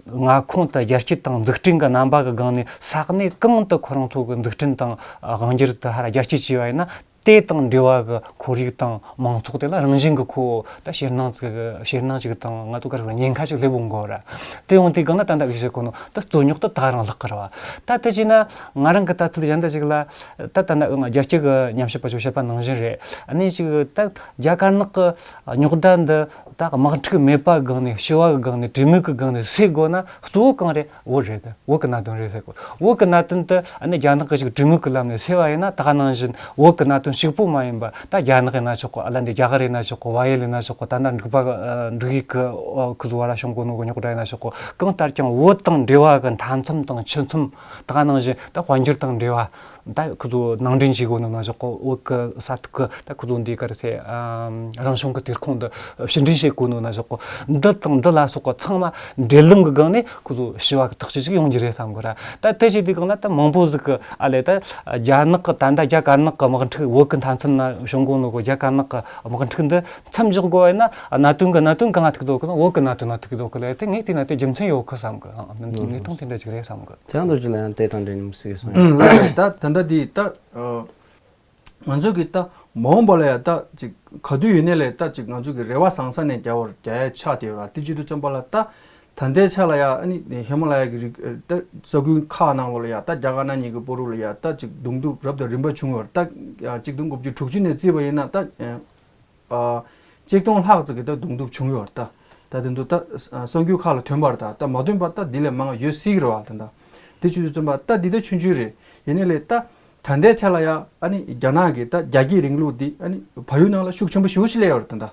མངའ་ཁོངས་དེ་རྒྱ་སྐྱེད་དང་འཛུགས་སྐྲུན་གི་རྣམ་པ་གི་སྒང་ནས་ས་གནས་གང་དུ་ཁོ་རང་ཚོ་གི་འཛུགས་སྐྲུན་དང་དབང་སྒྱུར་དེ་ཧར་རྒྱ་སྐྱེད་བྱས་པ་ཡིན་ན་དེ་དང་འབྲེལ་བ་གི་ཁོར་ཡུག་དང་མང་ཚོགས་དེ་ལ་རང་བཞིན་གི་ཁོ་ད་ཕྱིར་སྣང་ཅིག་ཕྱིར་སྣང་ཅིག་དང་ང་ཚོ་ག་རེ་ཉེན་ཁ་ཞིག་སླེབས་ཡོང་གི་ར། དེ་ཡོང་དུས་སྒང་ན་ད་ལྟ་གི་བཤད་གོ་ནོ་ད་རྩོད་རྙོག་ད་ད་རང་ལྷག་གི་ར་བ། ད་དེ་བྱས་ན་ང་རང་གི་ལྟ་ཚུལ་གཞན་དག་ཅིག་ལ་ད་ད་ལྟ་རྒྱ་སྐྱེད་གི་ཉམས་ཞིབ་པ་ཚོ་བཤད་པ་ནང་བཞིན་རེད། ཨ་ནི་ཞིག་ད་རྒྱ་དཀར་ནག་གི་རྙོག་དྲ་འདི་ད་དམག་འཁྲུག་མེད་པ་སྒང་ནས་ཞི་བ་གི་སྒང་ནས་གྲོས་མོལ་གི་སྒང་ནས་སེལ་དགོས་ན་གཙོ་བོ་གང་རེད། བོད་རེད། བོད་ཀྱི་གནད་དོན་རེད་ཟེར་གོ། བོད་ཀྱི་གནད་དོན་དེ་ཨ་ནི་རྒྱ་ནག་གིས་ཅིག་གྲོས་མོལ་གི་ལམ་ནས་སེལ་བ་ཡིན་ན་ད་ག་ནང་བཞིན་བོད་ཀྱི་གནད་དོན་གཅིག་པོ་མ་ཡིན་པ་ད་རྒྱ་ནག་ཡིན་ན་ཆོག་གོ། ཨ་ལ་འདི་རྒྱ་གར་ཡིན་ན་ཆོག་གོ། བལ་ཡུལ་ཡིན་ན་ཆོག་གོ། ད་ལྟ་འབྲུག་པ་འབྲུག་ཡུལ་གྱི་ཁུ་ཚོ་བར་ལ་བྱུང་གོ་ནོ་གི་རྙོག་དྲ་ཡིན་ན་ཆོག་གོ། གང་ལྟར་ཀྱང་བོད་དང་འབྲེལ་བ་གི་མཐའ་མཚམས་དང་ཆུ་མཚམས་ད་ག་ནང་བཞིན་ད་དཔལ་འབྱོར་དང་འབྲེལ་བ། ད་ཁོ་ཚོ་ནང་འདྲེན་བྱེད་དགོས་ནོ་ན་ཞོག་གོ། བོད་ཀྱི་ས་ཐོག་གི་ད་ཁོ་ཚོ་འདི་ག་རེ་ཟེར་རང་བྱུང་གི་དུས་ཁོངས་འདི་ཕྱིར་འདྲེན་བྱེད་དགོས་ནོ་ན་ཞོག་གོ། འདི་དང་འདི་ལ་སོགས་པ་ཚང་མ་འབྲེལ་ལམ་གྱི་སྒང་ནས་ཁོ་ཚོ་ཞི་བ་གི་ཐག་གཅོད་ཅིག་ཡོང་རྒྱུ་རེད་བསམ་གི་ར། ད་དེ་བྱེད་དུས་སྒང་ན་ད་མང་པོ་ཟིག་གི་ཨ་ལས་ད་རྒྱ་ནག་གི་ད་ལྟ་རྒྱ་དཀར་ནག་གི་དམག་འཁྲུག་བོད་ཀྱི་མཐའ་མཚམས་ན་བྱུང་གོ་ནོ་གི་རྒྱ་དཀར་ནག་གི་དམག་འཁྲུག་འདི་མཚམས་འཇོག་དགོས་ཡིན་ན་གནད་དོན་གྱི་གནད་དོན་གང་ང་ཐུག་འདུག་གི་ན་བོད་ཀྱི་གནད་དོན་ན་ཐུག་འདུག་གི་ལས་དེ་ངས་བལྟས་ན་དེ་རྒྱུ་མཚན་ཡོད་གི་བསམ་གི། ཨང་། གནས་སྟངས་དེ་འདྲ་ཅིག་རེད་བསམ་གི། ཚེ་དབང་རྡོ་རྗེ་ལ་ཡང་དེ་དང་འབྲེལ་ནས་མི་སྲིད་གསུང་ཡ། ད་ད་ལྟ་དེ་ད་ང་ཚོ་གི་ད་མ་འོངས་པ་ལ་ཡ་ད་ཅིག་ག་དུས་ཡིན་ནའི་ལས་ད་ཅིག་ང་ཚོ་གི་རེ་བ་བཟང་ས་ནས་རྒྱ་བོར་རྒྱ་ཡ་ཆགས་བསྡད་ཡོད་ར། དེ་བྱེད་དུས་ཙམ་པ་ལ་ད་ད་ལྟའི་ཆ་ལ་ཡ་ཨ་ནི་ཧི་མ་ལ་ཡ་གི་རི་ད་ས་ཁུལ་ཁག་ནང་ལོགས་ལ་ཡ་ད་རྒྱ་དཀར་ནག་གཉིས་ཀྱི་བར་ལ་ཡ་ད་ཅིག་གདོང་ཐུག་རབ་དང་རིམ་པ་བྱུང་ཡོད་ར། ད་ཅིག་སྟོང་དགུ་བརྒྱ་དྲུག་ཅུ་ནས་བརྩིས་པ་ཡིན་ན་ད། ཨ། ཆིག་སྟོང་ལྷག་ཙམ་གྱི་ད་གདོང་ཐུག་བྱུང་ཡོད་རེད་ད། ད་དེ་ཚོ་ད་ས་ས་ཁུལ་ཁག་ལ་ཐོན་པ་རེད་ད། ད་མ་ཐོན་པ་ད་འདི་ལས་མང་བ་ཡོད་སྲིད་ཀྱི་རེད་བ་ད་ད། དེ་བྱེད་དུས་ཙམ་པ་ད་འདི་ད་ཆུང་ཆུང་རེད། ཡིན་ནའི་ལས་ད་ད་ལྟའི་ཆ་ལ་ཡ་ཨ་ནི་རྒྱ་ནག་གི་ད་རྒྱ་སྐྱེད་རིང་ལུགས་འདི་ཨ་ནི་བལ་ཡུལ་ནང་ལ་ཤུགས་ཆེན་པོ་ཞེ་པོ་ཞིག་སླེབས་ཡོད་རེད་ད་ད། ད་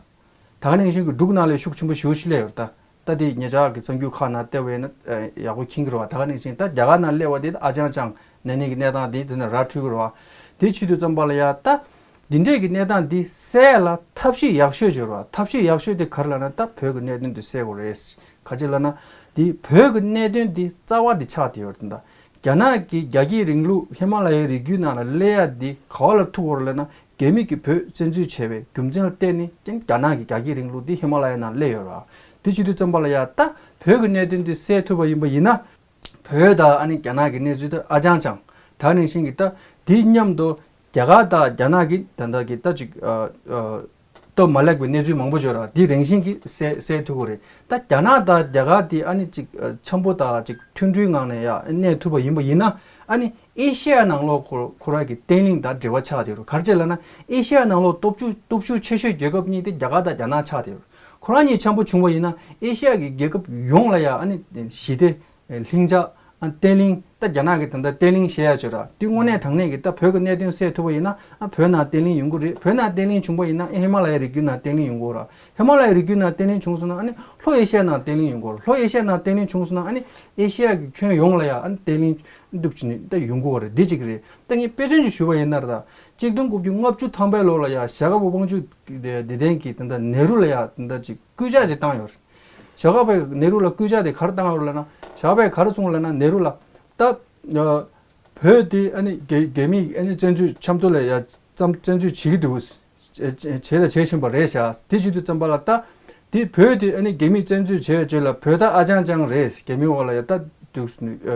ག་ནང་བཞིན་གྱི་འབྲུག་ནང་ལ་ཤུགས་ཆེན་པོ་ཞེ་པོ་ཞིག་སླེབས་ཡོད་རེད་ད། ད་དེ་ཉེ་ཆར་གྱི་གསར་འགྱུར་ཁག་ནང་བལྟས་པ་ཡིན་ན་ཡག་པོ་མཁྱེན་གྱི་རེད་བ། ད་ག་ནང་བཞིན་ད་རྒྱ་གར་ནང་སླེབས་པ་དེ་ཨ་ཅང་ཅང་ན་ནིང་གི་གནས་སྟངས་དེ་དེ་ནས་ར་འཕྲོད་ཀྱི་རེད་བ། དེ་བྱེད་དུས་ཙམ་པ་ལ་ཡ་ད། འདི་འདྲས་ཀྱི་གནས་སྟངས་འདི་སེལ་ལ་ཐབས་ཤེས་ཡག་ཤོས་བྱོས་རོགས། ཐབས་ཤེས་ཡག་ཤོས་དེ་ག་རེ་ལབ་ན་ད་བོད་ཀྱི་གནད་དོན་འདི་སེལ་དགོས་རེད། ག་ཅི་ལབ་ན། འདི་བོད་ཀྱི་གནད་དོན་འདི་རྩ་བ་འདི་ཆགས་བསྡད་ཡོད་རེད་ད། རྒྱ་ནག་གི་རྒྱ་སྐྱེད་རིང་ལུགས་ཧི་མ་ལ་ཡའི་རི་རྒྱུད་ནང་ལ་སླེབས་ཡ་འདི་ག་བ་ལ་ཐུག་ཡོད་རེད་ལབ་ན་རྒྱ་མི་གིས་བོད་བཙན་འཛུལ་བྱས་པའི་རྒྱུ་མཚན་ལ་བརྟེན་ནས་ཀྱང་རྒྱ་ནག་གི་རྒྱ་སྐྱེད་རིང་ལུགས་འདི་ཧི་མ་ལ་ཡ་ནང་སླེབས་ཡོད་རེད། འདི་བྱེད་དུས་ཙམ་པ་ལ་ཡ་ད་བོད་ཀྱི་གནད་དོན་འདི་སེལ་ཐུབ་པ་ཡིན་པ་ཡིན་ན། བོད་དང་ཨ་ནི་རྒྱ་ནག་གི་གནས་ཚུལ་དེ་ཨ་ཅང་ཅང་། ད་ནང་བཞིན་གྱི་ད་དེ་མཉམ་དུ་རྒྱ་གར་དང་རྒྱ་ནག་གི་ད་ལྟ་གི་ད་ཅིག་ཨ་ཨ་སྟབས་མ་ལེགས་པའི་གནས་ཚུལ་མང་པོ་ཡོད་ར། དེ་རང་བཞིན་གྱིས་སེལ་སེལ་ཐུབ་ཀྱི་རེད། ད་རྒྱ་ནག་དང་རྒྱ་གར་དེ་ཨ་ནི་ཅིག་ཨ་འཆམ་པོ་དང་ཅིག་མཐུན་སྒྲིལ་ངང་ནས་ཡ་གནས་ཐུབ་པ་ཡིན་པ་ཡིན་ན་ཨ་ནི་ཨེ་ཤེ་ཡ་ནང་ལོགས་ཁོ་ཁོ་རང་གི་བརྟན་ལྷིང་དང་འབྲེལ་བ་ཆགས་བསྡད་ཡོད་རེད། ག་རེ་བྱས་ལབ་ན་ཨེ་ཤེ་ཡ་ནང་ལོགས་སྟོབས་ཤུགས་སྟོབས་ཤུགས་ཆེ་ཤོས་རྒྱལ་ཁབ་གཉིས་དེ་རྒྱ་གར་དང་རྒྱ་ནག་ཆགས་བསྡད་ཡོད་རེད། ཁོ་རང་གཉིས་འཆམ་པོ་བྱུང་བ་ཡིན་ན་ཨེ་ཤི་ཡ་གི་རྒྱལ་ཁབ་ཡོངས་ལ་ཡ་ཨ་ནི་ཞི་བདེ་ལྷིང་འཇགས་ཨ་བརྟན་ལྷིང་། ད་རྒྱ་ནག་གི་ད་ལྟ་བརྟན་ལྷིང་བཤད་ཡ་ཆོས་ར་དེ་དངོས་གནས་དྲང་གནས་ཀྱི་ད་བོད་ཀྱི་གནད་དོན་སེལ་ཐུབ་པ་ཡིན་ན་ཨ་བོད་ནང་བརྟན་ལྷིང་ཡོང་གི་རེད། བོད་ནང་བརྟན་ལྷིང་བྱུང་བ་ཡིན་ན་ཨ་ཧི་མ་ལ་ཡའི་རི་རྒྱུད་ནང་བརྟན་ལྷིང་ཡོང་གི་རེད། ཧི་མ་ལ་ཡའི་རི་རྒྱུད་ནང་བརྟན་ལྷིང་བྱུང་སོང་ན་ཨ་ནི་ལྷོ་ཨེ་ཤ་ཡའི་ནང་བརྟན་ལྷིང་ཡོང་གི་རེད། ལྷོ་ཨེ་ཤ་ཡའི་ནང་བརྟན་ལྷིང་བྱུང་སོང་ན་ཨ་ནི་ཨེ་ཤ་ཡ་གི་ཁྱོན་ཡོངས་ལ་ཡ་ཨ་ནི་བརྟན་ལྷིང་འདུག་ཅིག་ནི་ད་ཡོང་གི་རེད། འདི་གཅིག་རེད། ད་ངས་དཔེ་མཚོན་ཅིག་ཞུ་བ་ཡིན་ན་ར་ད་གཅིག་སྟོང་དགུ་བརྒྱ་ལྔ་བཅུ་ཐམ་པའི་ལོ་ལ་ཡ་ཞྭ་སྒབ་པ་དབང་ཕྱུག་དེ་དེ་ལྡན་གྱི་ད་ད་ནེ་རུ་ལ་ཡ་ད་ད་ཅིག་སྐུལ་ལྕག་ཅིག་བཏང་ཡོད་རེད། ཞྭ་སྒབ་པས་ནེ་རུ་ལ་སྐུལ་ལྕག་དེ་ག་རེ་བཏང་ཡོད་རེད་ལབ་ན། ཞྭ་སྒབ་པས་ག་རེ་གསུངས་ལབ་ན་ནེ་རུ་ལ་ད་ཨ་བོད་དེ་ཨ་ནི་རྒྱ་རྒྱ་མིས་ཨ་ནི་བཙན་འཛུལ་ཆབ་མདོ་ལ་ཡ་ཙམ་བཙན་འཛུལ་བྱེད་ཀྱི་འདུག་བྱས་བྱས་དང་བྱེད་བཞིན་པ་རེད་ཤག་དེ་བྱེད་དུས་ཙམ་པ་ལ་ད་དེ་བོད་དེ་ཨ་ནི་རྒྱ་མིས་བཙན་འཛུལ་བྱས་རྗེས་ལ་བོད་ད་ཨ་ཅང་ཅང་རེད། རྒྱ་མིའི་འོག་ལ་ཡ་ད་འདུག་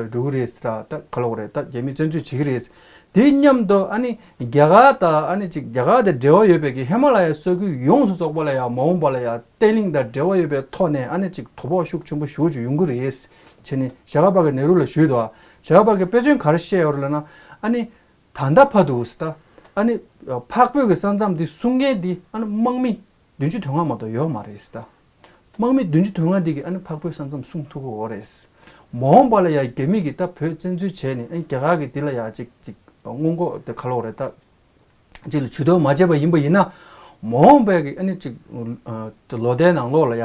འགྲོ་གི་རེད་ཟེར། ད་ག་ལོག་རེད། ད་རྒྱ་མིས་བཙན་འཛུལ་བྱེད་ཀྱི་རེད། དེ་མཉམ་དུ་ཨ་ནི་རྒྱ་གར་དང་ཨ་ནི་ཅིག་རྒྱ་གར་དང་འབྲེལ་བ་ཡོད་པའི་གི་ཧི་མ་ལ་ཡའི་ས་ཁུལ་ཡོངས་སུ་རྫོགས་པ་ལ་ཡ་མ་འོངས་པ་ལ་ཡ་བརྟན་ལྷིང་དང་འབྲེལ་བ་ཡོད་པའི་ཐོག་ནས་ཨ་ནི་ཅིག་དོ་ཕོག་ཤུགས་ཆེན་པོ་ཞེ་པོ་ཅིག་ཡོང་གི་རེད་ཟེར་ནས་ཞྭ་སྒབ་པ་གིས་ནེ་རུ་ལ་ཞུས་འདུག་ཞྭ་སྒབ་པ་གིས་དཔེ་མཚོན་ག་རེ་བཤད་ཡོད་རེད་ལབ་ན་ཨ་ནི། ད་ལྟ་བར་དུ་ད་ཨ་ནི་འཕགས་བོད་ཀྱི་ས་མཚམས་འདི་སྲུང་མཁན་འདི་ཨ་ནི་དམག་མི་བདུན་ཅུ་དོན་ལྔ་མ་གཏོགས་ཡོད་མ་རེད་ད། དམག་མི་བདུན་ཅུ་དོན་ལྔ་འདི་གིས་ཨ་ནི་འཕགས་བོད་ས་མཚམས་སྲུང་ཐུབ་ཀྱི་ཡོད་རེད། མ་འོངས་པ་ལ་ཡ་རྒྱ་མི་གིས་ད་བོད་བཙན་འཛུལ་བྱས་ནས་ཨ་ནི་རྒྱ་གར་གྱིས་འདི་ལ་ཡ་ཅིག་ཅིག་སྔོན་འགོག་དེ་ག་ལོག་རེད་ད། ཅིག་ལ་ཇུས་གཏོགས་མ་བྱས་པ་ཡིན་པ་ཡིན་ན། མ་འོངས་པའི་གི་ཨ་ནི་ཅིག་ལོ་ཟླའི་ནང་ལོགས་ལ་ཡ།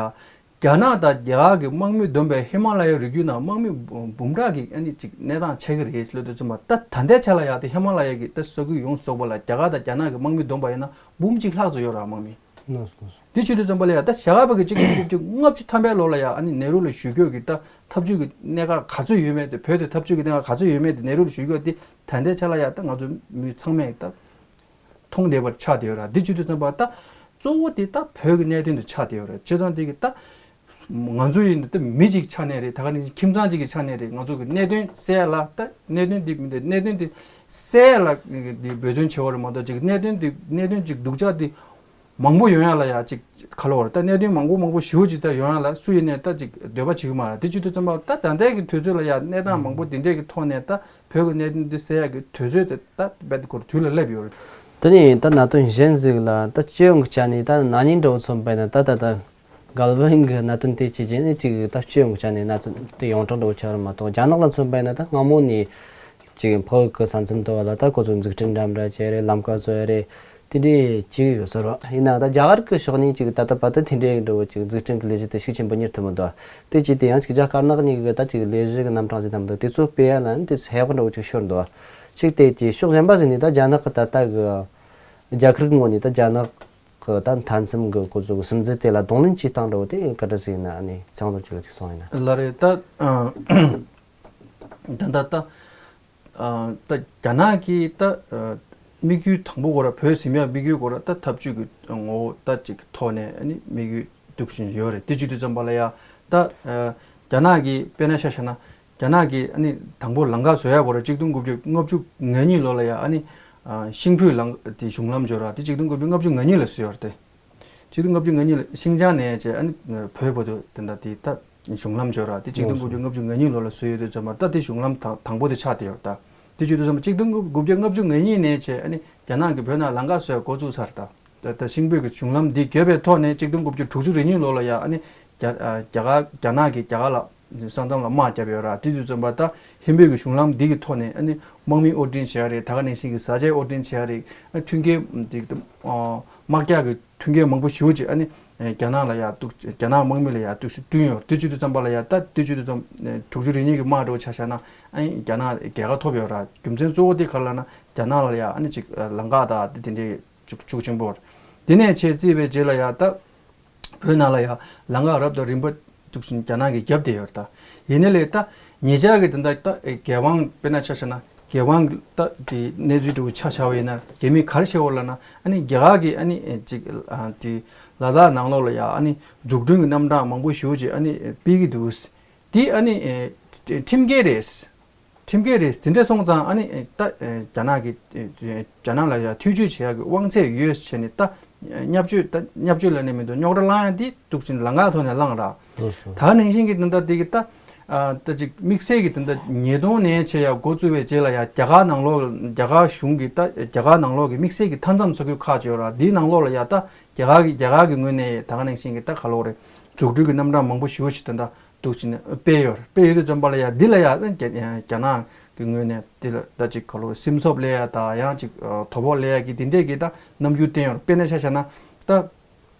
རྒྱ་ནག་དང་རྒྱ་གར་གྱི་དམག་མི་བསྡོམས་པའི་ཧི་མ་ལ་ཡའི་རི་རྒྱུད་ནང་དམག་མི་འབུམ་ཕྲག་གི་ཨ་ནི་ཅིག་གནས་སྟངས་ཆགས་ཀྱི་རེད་ལབ་དུས་ཙམ་པ་ད་ད་ལྟའི་ཆ་ལ་ཡ་དེ་ཧི་མ་ལ་ཡ་གི་ད་ས་ཁུལ་ཡོངས་སུ་རྫོགས་པ་ལ་རྒྱ་གར་དང་རྒྱ་ནག་གི་དམག་མི་བསྡོམས་པ་ཡིན་ན་འབུམ་གཅིག་ལྷག་ཙམ་ཡོད་རེད་དམག་མི། དེ་བྱེད་དུས་ཙམ་པ་ལ་ཡ་ད་ཞྭ་སྒབ་པ་གིས་གཅིག་སྟོང་དགུ་བརྒྱ་ལྔ་བཅུ་ཐམ་པའི་ལོ་ལ་ཡ་ཨ་ནི་ནེ་རུ་ལ་ཞུ་རྒྱུ་གི་ད་ཐབས་ཇུས་ཀྱི་གནད་འགག་ག་ཚོད་ཡོད་མེད་དེ་བོད་དེ་ཐབས་ཇུས་ཀྱི་གནད་འགག་ག་ཚོད་ཡོད་མེད་དེ་ནེ་རུ་ལ་ཞུ་རྒྱུ་དེ་ད་ལྟའི་ཆ་ལ་ཡ་ད་ང་ཚོ་མི་ཚང་མས་ད། མཐོང་བདེ་བར་ཆགས་བསྡད་ཡོད་ར། འདི་བྱེད་དུས་ཙམ་པ་ད་གཙོ་བོ་དེ་ད་བོད་ཀྱི་གནད་དོན་དུ་ཆགས་བསྡད་ཡོད་ར། བྱས་ཙང་དེ་གི་ད་ང་ཚོ་ཡིན་ད་མི་གཅིག་ཆ་ནས་རེད། ད་ག་ནི་ཁྱིམ་ཚང་གཅིག་གི་ཆ་ནས་རེད། ང་ཚོ་གི་གནད་དོན་སེལ་ལ་ད་གནད་དོན་འདི་མི་འདི་གནད་དོན་འདི་སེལ་ལ་འདི་འབད་བརྩོན་བྱེད་དགོས་རེད་མ་གཏོགས་ཅིག་གནད་དོན་འདི་གནད་དོན་ཅིག་སྡུག་ཅག་འདི་མང་པོ་ཡོང་ཡ་ལ་ཡ་ཅིག་ག་ལོ་བར་ད་གནད་དོན་མང་པོ་མང་པོ་ཞེ་པོ་ཅིག་ད་ཡོང་ཡ་ལ་སུ་ཡིན་ནས་ད་ཅིག་འདོད་པ་བྱེད་ཀྱི་མ་རེད། དེ་བྱེད་དུས་ཙམ་པ་ད་ད་ལྟའི་གི་དུས་ཚོད་ལ་ཡ་གནས་སྟངས་མང་པོ་འདི་འདྲས་ཀྱི་ཐོག་ནས་ད། བོད་ཀྱི་གནད་དོན་འདི་སེལ་ཡག་གི་དུས་ཚོད་དེ་ད་རྦད་དེ་ཁོ་རང་དུས་ལ་སླེབས་ཡོད་རེད། དེ་ནས་ད་གནད་དོན་གཞན་ཞིག་ལ་ད་སྤྱི་ཡོངས་ཀྱི་ཆ་ནས་ད་ན་ནིང་འདྲ་བོ་མཚོན་པ་ཡིན་ན་ད་ད་ད་གལ་ཝིན་གྱི་གནད་དོན་དེ་བྱས་རྗེས་ནས་ཅིག་ད་སྤྱི་ཡོངས་ཀྱི་ཆ་ནས་གནད་དོན་དེ་ཡོངས་གྲགས་འདྲ་བོ་ཆགས་རེད་མ་གཏོགས། རྒྱ་ནག་ལ་མཚོན་པ་ཡིན་ན་ད་སྔ་མོ་ནས་ཅིག་འཕགས་ཡུལ་གྱི་ས་མཚམས་དེ་བ་ལ་ད་ཁོ་ཚོ་འཛུགས་སྐྲུན་འདྲ་འདྲ་བྱས་རེད། ལམ་ཀ་བཟོས་རེད། དེ་འདྲའི་བྱེད་ཀྱི་ཡོད་ས་རེད། ཡིན་ནའང་ད་རྒྱ་གར་གྱི་ཕྱོགས་ནས་ཅིག་ད་ལྟ་བར་དུ་དེ་འདྲའི་འདྲ་བོ་ཅིག་འཛུགས་སྐྲུན་གྱི་ལས་གཞི་དེ་ཤུགས་ཆེན་པོ་གཉེར་ཐུབ་མི་འདུག་དེ་ཅིག་དེ་ཡང་ཅིག་རྒྱ་དཀར་ནག་གཉིས་ཀྱི་ད་ཅིག་ལས་གཞི་གི་རྣམ་གྲངས་ཅིག་དང་དེ་ཚོ་སྤེལ་ཡ་ལ་ནི་དེ་ཧེ་བག་འདྲ་བོ་ཅིག་ཤོར་འདུག་གཅིག་དེ་ཅིག་ཕྱོགས་གཞན་པ་ཞིག་ནས་ད་རྒྱ་ནག་གི་ད་ལྟ་གི་རྒྱ་གར་གྱི་ངོས་ནས་ད་རྒྱ་ནག་གི་ད་མཐའ་མཚམས་གི་ཁོ་ཚོ་གི་སིམ་འཛུལ་དེ་ལ་གདོང་ལེན་བྱེད་སྟངས་འདྲ་བོ་དེ་ག་འདྲ་ཞིག་ཡིན་ན་ནི་ཚང་འདུག་ཅིག་ལ་ཅིག་གསུངས་ཡིན་ན། ལགས་རེད། ད་ད་ད་ད། ད་རྒྱ་ནག་གི་ད་དམིགས་ཡུལ་དང་པོ་ཁོ་ར་བོད་ཟིན་ཡག་དམིགས་ཡུལ་ཁོ་ར་ད་འཐབ་ཇུས་ཀྱི་ངོ་བོ་ད་ཅིག་ཐོག་ནས་ཨ་ནི་དམིགས་ཡུལ་འདུག་བཞིན་ཡོད་རེད། དེ་བྱེད་དུས་ཙམ་པ་ལ་ཡ་ད་རྒྱ་ནག་གི་དཔེར་ན་ཆ་བཞག་ན་རྒྱ་ནག་གི་ཨ་ནི་དང་པོ་ལམ་ཁ་བཟོ་ཡག་ཁོ་ར་གཅིག་སྟོང་དགུ་བརྒྱ་ལྔ་བཅུ་ང་གཉིས་ལོ་ལ་ཡ་ཨ་ནི་ཤིང་ཕུའི་ལམ་དེ་གཞུང་ལམ་བཟོ་ར་དེ་གཅིག་སྟོང་དགུ་བརྒྱ་ལྔ་བཅུ་ང་གཉིས་ལ་བཟོས་ཡོད་རེད་དེ། ཆིག་སྟོང་ལྔ་བཅུ་ང་གཉིས་ལ་ཤིང་ཅང་ནས་བྱས་ཨ་ནི་བོད་བར་དུ་དེ་འདྲ་དེ་ད་གཞུང་ལམ་བཟོས་ར་དེ་ཆིག་སྟོང་དགུ་བརྒྱ་ལྔ་བཅུ་ང་གཉིས་ལོ་ལ་བཟོས་ཡོད་དུས་ཙམ་པ་ད་དེ་གཞུང་ལམ་དང་དང་པོ་དེ་ཆགས་བསྡད་ཡོད་ད། དེ་བྱེད་དུས་ཙམ་པ་ཆིག་སྟོང་དགུ་བརྒྱ་ལྔ་བཅུ་ང་གཉིས་ནས་བྱས་ཨ་ནི་རྒྱ་ནག་གིས་བོད་ནང་ལམ་ཁ་བཟོས་འགོ་བཙུགས་ཚར་ད། ད་ད་ཤིང་ཕུའི་གི་གཞུང་ལམ་འདི་བརྒྱབ་པའི་ཐོག་ནས་ཆིག་སྟོང་དགུ་བརྒྱ་དྲུག་ཅུ་རེ་གཉིས་ལོ་ལ་ཡ་ཨ་ནི་རྒྱ་རྒྱ་གར་རྒྱ་ནག་གིས་རྒྱ་གར་ལ་ས་མཚམས་ལ་དམག་བརྒྱབ་ཡོད་ར། དེ་དུས་ཙམ་པ་ད་ཧིན་བོད་ཀྱི་གཞུང་ལམ་འདི་གི་ཐོག་ནས་ཨ་ནི་དམག་མི་དབོར་འདྲེན་བྱེད་ཡ་རེད། ད་ག་ནང་བཞིན་གྱི་བཟའ་བཅའ་དབོར་འདྲེན་བྱེད་ཡ་རེད། ཨ་མཐུན་རྐྱེན་འདི་དམག་རྒྱག་གི་མཐུན་རྐྱེན་མང་པོ་ཞེ་པོ་ཅིག་ཨ་ནི་རྒྱ་ནག་ལ་ཡ་གཏུག་རྒྱ་ནག་དམག་མི་ལ་ཡ་གཏུག་བསྐྲུན་ཡོད། དེ་བྱེད་དུས་ཙམ་པ་ལ་ཡ་ད་དེ་བྱེད་དུས་ཙམ་དྲུག་ཅུ་རེ་གཉིས་ཀྱི་དམག་འདྲ་བོ་ཆ་བཞག་ན་ཨ་ནི་རྒྱ་ནག་རྒྱལ་ཁ་ཐོབ་ཡོད་ར། རྒྱུ་མཚན་གཙོ་བོ་དེ་ག་རེ་ལབ་ན་རྒྱ་ནག་ལ་ཡ་ཨ་ནི་ཅིག་ལམ་ཁ་དང་དེ་དེ་འདྲའི་ཤུགས་ཤུགས་ཆེན་པོ་རེད། དེ་ནས་ཆེས་བརྩིས་པའི་རྗེས་ལ་ཡ་ད་བོད་ནང་ལ་ཡ་ལམ་ཁ་རབ་དང་རིམ་པ་འདུག་བཞིན་རྒྱ་ནག་གིས་བརྒྱབ་བསྡད་ཡོད་རེད་ད། ཡིན་ནའི་ལས་ད་ཉེ་ཆར་གྱི་དེ་འདྲ་ད་རྒྱལ་དབང་དཔེར་ན་ཆ་བཞག་ན་རྒྱལ་དབང་ད་དེ་གནས་ཚུལ་འདྲ་བོ་ཆ་བཞག་པ་ཡིན་ན་རྒྱ་མིས་ག་རེ་བཤད་ཡོད་ལབ་ན་ཨ་ནི་རྒྱ་གར་གྱིས་ཨ་ནི་ཅིག་དེ་ལ་དྭགས་ནང་ལོགས་ལ་ཡ་ཨ་ནི་འཛུགས་སྐྲུན་གྱི་རྣམ་གྲངས་མང་པོ་ཞེ་པོ་ཅིག་ཨ་ནི་སྤེལ་གྱི་འདུག་དེ་ཨ་ནི་ཁྲིམས་འགལ་རེད། ཁྲིམས་འགལ་རེད། དེ་འདྲ་སོང་ཙང་ཨ་ནི་ད་རྒྱ་ནག་གི་རྒྱ་ནག་ལ་ཡ་ཐེ་བྱུས་བྱེད་ཡག་གི་དབང་ཚད་ཡོད་བྱས་ནས་ད་བརྙས་བཅོས་ད་བརྙས་བཅོས་ལབ་ནས་མི་འདུག་རྙོག་དྲ་བསླང་ཡག་འདི་འདུག་ཅིང་ལམ་ཁ་ཐོག་ནས་བསླངས་ར། ད་ནང་བཞིན་གྱི་ད་ལྟ་དེ་གི་ད་ ཨ་ད་ཅིག་དམིགས་བསལ་གྱི་དེ་འདྲ་ཉིས་སྟོང་ནས་བྱས་ཡ་འགོ་བཙུགས་པའི་རྗེས་ལ་ཡ་རྒྱ་གར་ནང་ལོགས་རྒྱ་གར་གཞུང་གི་ད་རྒྱ་གར་ནང་ལོགས་ཀྱི་དམིགས་བསལ་གྱི་མཐའ་མཚམས་ས་ཁུལ་ཁག་ཅིག་ཡོད་ར། འདིའི་ནང་ལོགས་ལ་ཡ་ད་རྒྱ་གར་གྱི་རྒྱ་གར་གྱི་ངོས་ནས་ད་ག་ནང་བཞིན་གྱི་ད་ག་ལོག་རེད། འཛུགས་སྐྲུན་གྱི་རྣམ་གྲངས་མང་པོ་ཞེ་པོ་ཞིག་ད་ལྟ་འདུག་ཕྱིན་ནས་སྤེལ་ཡོད་རེད། སྤེལ་ཡོད་དུས་ཙམ་པ་ལ་ཡ་འདི་ལ་ཡ་རྒྱ་རྒྱ་ནག་གི་ངོས་ནས་འདི་ལ་ད་ཅིག་ག་ལོག་སེམས་འཚབ་སླེབས་ཡ་ད་ཡང་ཅིག་དོ་ཕོག་སླེབས་ཡ་གི་དེ་འདྲས་ཀྱི་ད་རྣམ་འགྱུར་བསྟན་ཡོད་རེད། དཔེར་ན་ཆ་བཞག་ན་ད།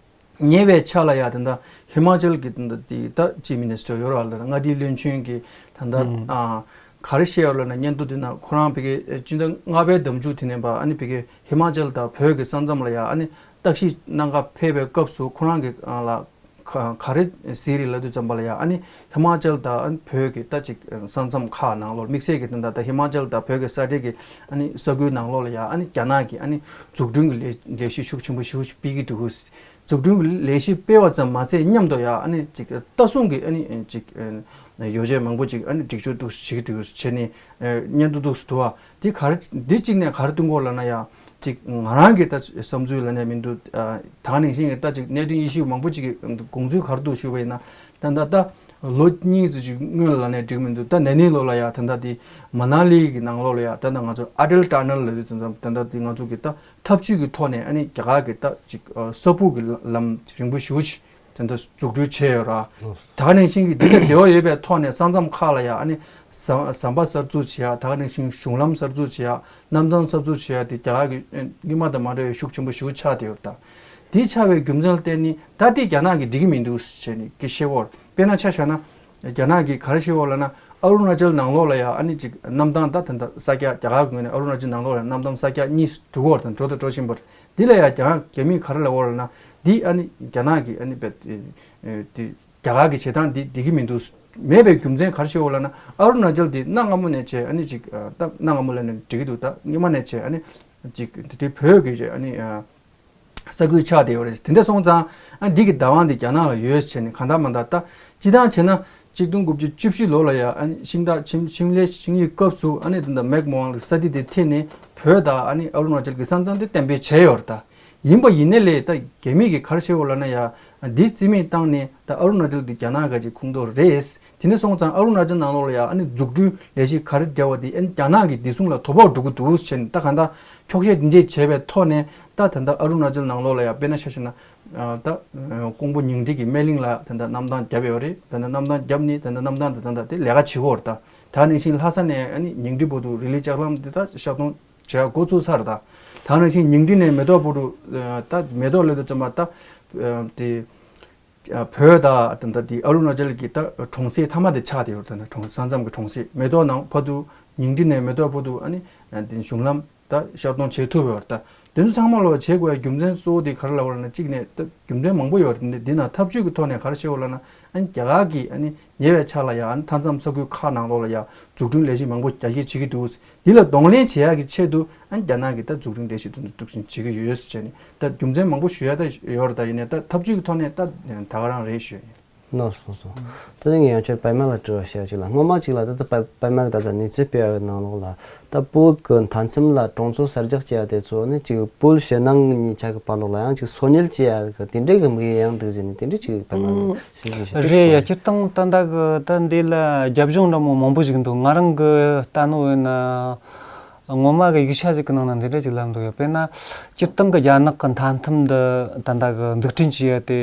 ཉེ་བའི་ཆར་ལ་ཡ་དེ་འདྲ་ཧི་མ་ཅལ་གྱི་དེ་འདྲ་དེ་ད་ཅིབ་མི་ནི་སི་ཊར་ཡོད་ར་ལ་མངའ་སྡེའི་བློན་ཆེན་གྱི་ད་ལྟ་ཨ་ག་རེ་བཤད་ཡོད་ལ་ན་སྙན་ཐོ་དེ་ན་ཁོ་རང་ཕ་གི་སྤྱི་ཟླ་ལྔ་པའི་ཟླ་མཇུག་དེ་ནས་ཕར་ཨ་ནི་ཕ་གི་ཧི་མ་ཅལ་དང་བོད་ཀྱི་ས་མཚམས་ལ་ཡ་ཨ་ནི་བརྟག་ཞིབ་གནང་ག་ཕེབས་པའི་སྐབས་སུ་ཁོ་རང་གི་ཨ་ལ་ག་ག་རེ་ཟེར་རེད་ལབ་དུས་ཙམ་པ་ལ་ཡ་ཨ་ནི་ཧི་མ་ཅལ་དང་ཨ་ནི་བོད་ཀྱི་ད་ཅིག་ས་མཚམས་ཁག་ནང་ལོགས་དམིགས་བསལ་གྱི་ད་ལྟ་ད་ཧི་མ་ཅལ་དང་བོད་ཀྱི་ས་འབྲེལ་གྱི་ཨ་ནི་ས་ཁུལ་ནང་ལོགས་ལ་ཡ་ཨ་ནི་རྒྱ་ནག་གི་ཨ་ནི་འཛུགས་སྐྲུན་གྱི་ལས་ལས་གཞི་ཤུགས་ཆེན་པོ་ཞེ་པོ་ཞིག་སྤེལ་གྱི་འདུག་འཛུགས་སྐྲུན་གྱི་ལས་གཞི་སྤེལ་བ་ཙམ་མ་ཟད་མཉམ་དུ་ཡང་ཨ་ནི་ཅིག་ལྟ་སྲུང་གི་ཨ་ནི་ཅིག་ཡོ་བྱད་མང་པོ་ཅིག་ཨ་ནི་སྒྲིག་སྦྱོར་འདུག་བྱེད་ཀྱི་འདུག་བྱས་ནས་སྙན་ཐོ་འདུག་འདུག་བ། འདི་ག་རེ་འདི་གཅིག་ནས་ག་རེ་སྟོན་གྱི་ཡོད་ལབ་ན་ཡང་ཅིག་ང་རང་གི་ད་བསམ་ཚུལ་ལབ་ནས་མི་འདུག་ད་ག་ནང་བཞིན་གྱི་ད་ཅིག་གནད་དོན་དབྱེ་ཞིབ་མང་པོ་ཅིག་གི་དགོངས་ཚུལ་ག་རེ་འདུག་ཞུས་པ་ཡིན་ན། ད་ད་ལྟ་ལོ་གཉིས་ཙམ་ཅིག་སྔོན་ལ་ལབ་ནས་འགྲིག་མི་འདུག་ད་ན་ནིང་ལོ་ལ་ཡ་ད་ལྟ་དེ་མ་ན་ལི་གི་ནང་ལོགས་ལ་ཡ་ད་ལྟ་ང་ཚོ་ཨ་ཊལ་ཊ་ནལ་ལབ་དུས་ཙམ་ད་ལྟ་དེ་ང་ཚོ་གི་ད་འཐབ་ཇུས་ཀྱི་ཐོག་ནས་ཨ་ནི་རྒྱ་གར་གྱི་ད་ཅིག་ཨ་ས་སྦུག་གི་ལམ་རིང་པོ་ཞེ་པོ་ཅིག་དེ་འདྲ་འཛུགས་སྐྲུན་བྱས་ཡོད་ར། ད་ག་ནང་བཞིན་གྱི་འདི་དང་འབྲེལ་བ་ཡོད་པའི་ཐོག་ནས་ས་མཚམས་ཁག་ལ་ཡ་ཨ་ནི་ཟམ་ཟམ་པ་གསར་འཛུགས་བྱེད་ཡ། ད་ག་ནང་བཞིན་གཞུང་ལམ་གསར་འཛུགས་བྱེད་ཡ། གནམ་ཐང་གསར་འཛུགས་བྱེད་ཡ་དེ་རྒྱ་གར་གྱི་ཨ་སྔོན་མ་དང་མ་འདྲ་བའི་ཤུགས་ཆེན་པོ་ཞེ་པོ་ཆགས་བསྡད་ཡོད་རེད་ད། དེ་ཆགས་པའི་རྒྱུ་མཚན་ལ་བརྟེན་ནས་ད་ལྟའི་རྒྱ་ནག་གིས་འགྲིག་གི་མི་འདུག་ཟེར་ནས་ཀྱི་བཤད་ཡོད་རེད། དཔེར་ན་ཆ་བཞག་ན། རྒྱ་ནག་གིས་ག་རེ་བཤད་ཡོད་ལབ་ན་ཨ་རུ་ན་ཅལ་ནང་ལོགས་ལ་ཡ་ཨ་ནི་ཅིག་གནམ་ཐང་ད་ད་ལྟ་ས་སྐྱ་རྒྱ་གར་གྱི་ངོས་ནས་ཨ་རུ་ན་ཅལ་ནང་ལོགས་ལ་གནམ་ཐང་ས་སྐྱ་གཉིས་འགྲོ་གི་ཡོད་རེད་དང་འགྲོ་དང་འགྲོ་བཞིན་པ་རེད། འདི་ལ་ཡ་རྒྱ་ནག་རྒྱ་མིས་ག་རེ་ལབ་ཡོད་ལབ་ན་འདི་ཨ་ནི་རྒྱ་ནག་གིས་ཨ་ནི་བེད་དེ་རྒྱ་གར་གྱི་བྱེད་སྟངས་འདི་འགྲིག་གི་མི་འདུག་མེད་པའི་རྒྱུ་མཚན་ག་རེ་བཤད་ཡོད་ལབ་ན་ཨ་རུ་ན་ཅལ་འདི་གནའ་སྔ་མོ་ནས་བྱས་ཨ་ནི་ཅིག་ད་གནའ་སྔ་མོ་ལབ་ན་འགྲིག་གི་འདུག་ད་སྔོན་མ་ནས་བྱས་ཨ་ནི་ཅིག་དེ་བོད་ཀྱི་ཨ་ནི། ས་ཁུལ་ཆགས་བསྡད་ཡོད་རེད། དེ་འདྲ་སོང་ཙང་ཨ་འདི་གི་བདག་དབང་འདི་རྒྱ་ནག་ལ་ཡོད་བྱས་ནས་གང་ལྟར་མ་ལྟར་ད་སྤྱི་བཏང་བྱས་ན་གཅིག་སྟོང་དགུ་བརྒྱ་བཅུ་བཞི་ལོ་ལ་ཡ་ཨ་ནི་ཤིང་སྟག་ཆིངས་ཆིངས་ལས་ཆིངས་ཡིག་སྐབས་སུ་ཨ་ནི་ད་ལྟ་མེག་མོ་ཝང་ལ་ས་དེ་དེ་འཐེན་ནས་བོད་དང་ཨ་ནི་ཨ་རུ་ན་ཅལ་གྱི་ས་མཚམས་དེ་གཏན་འབེབས་བྱས་ཡོད་རེད་ད། ཡིན་པ་ཡིན་ནའི་ལས་ད་རྒྱ་མི་གིས་ག་རེ་བཤད་ཡོད་ལབ་ན་ཡ་འདི་རྩིས་མེད་བཏང་ནས་ད་ཨ་རུ་ན་ཅལ་འདི་རྒྱ་ནག་ག་ཅིག་ཁོངས་གཏོགས་རེད། དེ་འདྲ་སོང་ཙང་ཨ་རུ་ན་ཅལ་ནང་ལོགས་ལ་ཡ་ཨ་ནི་འཛུགས་སྐྲུན་ལས་གཞི་ག་རེ་བརྒྱབ་པ་དེ་ཨ་ནི་རྒྱ་ནག་གི་བདེ་སྲུང་ལ་དོ་ཕོག་འགྲོ་གི་འདུག་ཟེར་ནས་ད་གང་ལྟར་འཁྱོག་བཤད་འདི་འདྲས་བྱས་པའི་ཐོག་ནས་ད་ད་ལྟ་ཨ་རུ་ན་ཅལ་ནང་ལོགས་ལ་ཡ་དཔེར་ན་ཆ་བཞག་ན་ད་ཀོང་པོ་ཉིང་ཁྲི་གི་སྨན་གླིང་ལ་ད་ལྟ་གནམ་ཐང་བརྒྱབ་ཡོད་རེད། ད་ལྟ་གནམ་ཐང་བརྒྱབ་ནས་ད་ལྟ་གནམ་ཐང་དེ་ད་ལྟ་དེ་ལས་ཀ་བྱེད་ཀྱི་ཡོད་རེད། ད་ད་ནང་བཞིན་ལྷ་ས་ནས་ཨ་ནི་ཉིང་ཁྲི་བར་དུ་རི་ལི་ལྕགས་ལམ་དེ་ད་ཤར་གཏོང་བྱས་འགོ་ཚུགས་ཚར། ད་ད་ནང་བཞིན་ཉིང་ཁྲི་ནས་མེ་ཏོག་བར་དུ་ད་མེ་ཏོག་ལ་དུ་བརྩམས་པ་ད་དེ། བོད་དང་ད་ལྟ་དེ་ཨ་རུ་ན་ཅལ་གྱི་ད་གྲོང་གསེབ་མཐའ་མ་དེ་ཆགས་བསྡད་ཡོད་རེད། ད་ནི་གྲོང་ས་མཚམས་ཀྱི་གྲོང་གསེབ་མེ་ཏོག་ནང་བར་དུ་ཉིང་ཁྲི་ནས་མེ་ཏོག་བར་དུ་ཨ་ནི་དེ་གཞུང་ལམ་ད་ཤར་གཏོང་བྱེད་ཐུབ་ཡོད་རེད། ད་དེ་ཚོ་ཚང་མ་ལོ་བྱེད་དགོས་ཡ་རྒྱུ་མཚན་གཙོ་བོ་དེ་ག་རེ་ལབ་པ་ལབ་ན་གཅིག་ནས་ད་རྒྱུ་མཚན་མང་པོ་ཡོད་རེད། འདི་འདི་ན་ཐབས་ཇུས་ཀྱི་ཐོག་ནས་ག་རེ་བྱེད་དགོས་ལབ་ན་ཨ་ནི་རྒྱ་གར་གྱིས་ཨ་ནི་ཉེ་བའི་ཆར་ལ་ཡ་ཨ་ནི་མཐའ་མཚམས་ས་ཁུལ་ཁག་ནང་ལོགས་ལ་ཡ་འཛུགས་སྐྲུན་ལས་གཞི་མང་པོ་རྒྱ་སྐྱེད་བྱེད་ཀྱི་འདུག་འདི་ལ་གདོང་ལེན་བྱེད་ཡག་གི་ཆེད་དུ་ཨ་ནི་རྒྱ་ནག་གིས་ད་འཛུགས་སྐྲུན་ལས་གཞི་དེ་ཚོ་འཛུགས་སྐྲུན་བྱེད་ཀྱི་ཡོད་ཟེར་བྱས་ནས་ད་རྒྱུ་མཚན་མང་པོ་ཞུ་ཡ་ད་ཡོད་རེད། ད་ཡིན་ནའི་ད་ཐབས་ཇུས་ཀྱི་ཐོག་ནས་ད་ད་ག་རང་རེད་ཞུ་ཡ་ཡིན། ལགས་སོ་ལགས་སོ། དེ་ནས་ངས་ཡང་ཁྱོད་པད་མ་ལ་དྲི་བ་བཤད་ཅིག་ལ། སྔོན་མ་ཅིག་ལ་ད་ད་པད་པད་མ་གི་ད་ད་གནས་ཚུལ་སྤེལ་བའི་ནང་ལོགས་ལ་ད་བོད་ཀྱི་མཐའ་མཚམས་ལ་གྲོང་ཚོ་གསར་རྒྱག་བྱེད་ཡ་དེ་ཚོ་ནི་ཅིག་བོད་ཕྱི་ནང་གཉིས་ཆ་གི་བར་ལོགས་ལ་ཡང་ཅིག་སོ་ཉུལ་བྱེད་ཡ་གི་དེ་འདྲ་གི་དམིགས་ཡུལ་ཡང་འདུག་ཟེར་ནས་དེ་འདྲ་ཅིག་པད་མ་གི་ཞིབ་ཞིབ་ཞིབ་རེད་ཡ། སྤྱིར་བཏང་ད་ལྟ་གི་ད་འདི་ལ་རྒྱབ་ལྗོངས་འདྲ་མོ་མང་པོ་ཞིག་འདུག་ང་རང་གི་ལྟ་ནོ་ཡིན་ན། སྔོན་མ་གི་ཡིག་ཆ་ཞིག་གི་ནང་ན་འདི་འདྲ་ཞིག་ལབ་འདུག་ཡ། དཔེར་ན་སྤྱིར་བཏང་གི་རྒྱ་ནག་གི་མཐའ་མཚམས་འདི་ད་ལྟ་གི་འཛུགས་སྐྲུན་བྱས་ཡ་དེ་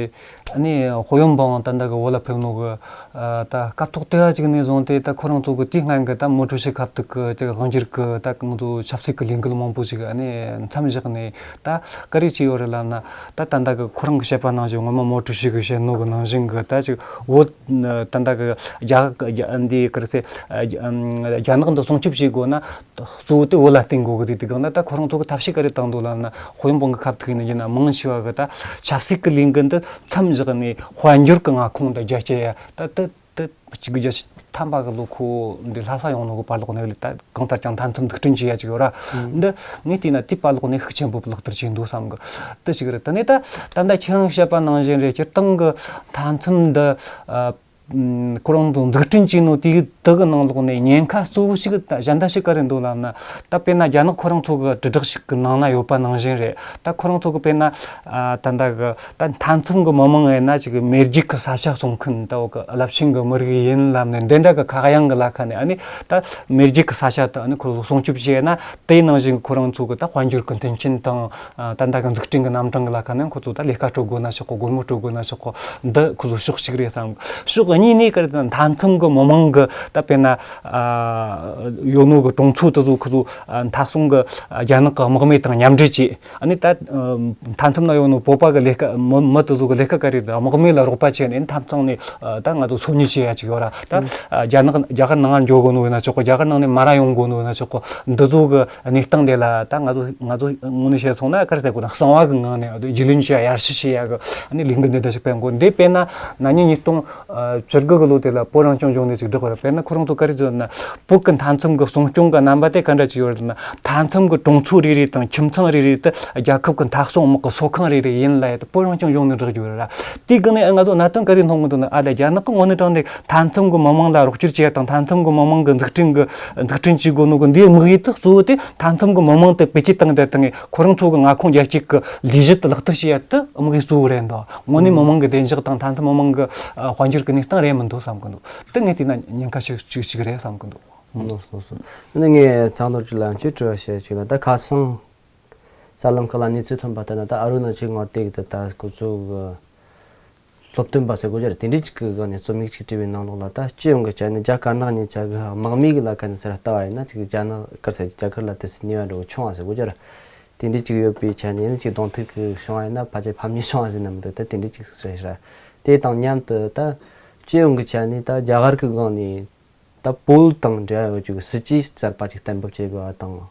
ཨ་ནི་དཔལ་ཡོན་པའང་ད་ལྟ་གི་བོད་ལ་ཕེབས་ནོ་གི་ད་སྐབས་ཐོག་དེ་བ་ཅིག་ནས་བཟུང་སྟེ་ད་ཁོ་རང་ཚོ་གི་དེའི་སྔོན་གི་ད་མོ་ཊ་ཧྲི་ཁ་ཐུག་གི་ཅིག་དབང་སྒྱུར་གི་ད་གང་ཚོ་ཆབ་སྲིད་གི་ལས་འགུལ་མང་པོ་ཞིག་ཨ་ནི་མཚམས་བཞག་ནས་ད་ག་རེ་བྱས་ཡོད་རེད་ལབ་ན། ད་ད་ལྟ་གི་ཁོ་རང་གི་བཤད་པ་ནང་བཞིན་སྔོན་མ་མོ་ཊ་ཧྲི་གི་བཤད་ནོ་གི་ནང་བཞིན་གི་ད་ཅིག་བོད་ད་ལྟ་གི་རྒྱ་རྒྱ་འདི་ག་རེ་ཟེར་རྒྱ་ནག་འདི་སྲུང་སྐྱོབ་བྱེད་དགོས་ན། གཙོ་བོ་དེ་བོད་ལ་བརྟེན་དགོས་གི་དེ་དེ་གང་ན་ད་ཁོ་རང་ཚོ་གི་ཐབས་ཤེས་ག་རེ་བཏང་འདུག་ལབ་ན། དཔལ་ཡོན་པའི་ཁ་ཐུག་ཡིན་ན་ཡིན་ན་མང་ཆེ་བ་གི་ད་ཆབ་སྲིད་ཀྱི་ལས་འགུལ་འདི་མཚམས་བཞག་ནས་དཔལ་འབྱོར་གྱི་མངའ་ཁོངས་དང་རྒྱ་སྐྱེད་ཡ་ད་ད་ད་གཅིག་གི་རྒྱ་ཆེ་ཐམ་པ་གི་ལོ་ཁོ་འདི་ལྷ་ས་ཡོང་ནོ་གི་བར་ལོག་ནས་ལས་ད་གང་ལྟར་ཀྱང་མཐའ་མཚམས་འཛུགས་སྐྲུན་བྱེད་ཡ་ཅིག་ཡོད་ར། འདི་ངས་བལྟས་ན་དེའི་བར་ལོག་ནས་ཤུགས་ཆེན་པོ་ལག་བསྟར་བྱས་འདུག་བསམ་གི། དེ་ཞིག་རེད། དེ་ནས་ད་ད་ལྟ་ཁྱེད་རང་བཤད་པ་ནང་བཞིན་རེད། སྤྱིར་བཏང་གི་མཐའ་མཚམས་འདི། ཁོ་རང་ཚོ་འཛུགས་སྐྲུན་བྱས་ནོ་དེ་དག་གི་ནང་ལོགས་ནས་ཉེན་ཁ་གཙོ་བོ་ཞིག་ད་གཞན་དག་ཞིག་ག་རེ་འདུག་ལབ་ན། ད་དཔེར་ན་རྒྱ་ནག་ཁོ་རང་ཚོ་གི་དྲིལ་བསྒྲགས་ཤིག་གི་ནང་ན་ཡོད་པ་ནང་བཞིན་རེད། ད་ཁོ་རང་ཚོ་གི་དཔེར་ན་ད་ལྟ་གི་ད་མཐའ་མཚམས་གི་མི་མང་ཡིན་ན་ཅིག་མེས་རྒྱལ་གི་ས་ཆ་སྲུང་མཁན་ད་འོ་གི་རླབས་ཆེན་གི་མི་རིགས་ཡིན་ལབ་ནས་འདི་འདྲ་གི་ཁ་གཡང་གི་ལ་ཁ་ནས། ཨ་ནི་ད་མེས་རྒྱལ་གི་ས་ཆ་དུ་ཨ་ནི་ཁོ་ཚོ་སྲུང་སྐྱོབ་བྱས་ན། དེའི་ནང་བཞིན་ཁོ་རང་ཚོ་གི་ད་དཔལ་འབྱོར་གི་མཐུན་རྐྱེན་དང་། ཨ། ད་ལྟ་གི་འཛུགས་སྐྲུན་གི་རྣམ་གྲངས་གི་ལ་ཁ་ནས་ཁོ་ཚོ་ད་ལས་ཀ་སྤྲོད་དགོས་ན་ཆོག་གོ། སྒོར་མོ་སྤྲོད་དགོས་ན་ཆོག་གོ། འདི་ཁོ་ཚོ་ཕྱོགས་གཅིག་རེད་བསམ། ཕྱོགས་གཉིས་ནས་ག་རེ་ད་མཐའ་མཚམས་གི་མི་མང་གི་ད་དཔེར་ན། ཨ། ཡོད་ནོ་གི་གྲོང་ཚོ་དེ་ཚོ་ཁོ་ཚོ། ཨ། མཐའ་སྲུང་གི་རྒྱ་ནག་གི་དམག་མི་དང་མཉམ་འབྲེལ་བྱས། ཨ་ནི་ད། ཨ། མཐའ་མཚམས་ན་ཡོད་ནོ་བོད་པ་གི་ལས་ཀ་མི་མི་དེ་ཚོ་གི་ལས་ཀ་ག་རེ་ད་དམག་མི་ལ་རོགས་པ་བྱས་ནས་མཐའ་མཚམས་ནས། ཨ། ད་ང་ཚོ་སོ་ཉུལ་བྱེད་ཡ་ཅིག་ཡོད་ར། ད། ཨ། རྒྱ་ནག་རྒྱ་གར་ནང་འགྱོ་དགོས་ནོ་ཡིན་ན་ཆོག་གོ། རྒྱ་གར་ནང་ནས་མར་ཡོང་དགོས་ནོ་ཡིན་ན་ཆོག་གོ། འདི་ཚོ་གི་གནས་སྟངས་དེ་ལ་ད་ང་ཚོ་ང་ཚོ་དངོས་གནས་བཤད་སོང་ན་ག་རེ་ཟེར་དགོས་ན། གསང་བ་གི་ངང་ནས་རྒྱུས་ལོན་བྱེད་ཡ། ཡར་ཞུ་བྱེད་ཡ་གི་ཨ་ནི་ལས་འགུལ་འདི་འདྲ་ཞིག་སྤེལ་དགོས། འདི་དཔེར་ན་ན་ནིང་ཉིས་སྟོང་བཅུ་དགུ་གི་ལོ་དེ་ལ་བོད་རང་སྐྱོང་ལྗོངས་ནས་ཅིག་བསྒྲགས་པ་རེད། དཔེར་ན་ཁོ་རང་ཚོ་ག་རེ་བརྗོད་ན། བོད་ཀྱི་མཐའ་མཚམས་ཀྱི་སྲུང་སྐྱོང་གི་རྣམ་པ་དེ་ག་འདྲ་ཅིག་ཡོད་རེད་ན། མཐའ་མཚམས་ཀྱི་གྲོང་ཚོ་རེ་རེ་དང་ཁྱིམ་ཚང་རེ་རེ་དུ་རྒྱལ་ཁབ་ཀྱི་མཐའ་སྲུང་དམག་གི་ཚོགས་ཁང་རེ་རེ་ཡིན་ལབ་ཡ་དེ་བོད་རང་སྐྱོང་ལྗོངས་ནས་བསྒྲགས་རྒྱུ་རེད་ར། དེའི་སྒང་ནས་ང་ཚོ་གནད་དོན་ག་རེ་མཐོང་གི་འདུག་ན། ཨ་ལས་རྒྱ་ནག་གི་དངོས་གནས་དྲང་གནས་མཐའ་མཚམས་ཀྱི་མི་མང་ལ་རོགས་སྐྱོར་བྱེད་ཡ་དང་། མཐའ་མཚམས་ཀྱི་མི་མང་གི་འཛུགས་སྐྲུན་གྱི་འཛུགས་སྐྲུན་བྱེད་དགོས་ནོ་གི་འདིའི་དམིགས་ཡུལ་དེ་གཙོ་བོ་དེ་མཐའ་མཚམས་ཀྱི་མི་མང་དེ་བེད་སྤྱོད་བཏང་སྟེ་དང་། ཁོ་རང་ཚོ་གི་མངའ་ཁོངས་རྒྱ་སྐྱེད་ཀྱི་ལས་གཞི་དེ་ལག་བསྟར་བྱེད་ཡ་དེ་དམིགས་ཡུལ་གཙོ་བོ་རེད་འདུག། དངོས་གནས་མི་མང་གི་བདེ་འཇགས་དང་མཐའ་མཚམས་མི་མང་གི་ཨ་དཔལ་འབྱོར་གྱི་གནས་སྟངས་རེད་མི་འདུག་བསམ་གི་འདུག། དེ་ངས་བལྟས་ན་ཉེན་ཁ་ཤུགས་ཆེ་ཞིག་རེད་བསམ་གི་འདུག། ལགས་སོ་ལགས་སོ། ཨ་ནི་ངས་ཚང་ནོར་གྱི་ལམ་ཆེད་དྲི་བ་བཤད་ཅིག་ན། ད་ཁ་སང་གསར་ལམ་ཁག་ལ་གནས་ཚུལ་ཐོན་པ་ལྟར་ན། ད་ཨ་རུ་ན་ཅིག་ངོ་དེབ་ཀྱི་ད་ད་སྐུ་ཚོགས་ཀྱི་སློབ་སྟོན་པ་ཟེར་དགོས་རྒྱུ་རེད། དེ་འདྲའི་ཅིག་གི་སྒང་ནས་རྩོམ་ཡིག་ཅིག་བྲིས་པའི་ནང་ལོགས་ལ། ད་སྤྱི་ཡོངས་ཀྱི་ཆ་ནས་རྒྱ་དཀར་ནག་གཉིས་ཆ་གི་དམག་མི་གི་ལ་ཁ་ནས་ཟེར་ལྟ་བ་ཡིན་ན། ཅིག་རྒྱ་ནག་དཀར་ཟེར་རྒྱ་གར་ལ་དེ་སྲིད་ནུས་པ་འདྲ་བོ་ཆུང་བ་ཟེར་དགོས་རྒྱུ་རེད། དེ་འདྲའི་ཅིག་ཡོད་པའི་ཆ་ནས་ནི་ཅིག་གདོང་ཐུག་གི་བྱུང་བ་ཡིན་ན་ཕལ་ཆེར་ཕམ་ཉེས་བྱུང་བ་ཟེར་ན་མི་འདུག། ད་དེ་འདྲའི་ཅིག་ཟེར་ཤག། དེ་དང་མཉམ་དུ་ད་སྤྱི་ཡོངས་ཀྱི་ཆ་ནས་ད་རྒྱ་གར་གྱི་སྒང་ནས་ད་བོད་དང་འབྲེལ་བ་ཡོད་རྒྱུ་གི་སྲིད་ཇུས་གསར་པ་ཅིག་གཏན་འབེབས་བྱེད་དགོས་པ་དང་།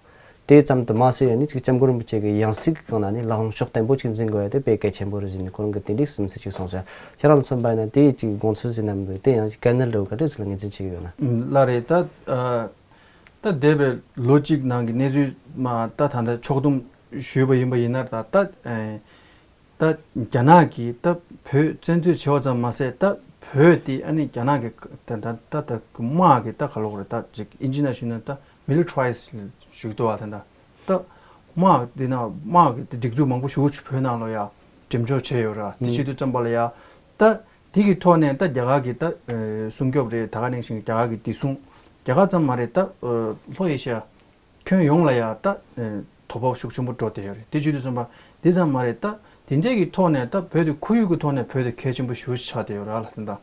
དེ་ཙམ་དུ་མ་ཟད་ཡང་ནི་ཅིག་སྐྱབས་མགོན་རིན་པོ་ཆེ་གི་ཡང་སྲིད་ཀྱི་སྒང་ན་ནི་ལྷག་ཕྱོགས་བརྟན་པོ་ཅིག་འཛིན་དགོས་ཡ་དེ་དཔེ་གལ་ཆེན་པོ་རེད་ཟེར་ནས་ཁོ་རང་གིས་དེ་འདྲའི་སེམས་ཚོར་ཅིག་གསུངས་ཤག། ཁྱེད་རང་ལ་མཚོན་པ་ཡིན་ན་དེ་ཅིག་དགོངས་ཚུལ་ཟེར་ན་མི་འདུག། དེ་ཡང་ཅིག་དཀའ་ངལ་འདྲ་བོ་ག་འདྲས་ཟེར་ལ་ངོས་འཛིན་བྱེད་ཀྱི་ཡོད་ན། ལགས་རེད། ད་ཨ། ད་འདས་པའི་ལོ་གཅིག་ནང་གི་གནས་ཚུལ་མ་ད་ད་ལྟ་ཕྱོགས་བསྡོམས་ཞུས་པ་ཡིན་པ་ཡིན་ན། ད་ད་ཨེ་ད་རྒྱ་ནག་གིས་ད་བོད་བཙན་འཛུལ་བྱས་པ་ཙམ་མ་ཟད། ད་བོད་དེ་ཨ་ནི་རྒྱ་ནག་གི་ད་ད་ད་ད་དམག་གི་ད་ག་ལབ་དགོས་རེད། ད་ཅིག་ཨིན་ཇི་ནང་ཞུས་ན་ད་མི་ལི་ཊ་རའི་ཛི་ཞུ་གི་འདུག་བ། ད་ད་ད་དམག་འདི་ནང་དམག་གི་སྒྲིག་འཛུགས་མང་པོ་ཞེ་པོ་ཅིག་བོད་ནང་ལ་ཡ་འགྲེམས་འཇོག་བྱས་ཡོད་ར། དེ་བྱེད་དུས་ཙམ་པ་ལ་ཡ་ད། དེ་གི་ཐོག་ནས་ད་རྒྱ་གར་གྱི་ད་ཨ་སྲུང་སྐྱོབ་རེད། ད་ག་ནང་བཞིན་རྒྱ་གར་གྱི་བདེ་སྲུང་། རྒྱ་གར་ཙམ་མ་རེད། ད་ཨ་ལྷོ་ཨེ་ཤི་ཡ་ཁྱོན་ཡོངས་ལ་ཡ་ད་ཨ་དོ་ཕོག་ཤུགས་ཆེན་པོ་འགྲོ་བསྡད་ཡོད་རེད། དེ་བྱེད་དུས་ཙམ་པ་དེ་ཙམ་མ་རེད། ད་དེ་འདྲས་ཀྱི་ཐོག་ནས་ད་བོད་དེ་ཁོར་ཡུག་གི་ཐོག་ནས་བོད་དེ་གལ་ཆེན་པོ་ཞེ་པོ་ཆགས་བསྡད་ཡོད་ར་ལ། ད་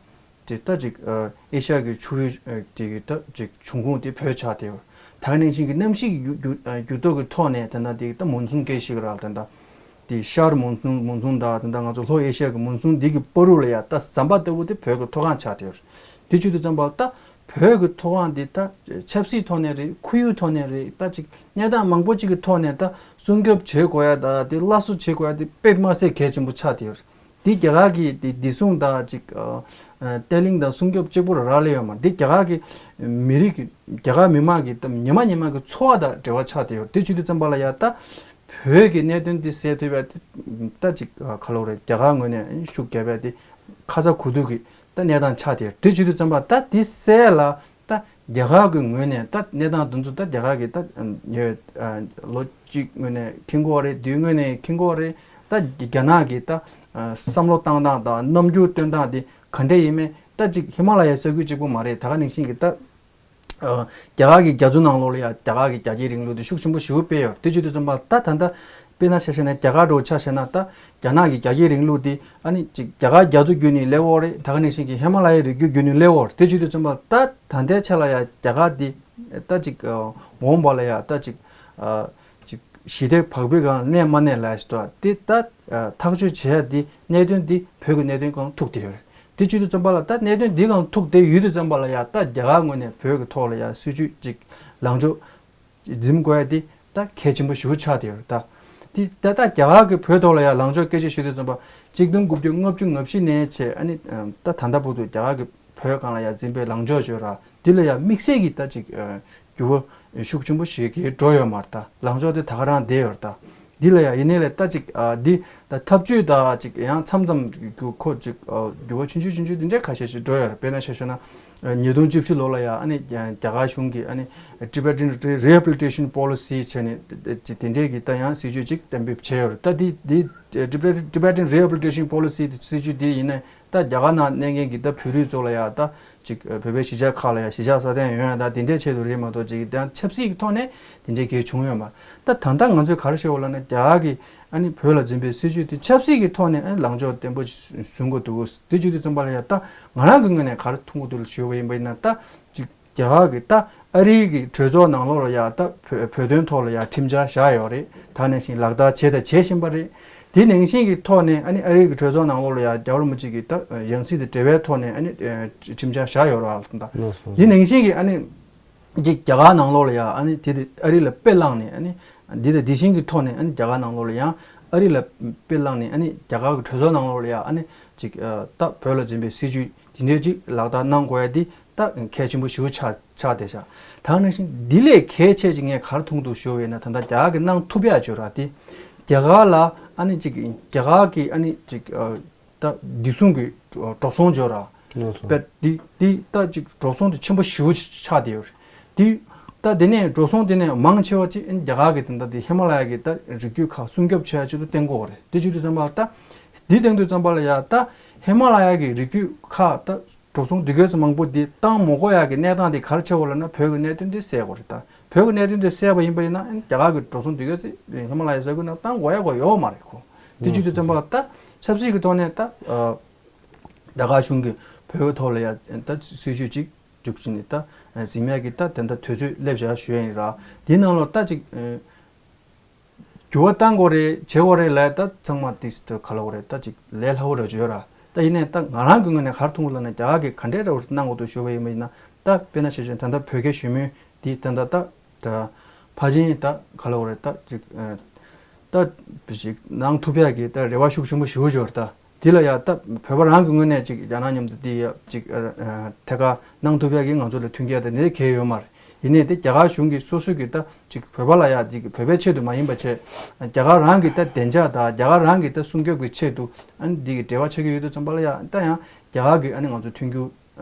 ད་དེ་ད་ཅིག་ཨ་ཨེ་ཤི་ཡ་གི་ཕྱོགས་རིས་ཨ་དེ་གི་ད་ཅིག་འབྱུང་ཁུངས་དེ་བོད་ཆགས་བསྡད་ཡོད། ད་ག་ནང་བཞིན་གྱི་གནམ་གཤིས་ཀྱི་འགྱུར་འགྱུར་ཨ་འགྱུར་ལྡོག་གི་ཐོག་ནས་ད་ད་དེ་ད་མོན་སུན་སྐད་ཤིག་ར་ལ། ད་ད། དེ་ཤར་མོན་སུན་མོན་སུན་དང་ད་ལྟ་ང་ཚོ་ལྷོ་ཨེ་ཤི་ཡ་གི་མོན་སུན་འདི་གི་བར་དུ་ལ་ཡ་ད་ཟམ་པ་ལྟ་བུ་དེ་བོད་ཀྱི་མཐོ་སྒང་ཆགས་བསྡད་ཡོད་རེད། དེ་བྱེད་དུས་ཙམ་པ་ད་བོད་ཀྱི་མཐོ་སྒང་འདི་ད་ཆབ་སྲིད་ཐོག་ནས་རེད། ཁོར་ཡུག་ཐོག་ནས་རེད། ད་ཅིག་གནས་སྟངས་མང་པོ་ཅིག་གི་ཐོག་ནས་ད་སྲུང་སྐྱོབ་བྱེད་དགོས་ཡ་ད་དེ་སླར་གསོ་བྱེད་དགོས་ཡ་དེ་དཔེ་མ་སྲིད་གལ་ཆེན་པོ་ཆགས་བསྡད་ཡོད་རེད། འདི་རྒྱ་གར་གྱི་འདི་བདེ་སྲུང་དང་ཅིག་ཨ་ཨ་བརྟན་ལྷིང་དང་སྲུང་སྐྱོབ་གཅིག་པུ་རང་ལ་ཡོད་མ་རེད། འདི་རྒྱ་གར་གྱི་མི་རིགས་ཀྱི་རྒྱ་གར་མི་དམངས་ཀྱི་ད་ཉི་མ་ཉི་མ་གི་འཚོ་བ་དང་འབྲེལ་བ་ཆགས་བསྡད་ཡོད་རེད། དེ་བྱེད་དུས་ཙམ་པ་ལ་ཡ་ད་བོད་ཀྱི་གནད་དོན་འདི་སེལ་ཐུབ་ཡ་ད་ཅིག་ག་ལབ་དགོས་རེད། རྒྱ་གར་ངོས་ནས་ཤུགས་རྒྱབ་ཡ་དེ་ཁ་ཚ་དགོས་གཏུགས་ཀྱི་ད་གནས་སྟངས་ཆགས་བསྡད་ཡོད་རེད། དེ་བྱེད་དུས་ཙམ་པ་ད་འདི་སེལ་ལ་ད་རྒྱ་གར་གྱི་ངོས་ནས་ད་གནས་སྟངས་འདི་ཚོ་ད་རྒྱ་གར་གྱི་ད་ཉེ་བའི་ལོ་གཅིག་སྔོན་ནས་མཁྱེན་གྱི་ཡོད་རེད། དུས་སྔོན་ནས་མཁྱེན་གྱི་ཡོད་རེད། ད་རྒྱ་ནག་གི་ད་བསམ་བློ་བཏང་སྟངས་དང་རྣམ་འགྱུར་སྟོན་སྟངས་དེ་ག་འདྲས་ཡིན་མིན་ད་ཅིག་ཧི་མ་ལ་ཡའི་ས་ཁུལ་གཅིག་པུ་མ་རེད། ད་ག་ནང་བཞིན་གྱི་ད་རྒྱ་གར་གྱི་རྒྱ་མཚོ་ནང་ལོགས་ལ་ཡང་རྒྱ་གར་གྱི་རྒྱལ་གཅེས་རིང་ལུགས་དེ་ཤུགས་ཆེན་པོ་ཞེ་པོ་སྤེལ་ཡོད་རེད། དེ་བྱེད་དུས་ཙམ་པ་ད་ད་ལྟ་དཔེར་ན་ཆ་བཞག་ན་རྒྱ་གར་འདྲ་བོ་ཆ་བཞག་ན། ད་རྒྱ་ནག་གི་རྒྱལ་གཅེས་རིང་ལུགས་དེ་ཨ་ནི་ཅིག་རྒྱ་གར་རྒྱ་མཚོ་བརྒྱུད་ནས་སླེབས་ཡོད་རེད། ད་ག་ནང་བཞིན་གྱི་ཧི་མ་ལ་ཡའི་རི་རྒྱུད་བརྒྱུད་ནས་སླེབས་ཡོད་རེད། དེ་བྱེད་དུས་ཙམ་པ་ད་ད་ལྟའི་ཆ་ལ་ཡང་རྒྱ་གར་དེ་ད་ཅིག་འོངས་པ་ལ་ཡང་ད་ཅིག་ཅིག་ཞི་བདེ་བག་ཕེབས་སྒང་གནས་མ་གནས་ལབ་ཡ་ཞིག་འདུག། དེ་ད་ཐག་གཅོད་བྱེད་ཡ་དེ་གནད་དོན་དེ་བོད་ཀྱི་གནད་དོན་སྒང་ཐུག་བསྡད་ཡོད་རེད། དེ་བྱེད་དུས་ཙམ་པ་ལ་ད་གནད་དོན་འདི་སྒང་ཐུག་བསྡད་ཡོད་དུས་ཙམ་པ་ལ་ཡ་ད་རྒྱ་གར་ངོས་ནས་བོད་ཀྱི་ཐོག་ལ་ཡ་སྲིད་ཇུས་ཅིག་ལངས་ཕྱོགས་འཛིན་དགོས་ཡ་དེ་ད་གལ་ཆེན་པོ་ཞེ་པོ་ཆགས་བསྡད་ཡོད་རེད། ད་དེ་ད་ད་རྒྱ་གར་གྱི་བོད་ཐོག་ལ་ཡ་ལངས་ཕྱོགས་སྐད་ཆ་ཤོད་དུས་ཙམ་པ་གཅིག་སྟོང་དགུ་བརྒྱ་ལྔ་བཅུ་ང་བཞི་ནས་བྱས་ཨ་ནི་ད་ད་ལྟ་བར་དུ་རྒྱ་གར་གྱི་བོད་སྒང་ལ་ཡ་འཛིན་པའི་ལངས་ཕྱོགས་ཡོད་ར། དེ་ལ་ཡ་དམིགས་བསལ་གྱི་ད་ཅིག་འགྱུར་བ་ཤུགས་ཆེན་པོ་ཞིག་གིས་འགྲོ་ཡོད་མ་རེད། ད་ལངས་ཕྱོགས་དེ་ད་ག་རང་བསྡད་ཡོད་རེད། ད། འདི་ལ་ཡང་ཡིན་ནའི་ལས་ད་ཅིག་ཨ་འདི་ད་ཐབས་ཇུས་ད་ཅིག་ཡང་མཚམས་མཚམས་ཀྱི་ཁོ་ཅིག་ཨ་འགྱུར་བ་ཆུང་ཆུང་ཆུང་ཆུང་འདི་འདྲའི་ཁ་ཤས་ཤིག་འགྲོ་ཡོད་རེད། དཔེར་ན་ཆ་བཞག་ན་ཉིས་སྟོང་བཅུ་བཞི་ལོ་ལ་ཡང་ཨ་ནི་རྒྱ་གར་གཞུང་གིས་ཨ་ནི་Tibetan Rehabilitation Policy བྱས་ནས་ཅིག་དེ་འདྲའི་གི་ད་ཡང་སྲིད་ཇུས་ཅིག་གཏན་འབེབས་བྱས་ཡོད་རེད། ད་འདི་འདི་Tibetan Rehabilitation Policy དེ་སྲིད་ཇུས་འདི་ཡིན་ནའི་ད་རྒྱ་གར་ནང་གནས་མཁན་གྱི་ད་བོད་རིགས་ཚོ་ལ་ཡང་ད་ཅིག་བོད་པའི་གཞིས་ཆགས་ཁག་ལ་ཡང་གཞིས་ཆགས་སྲ་བརྟན་ཡོང་ཡ་ད་དེ་འདྲའི་ཆེད་དུ་རེད་མ་གཏོགས་ཅིག་ད་ཆབ་སྲིད་ཀྱི་ཐོག་ནས་དེ་འདྲའི་གལ་བྱུང་ཡོད་མ་རེད། ད་ད་ལྟ་ང་ཚོས་ག་རེ་ཞུ་བ་ལབ་ན་རྒྱ་གར་གྱི་ཨ་ནི་བོད་ལ་འཛིན་པའི་སྲིད་ཇུས་དེ་ཆབ་སྲིད་ཀྱི་ཐོག་ནས་ཨ་ནི་ལངས་ཕྱོགས་བརྟན་པོ་བཟུང་དགོས་འདུག་དེ་བྱེད་དུས་ཙམ་པ་ལ་ཡང་ད་ང་རང་གི་ངོས་ནས་ག་རེ་མཐོང་གི་འདུག་ཞུ་བ་ཡིན་པ་ཡིན་ན་ད་ཅིག་རྒྱ་གར་གྱི་ད་ཨ་རིའི་གི་གྲོས་ཚོགས་ནང་ལོགས་ལ་ཡང་ད་བོད་བོད་དོན་ཐོག་ལ་ཡང་ཁྲིམས་འཆར་བཞག་ཡོད་རེད། ད་ནང་བཞིན་ལག་བསྟར་བྱས་དང་བྱེད་བཞིན་པ་རེད། དེ་ནང་བཞིན་གྱི་ཐོག་ནས་ཨ་ནི་ཨ་རིའི་གི་གྲོས་ཚོགས་ནང་ལོགས་ལ་ཡང་རྒྱལ་བ་རིན་པོ་ཆེ་གི་ད་ཡང་སྲིད་དང་འབྲེལ་བའི་ཐོག་ནས་ཨ་ནི་ཁྲིམས་འཆར་བཞག་ཡོད་རེད་བ། ད་དེ་ནང་བཞིན་གྱི་ཨ་ནི་འདི་རྒྱ་གར་ནང་ལོགས་ལ་ཡང་ཨ་ནི་དེ་དེ་ཨ་རི་ལ་དཔེ་བླངས་ནས་ཨ་ནི་འདི་དང་འདི་བཞིན་གྱི་ཐོག་ནས་ཨ་ནི་རྒྱ་གར་ནང་ལོགས་ལ་ཡང་ཨ་རི་ལ་དཔེ་བླངས་ནས་ཨ་ནི་རྒྱ་གར་གྱི་གྲོས་ཚོགས་ནང་ལོགས་ལ་ཡང་ཨ་ནི་ཅིག་ད་བོད་ལ་འཛིན་པའི་སྲིད་ཇུས་དེ་འདྲའི་ཅིག་ལག་བསྟར་གནང་དགོས་ཡ་འདི་ད་གལ་ཆེན་པོ་ཞེ་པོ་ཆགས་ཆགས་བསྡད་ཤག་ད་ནང་བཞིན་འདི་ལས་གལ་ཆེ་ཅིག་ངས་ག་རེ་མཐོང་འདུག་ཞུ་བ་ཡིན་ན་ད་ལྟ་རྒྱ་གར་གྱིས་གནང་ཐུབ་ཡ་བྱོས་ར་དེ་རྒྱ་གར་ལ་ཨ་ནི་ཅིག་རྒྱ་གར་གྱི་ཨ་ནི་ཅིག་ད་བདེ་སྲུང་གི་འགྲོ་སོང་བྱོས་ར། ལགས་སོ། པས་འདི་འདི་ད་ཅིག་འགྲོ་སོང་དེ་ཆེན་པོ་ཞེ་པོ་ཆགས་བསྡད་ཡོད་རེད། འདི་ད་དེ་ནས་འགྲོ་སོང་དེ་ནས་མང་ཆེ་བ་ཅིག་རྒྱ་གར་གྱི་ད་ལྟ་དེ་ཧི་མ་ལ་ཡ་གི་ད་རི་རྒྱུད་ཁག་སྲུང་སྐྱོབ་བྱེད་ཡ་ཆེད་དུ་བཏང་གི་ཡོད་རེད། དེ་བྱེད་དུས་ཙམ་པ་ད་འདི་བཏང་དུས་ཙམ་པ་ལ་ཡ་ད་ཧི་མ་ལ་ཡ་གི་རི་རྒྱུད་ཁག་ད་འགྲོ་སོང་དེ་གའི་ཚོ་མང་པོ་འདི་བཏང་མ་དགོས་ཡ་གི་གནས་སྟངས་དེ་ག་རེ་ཆགས་ཡོད་ལབ་ན་བོད་ཀྱི་གནད་དོན་དེ་སེལ་དགོས་རེད། ད་བོད་ཀྱི་གནད་དོན་དེ་སེལ་བ་ཡིན་པ་ཡིན་ན་རྒྱ་གར་གྱི་འགྲོ་སོང་དེ་གའི་ཚོ་ཧི་མ་ལ་ཡ་ས་ཁུལ་ནང་བཏང་དགོས་ཡ་གོ་ཡོད་མ་རེད་ཁོ། དེ་བྱེད་དུས་ཙམ་པ་ལ་ད་ཆབ་སྲིད་ཀྱི་ཐོག་ནས་ད་རྒྱ་གར་གཞུང་གིས་བོད་ཀྱི་ཐོག་ལ་ཡ་ད་སྲིད་ཇུས་ཅིག་བཅུག་ཕྱིན་ནས་ད་འཛིན་མེད་ཀྱི་ད་དེ་འདྲ་དུས་ཚོད་སླེབས་བཞག་ཞུ་ཡ་ཡིན་ར། དེའི་ནང་ལོགས་ད་ཅིག་འགྱུར་བ་གཏང་དགོས་རེད་བྱེད་དགོས་རེད་ལབ་ད་ཚང་མ་ཏིས་ཏི་ག་ལབ་དགོས་རེད་ད་ཅིག་ལས་སླ་བོ་རེད་བརྗོད་ར། ད་ཡིན་ནའི་ད་ང་རང་གི་ངོས་ནས་ག་རེ་མཐོང་གི་ལབ་ན་རྒྱ་གར་གྱིས་ག་འདྲའི་ར་བར་གནང་དགོས་འདུག་ཞུ་བ་ཡིན་པ་ཡིན་ན་ད་དཔེར་ན་ཆ་བཞག་ད་ལྟ་བོད་སྐད་ཞུ་མུས་དེ་ད་ད་ད་ད་ཕལ་ཆེར་ད་ག་ལབ་དགོས་རེད་ད་ཅིག་ད་ཅིག་གནང་ཐུབ་ཡ་གི་ད་རེ་བ་ཤུགས་ཆེན་པོ་ཞེ་པོ་ཅིག་ཡོད་རེད་ད། དེ་ལ་ཡ་ད་བོད་པ་རང་གི་ངོས་ནས་ཅིག་རྒྱ་ནག་མཉམ་དུ་དེ་ཡ་ཅིག་ཐད་ཀར་གནང་ཐུབ་ཡ་གི་ང་ཚོ་ལ་མཐུན་རྐྱེན་དེ་འདྲ་གང་ཡང་ཡོད་མ་རེད། ཡིན་ནའི་དེ་རྒྱ་གར་གཞུང་གིས་སོ་སོ་གི་ད་ཅིག་བོད་པ་ལ་ཡ་ཅིག་བོད་པའི་ཆེད་དུ་མ་ཡིན་པ་བྱས་རྒྱ་གར་རང་གི་ད་བདེ་འཇགས་དང་རྒྱ་གར་རང་གི་ད་སྲུང་སྐྱོབ་ཀྱི་ཆེད་དུ་ཨ་ནི་འདི་གི་འབྲེལ་བ་ཆགས་ཀྱི་ཡོད་དུས་ཙམ་པ་ལ་ཡ་ད་ཡང་རྒྱ་གར་གིས་ཨ་ནི་ང་ཚོ་མཐུན་འགྱུར་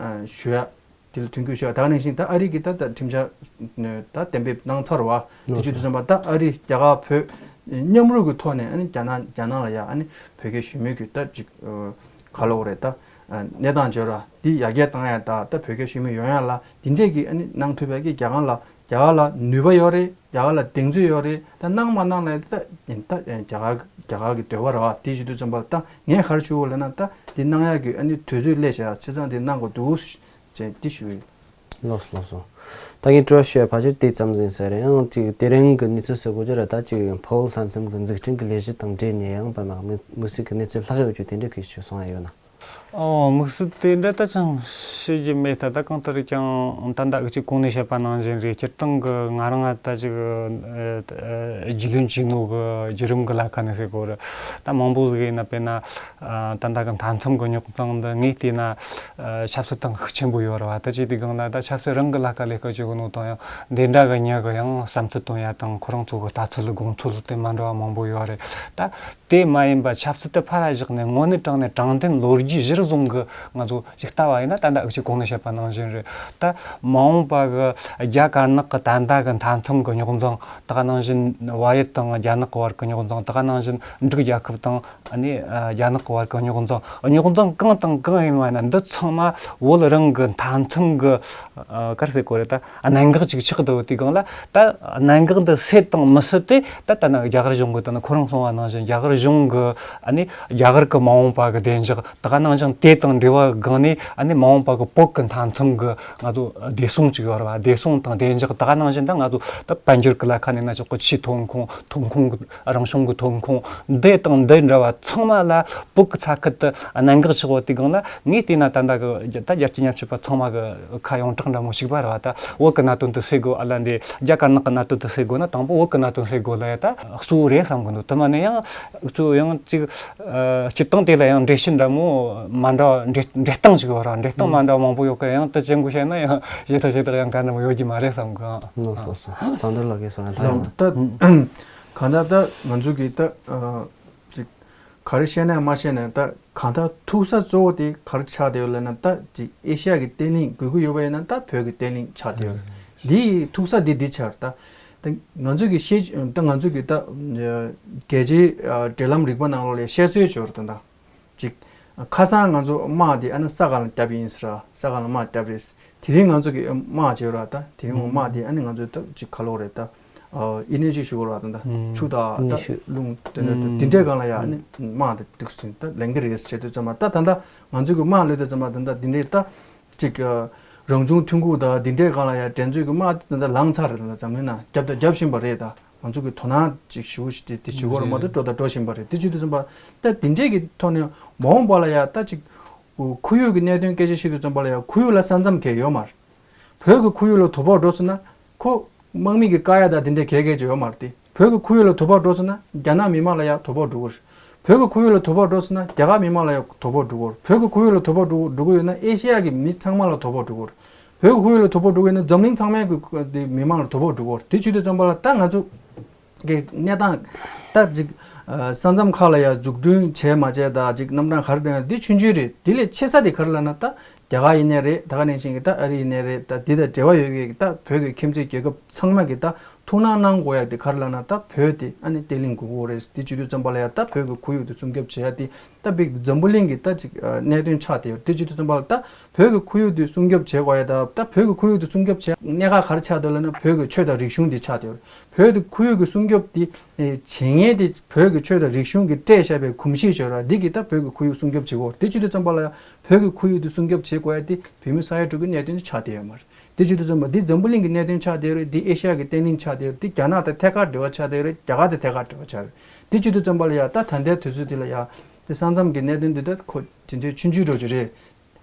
ཞུ་ཡ། དེ་ལ་མཐུན་འགྱུར་ཞུ་བ་དེ་ག་ནང་བཞིན་ད་ཨ་རི་གི་ད་ད་ཁྲིམས་འཆར་ད་གཏན་འབེབས་གནང་ཚར་བ་དེ་བྱེད་དུས་ཙམ་པ་ད་ཨ་རི་རྒྱ་གར་བོད་མཉམ་རུབ་ཀྱི་ཐོག་ནས་ཨ་ནི་རྒྱ་ནག་རྒྱ་ནག་ལ་ཡ་ཨ་ནི་བོད་སྐད་ཞུ་མུས་ཀྱི་ད་ཅིག་ག་ལབ་དགོས་རེད་ད་གནས་སྟངས་བརྗོད་ར་འདི་ཡར་རྒྱས་བཏང་ཡ་ད་ད་བོད་སྐད་ཞུ་མུས་ཡོང་ཡ་ལ་འདི་འདྲས་ཀྱི་ཨ་ནི་གནང་ཐུབ་པའི་གི་རྒྱ་གར་ལ་རྒྱ་གར་ལ་ནུས་པ་ཡོད་རེད། རྒྱ་གར་ལ་གདེང་ཚོད་ཡོད་རེད། ད་གནང་མ་གནང་ལ་ད་ད་རྒྱ་གར་རྒྱ་གར་གི་འདོད་པ་རེད་བ། དེ་བྱེད་དུས་ཙམ་པ་ད་ངས་ག་རེ་ཞུ་དགོས་ལབ་ན་ད་འདི་གནང་ཡ་གི་ཨ་ནི་དུས་ཚོད་སླེབས་བྱས་བྱས་ཙང་འདི་གནང་དགོས་འདུག་ཅེས་འདི་ཞུ་ཡོད། ལགས་སོ་ལགས་སོ། ད་ངས་དྲི་བ་ཞུ་ཡ་ཕལ་ཆེར་དེ་ཙམ་ཟིན་ས་རེད། ཡང་ཅིག་དེ་རིང་གི་གནས་ཚུལ་ཟེར་དགོས་རྒྱུ་རེད་ད་ཅིག་ཕོ་བོ་ས་མཚམས་ཀྱི་འཛུགས་སྐྲུན་གྱི་ལས་གཞི་དང་འབྲེལ་ནས་ཡང་པ་མ་དམིགས་དམིགས་བསལ་གྱི་གནས་ཚུལ་ལྷག་ཡོད་རྒྱུ་དེ་འདྲ་གི་ཞུ་སོང་ཡ་ཡོད་ན། ཨོ་དམིགས་བསལ་དེ་འདྲ་ད་ཅང་ཤེས་ཀྱི་མེད། ད་ད་གང་ལྟར་ཀྱང་ད་ད་འུ་ཅག་གོང་ནས་བཤད་པ་ནང་བཞིན་རེད། སྤྱིར་བཏང་གི་ང་རང་ད་ཅིག་རྒྱུས་ལོན་བྱས་ནོ་གི་བརྒྱུད་རིམ་གི་ལ་ཁ་ནས་ཟེར་དགོས་རེད། ད་མང་པོ་ཟིག་ཡིན་ན་དཔེར་ན། ད་ལྟ་གི་མཐའ་མཚམས་ཀྱི་རྙོག་འཛིང་འདི་ངས་བལྟས་ན་ཆབ་སྲིད་དང་ཤུགས་ཆེན་པོ་ཡོད་རེད་བ། ད་ཅི་དེ་སྒང་ལ་ད་ཆབ་སྲིད་རང་གི་ལ་ཁ་ལས་ཀ་བཅུག་ནོ་དང་ཡང་འདི་འདྲ་གི་མྱི་གི་ཡང་བསམ་ཚུལ་གཏོང་ཡ་དང་ཁོ་རང་ཚོ་གི་ལྟ་ཚུལ་དགོངས་ཚུལ་དེ་མ་འདྲ་བ་མང་པོ་ཡོད་རེད། ད་དེ་མ་ཡིན་པ་ཆབ་སྲིད་དེ་ཕར་ལ་བཞག་ནས་དངོས་གནས་དྲང་ནས་དྲང་བདེན་ལོ་རྒྱུས་གཞིར་བཟུང་གི་ང་ཚོ་ཅིག་ལྟ་བ་ཡིན་ན་ད་ལྟ་འུ་ཅག་གོང་ནས་བཤད་པ་ནང་བཞིན་རེད། ད་མ་འོངས་པ་གི་རྒྱ་དཀར་ནག་གི་ད་ལྟ་གི་མཐའ་མཚམས་གི་རྙོག་འཛིང་ད་ག་ནང་བཞིན་བལ་ཡུལ་དང་རྒྱ་ནག་གི་བར་གི་རྙོག་འཛིང་ད་ག་ནང་བཞིན་འབྲུག་རྒྱལ་ཁབ་དང་། ཨ་ནི་རྒྱ་ནག་གི་བར་གྱི་རྙོག་འཛིང་རྙོག་འཛིང་གང་དང་གང་ཡིན་པ་ཡིན་ན་འདི་ཚང་མ་བོད་རང་གི་མཐའ་མཚམས་ཀྱི་ག་རེ་ཟེར་དགོས་རེད། ད་གནད་འགག་ཅིག་ཆགས་འདུག་དེའི་སྒང་ལ་ད་གནད་འགག་འདི་སེལ་དང་མི་སེལ་དེ་ད་ལྟ་ན་རྒྱ་གར་གཞུང་གི་ད་ནི་ཁོ་རང་གསུངས་པ་ནང་བཞིན་རྒྱ་གར་གཞུང་གི་ཨ་ནི་རྒྱ་གར་གྱི་མ་འོངས་པ་གི་བདེ་འཇགས་ད་ག་ནང་བཞིན་དེ་དང་འབྲེལ་བ་སྒང་ནས་ཨ་ནི་མ་འོངས་པ་གི་བོད་ཀྱི་མཐའ་མཚམས་ཀྱི་ང་ཚོ་བདེ་སྲུང་ཅིག་ཡོད་རེད་བ། བདེ་སྲུང་དང་བདེ་འཇགས་ད་ག་ནང་བཞིན་ད་ང་ཚོ་ད་དཔལ་འབྱོར་གྱི་ལ་ཁ་ནས་ན་ཆོག་གི་ཆུའི་ཐོན་ཁུངས་ཐོན་ཁུངས་གི་རང་བྱུང་གི་ཐོན་ཁུངས་འདི་དང་འདི་འདྲ་བ་ཚང་མ་ལ་བོད་ཀྱི་ས་ཁུལ་དུ་གནད་འགག་ཆགས་པ་དེ་སྒང་ལ་ངས་བལྟས་ན་ད་ལྟ་གི་ད་རྒྱལ་སྤྱིའི་མཉམ་ཞུགས་པ་ཚང་མ་གི་ཁ་ཡོངས་གྲགས་འདྲ་མོ་ཞིག་པ་རེད་བ། ད་བོད་ཀྱི་གནད་དོན་དེ་སེལ་དགོས་ཨ་ལ་འདི་རྒྱ་དཀར་ནག་གི་གནད་དོན་དེ་སེལ་དགོས་ན་དང་པོ་བོད་ཀྱི་གནད་དོན་སེལ་དགོས་ལ་ཡ་ད་གཙོ་བོ་རེད་བསམ་གི་འདུག་དེ་མ་ནས་ཡང་གཙོ་བོ་ཡང་ཅིག་སྤྱིར་བཏང་དེ་ལ་ཡང་འགྲེལ་བཤད་འདྲ་མོ་མ་འདྲ་འགྲེལ་འགྲེལ་སྟངས་ཅིག་ཡོད་ར། འགྲེལ་སྟངས་མ་འདྲ་མང་པོ་ཡོད་ཀི་ཡང་དེ་ཅན་གོ་བཤད་ན་ཡང་ཞེ་དྲག་ཞེ་དྲག་ཡང་ག་འདྲ་མོ་ཡོད་ཀྱི་མ་རེད་བསམ་གི། ལགས་སོ་ལགས་སོ། ཚང་འདིར་ལགས་ཀྱིས་གསུངས་ན་ལྷ་ཡང་། ད། གང་ལྟར་ད་ང་ཚོ་གི་ད་ཨ་ཅིག་ག་རེ་བཤད་ན་མ་བཤད་ན་ད་གང་ལྟར་ཐུག་ས་གཙོ་བོ་དེ་ག་རེ་ཆགས་བསྡད་ཡོད་ལབ་ན། ད་ཅིག་ཨེ་ཤ་ཡ་གི་བརྟན་ལྷིང་དགོས་ཀྱི་ཡོད་པ་ཡིན་ན་ད་བོད་ཀྱི་བརྟན་ལྷིང་ཆགས་བསྡད་ཡོད། འདི་ཐུག་ས་འདི་འདི་ཆགས་རེད། ད་ད་ང་ཚོ་གི་ཤེས་ད་ང་ཚོ་གི་ད་རྒྱལ་སྤྱིའི་ཨ་འབྲེལ་ལམ་རིག་པ་ནང་ལོགས་ལ་བཤད་སྲོལ་ཅིག་ཡོད་རེད། ད་ད་ཅིག་ཁ་སང་ང་ཚོ་དམག་འདི་ཨ་ནི་ས་ག་ལ་བརྒྱབ་ཡིན་ཟེར། ས་ག་ལ་དམག་བརྒྱབ་རེད། དེ་རིང་ང་ཚོ་གི་དམག་བྱས་ར། ད་དེ་རིང་དམག་དེ་ཨ་ནི་ང་ཚོ་ད་ཅིག་ག་ལོག་རེད། ད་ཨ་ཨི་ནེ་ཇི་ཞུ་གོ་ར། ད་ད་ཆུ་དང་ད་རླུང་དེ་ནས་དེ་འདྲའི་སྒང་ལ་ཡ་ཨ་ནི་དམག་དེ་ཏིག་སུ་ད་ལེན་གི་རེད་བྱེད་དུས་ཙམ་པ། ད་ད་ད་ང་ཚོ་གི་དམག་ལས་དུས་ཙམ་པ་ད་ད་དེ་འདྲའི་ད་ཅིག་རང་བྱུང་ཐོན་ཁུངས་དང་དེ་འདྲའི་སྒང་ལ་ཡ་འགྲན་རྩོད་ཀྱི་དམག་དེ་ད་ལངས་ཚར་རེད། ད་འཛམ་གླིང་ནང་རྒྱབ་དང་རྒྱབ་བཞིན་པ་རེད། ད་ང་ཚོ་གི་དོ་སྣང་ཅིག་ཞུ་ཞིག་དེ་དེ་བྱེད་དགོས་ར་མ་གཏོགས་འགྲོ་དང་འགྲོ་བཞིན་པ་རེད། དེ་བྱེད་དུས་ཙམ་པ་ད་དེ་འདྲས་ཀྱི་ཐོག་ནས་མ་འོངས་པ་ལ་ཡ་ད་ཅིག་ཁོར་ཡུག་གི་གནད་དོན་སྐད་ཆ་བཤད་དུས་ཙམ་པ་ལ་ཡ་ཁོར་ཡུག་ལ་ས་མཚམས་གང་ཡང་ཡོད་མ་རེད། བོད་ཀྱི་ཁོར་ཡུག་ལ་དོ་ཕོག་འགྲོ་སོང་ན་ཁོ་དམག་མི་གི་བཀག་ཡ་ད་དེ་འདྲས་གང་ཡང་གང་ཡང་ཡོད་མ་རེད། དེ་བོད་ཀྱི་ཁོར་ཡུག་ལ་དོ་ཕོག་འགྲོ་སོང་ན་རྒྱ་ནག་མི་དམངས་ལ་ཡ་དོ་ཕོག་འགྲོ་གི་རེད། བོད་ཀྱི་ཁོར་ཡུག་ལ་དོ་ཕོག་འགྲོ་སོང་ན་རྒྱ་གར་མི་དམངས་ལ་ཡ་དོ་ཕོག་འགྲོ་གི་རེད། བོད་ཀྱི་ཁོར་ཡུག་ལ་དོ་ཕོག་འགྲོ་འགྲོ་གི་ཡོད་ན་ཨེ་ཤེ་ཡ་གི་མི་ཚང་མ་ལ་དོ་ཕོག་འགྲོ་གི་རེད། བོད་ཀྱི་ཁོར་ཡུག་ལ་དོ་ཕོག་འགྲོ་གི་ཡོད་ན་འཛམ་གླིང་ཚང་མའི་གི་དེ་མི་དམངས་ལ་དོ་ཕོག་འགྲོ་གི་རེད། དེ་བྱེད་དུས་ཙམ་པ་ལ་ད་ང་ཚོ་གི་གནས་སྟངས་ད་ཅིག་ས་མཚམས་ཁག་ལ་ཡ་འཛུགས་སྐྲུན་བྱས་མ་བྱས་ད་ཅིག་རྣམ་གྲངས་ག་རེ་བཏོན་ཡ་འདི་ཆུང་ཆུང་རེད། དེ་ལས་ཆེ་ས་དེ་ག་རེ་ལབ་ན་ད་རྒྱ་གར་ཡིན་ནའི་རེད། ད་ག་ནང་བཞིན་གི་ད་ཨ་རི་ཡིན་ནའི་རེད། ད་འདི་དང་འབྲེལ་བ་ཡོད་མཁན་གི་ད་བོད་ཀྱི་ཁྱིམ་མཚེས་རྒྱལ་ཁབ་ཚང་མ་གི་ད་ཐུགས་སྣང་གནང་དགོས་ཡ་དེ་ག་རེ་ལབ་ན། ད་བོད་དེ་ཨ་ནི་བརྟན་ལྷིང་དགོས་ཀྱི་རེད། དེ་བྱེད་དུས་ཙམ་པ་ལ་ཡ་ད་བོད་ཀྱི་ཁོར་ཡུག་དེ་སྲུང་སྐྱོབ་བྱེད་ཡ་དེ་ད་བིག་འཛམ་བུ་གླིང་གི་ད་ཅིག་གནད་དོན་ཆགས་བསྡད་ཡོད། དེ་བྱེད་དུས་ཙམ་པ་ལ་ད་བོད་ཀྱི་ཁོར་ཡུག་དེ་སྲུང་སྐྱོབ་བྱེད་དགོས་ཡ་ད་ད་བོད་ཀྱི་ཁོར་ཡུག་དེ་སྲུང་སྐྱོབ་བྱེད་གནད་འགག་ག་རེ་ཆགས་འདུག་ལབ་ན་བོད་ཀྱི་ཆོས་དང་རིག་གཞུང་དེ་ཆགས་བསྡད་ཡོད། བོད་དེ་ཁོར་ཡུག་གི་སྲུང་སྐྱོབ་དེ་ཨེ་བྱེད་མཁན་དེ་བོད་ཀྱི་ཆོས་དང་རིག་གཞུང་གི་སྲས་བཞག་པའི་གོམས་གཤིས་བྱོས་ར། འདི་གིས་ད་བོད་ཀྱི་ཁོར་ཡུག་སྲུང་སྐྱོབ་བྱེད་དགོས། དེ་བྱེད་དུས་ཙམ་པ་ལ་ཡང་བོད་ཀྱི་ཁོར་ཡུག་དེ་སྲུང་སྐྱོབ་བྱེད་དགོས་ཡ་དེ་བོད་མི་ས་ཡ་དྲུག་གི་གནད་དོན་དེ་ཆགས་བསྡད་ཡོད་མ་རེད། དེ་བྱེད་དུས་ཙམ་པ་འདི་འཛམ་བུ་གླིང་གི་གནད་དོན་ཆགས་བསྡད་ཡོད་རེད། འདི་ཨེ་ཤ་ཡ་གི་བརྟན་ལྷིང་ཆགས་བསྡད་ཡོད་རེད། འདི་རྒྱ་ནག་དང་ཐད་ཀར་འབྲེལ་བ་ཆགས་བསྡད་ཡོད་རེད། རྒྱ་གར་དང་ཐད་ཀར་འབྲེལ་བ་ཆགས་རེད། དེ་བྱེད་དུས་ཙམ་པ་ལ་ཡང་ད་ད་ལྟའི་དུས་ཚོད་འདི་ལ་ཡང་དེ་ས་མཚམས་ཀྱི་གནད་དོན་འདི་ད་ཁོ་དེ་འདྲའི་ཆུང་ཆུང་འགྲོ་གི་རེད།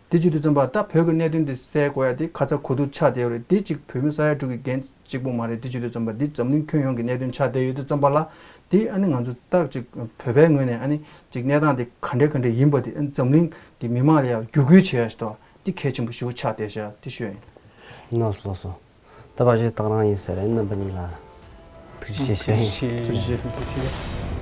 དེ་བྱེད་དུས་ཙམ་པ་ད་བོད་ཀྱི་གནད་དོན་འདི་སེལ་དགོས་ཡ་དེ་ཁ་ཚ་གོ་སྡུག་ཆགས་བསྡད་ཡོད་རེད། དེ་གཅིག་བོད་མི་ས་ཡ་དྲུག་གི་འགན་གཅིག་པོ་མ་རེད། དེ་བྱེད་དུས་ཙམ་པ་འདི་འཛམ་གླིང་ཁྱོན་ཡོངས་ཀྱི་གནད་དོན་ཆགས་བསྡད་ཡོད་དུས་ཙམ་པ་ལ་དེ་ཨ་ནི་ང་ཚོ་ད་ཅིག་བོད་པའི་ངོས་ནས་ཨ་ནི་ཅིག་གནས་སྟངས་དེ་ག་འདྲ་ག་འདྲ་ཡིན་པ་དེ་ཨ་ནི་འཛམ་གླིང་གི་མི་མང་ལ་ཡང་བརྒྱུད་སྐུལ་བྱེད་ཡ་ཞིག་དང་དེ་གལ་ཆེན་པོ་ཞིག་ཆགས་བསྡད་ཤག་དེ་ཤོད་ཡིན། ལགས་སོ་ལགས་སོ། ད་ཕལ་ཆེར་སྟག་རང་ཡིན་ཟེར་རེད། རྣམ་པ་གཉིས་ལ་ཐུགས་རྗེ་ཆེ་ཞུ་ཡིན། ཐུགས་རྗེ་ཆེ། ཐུགས་རྗེ་ཆེ།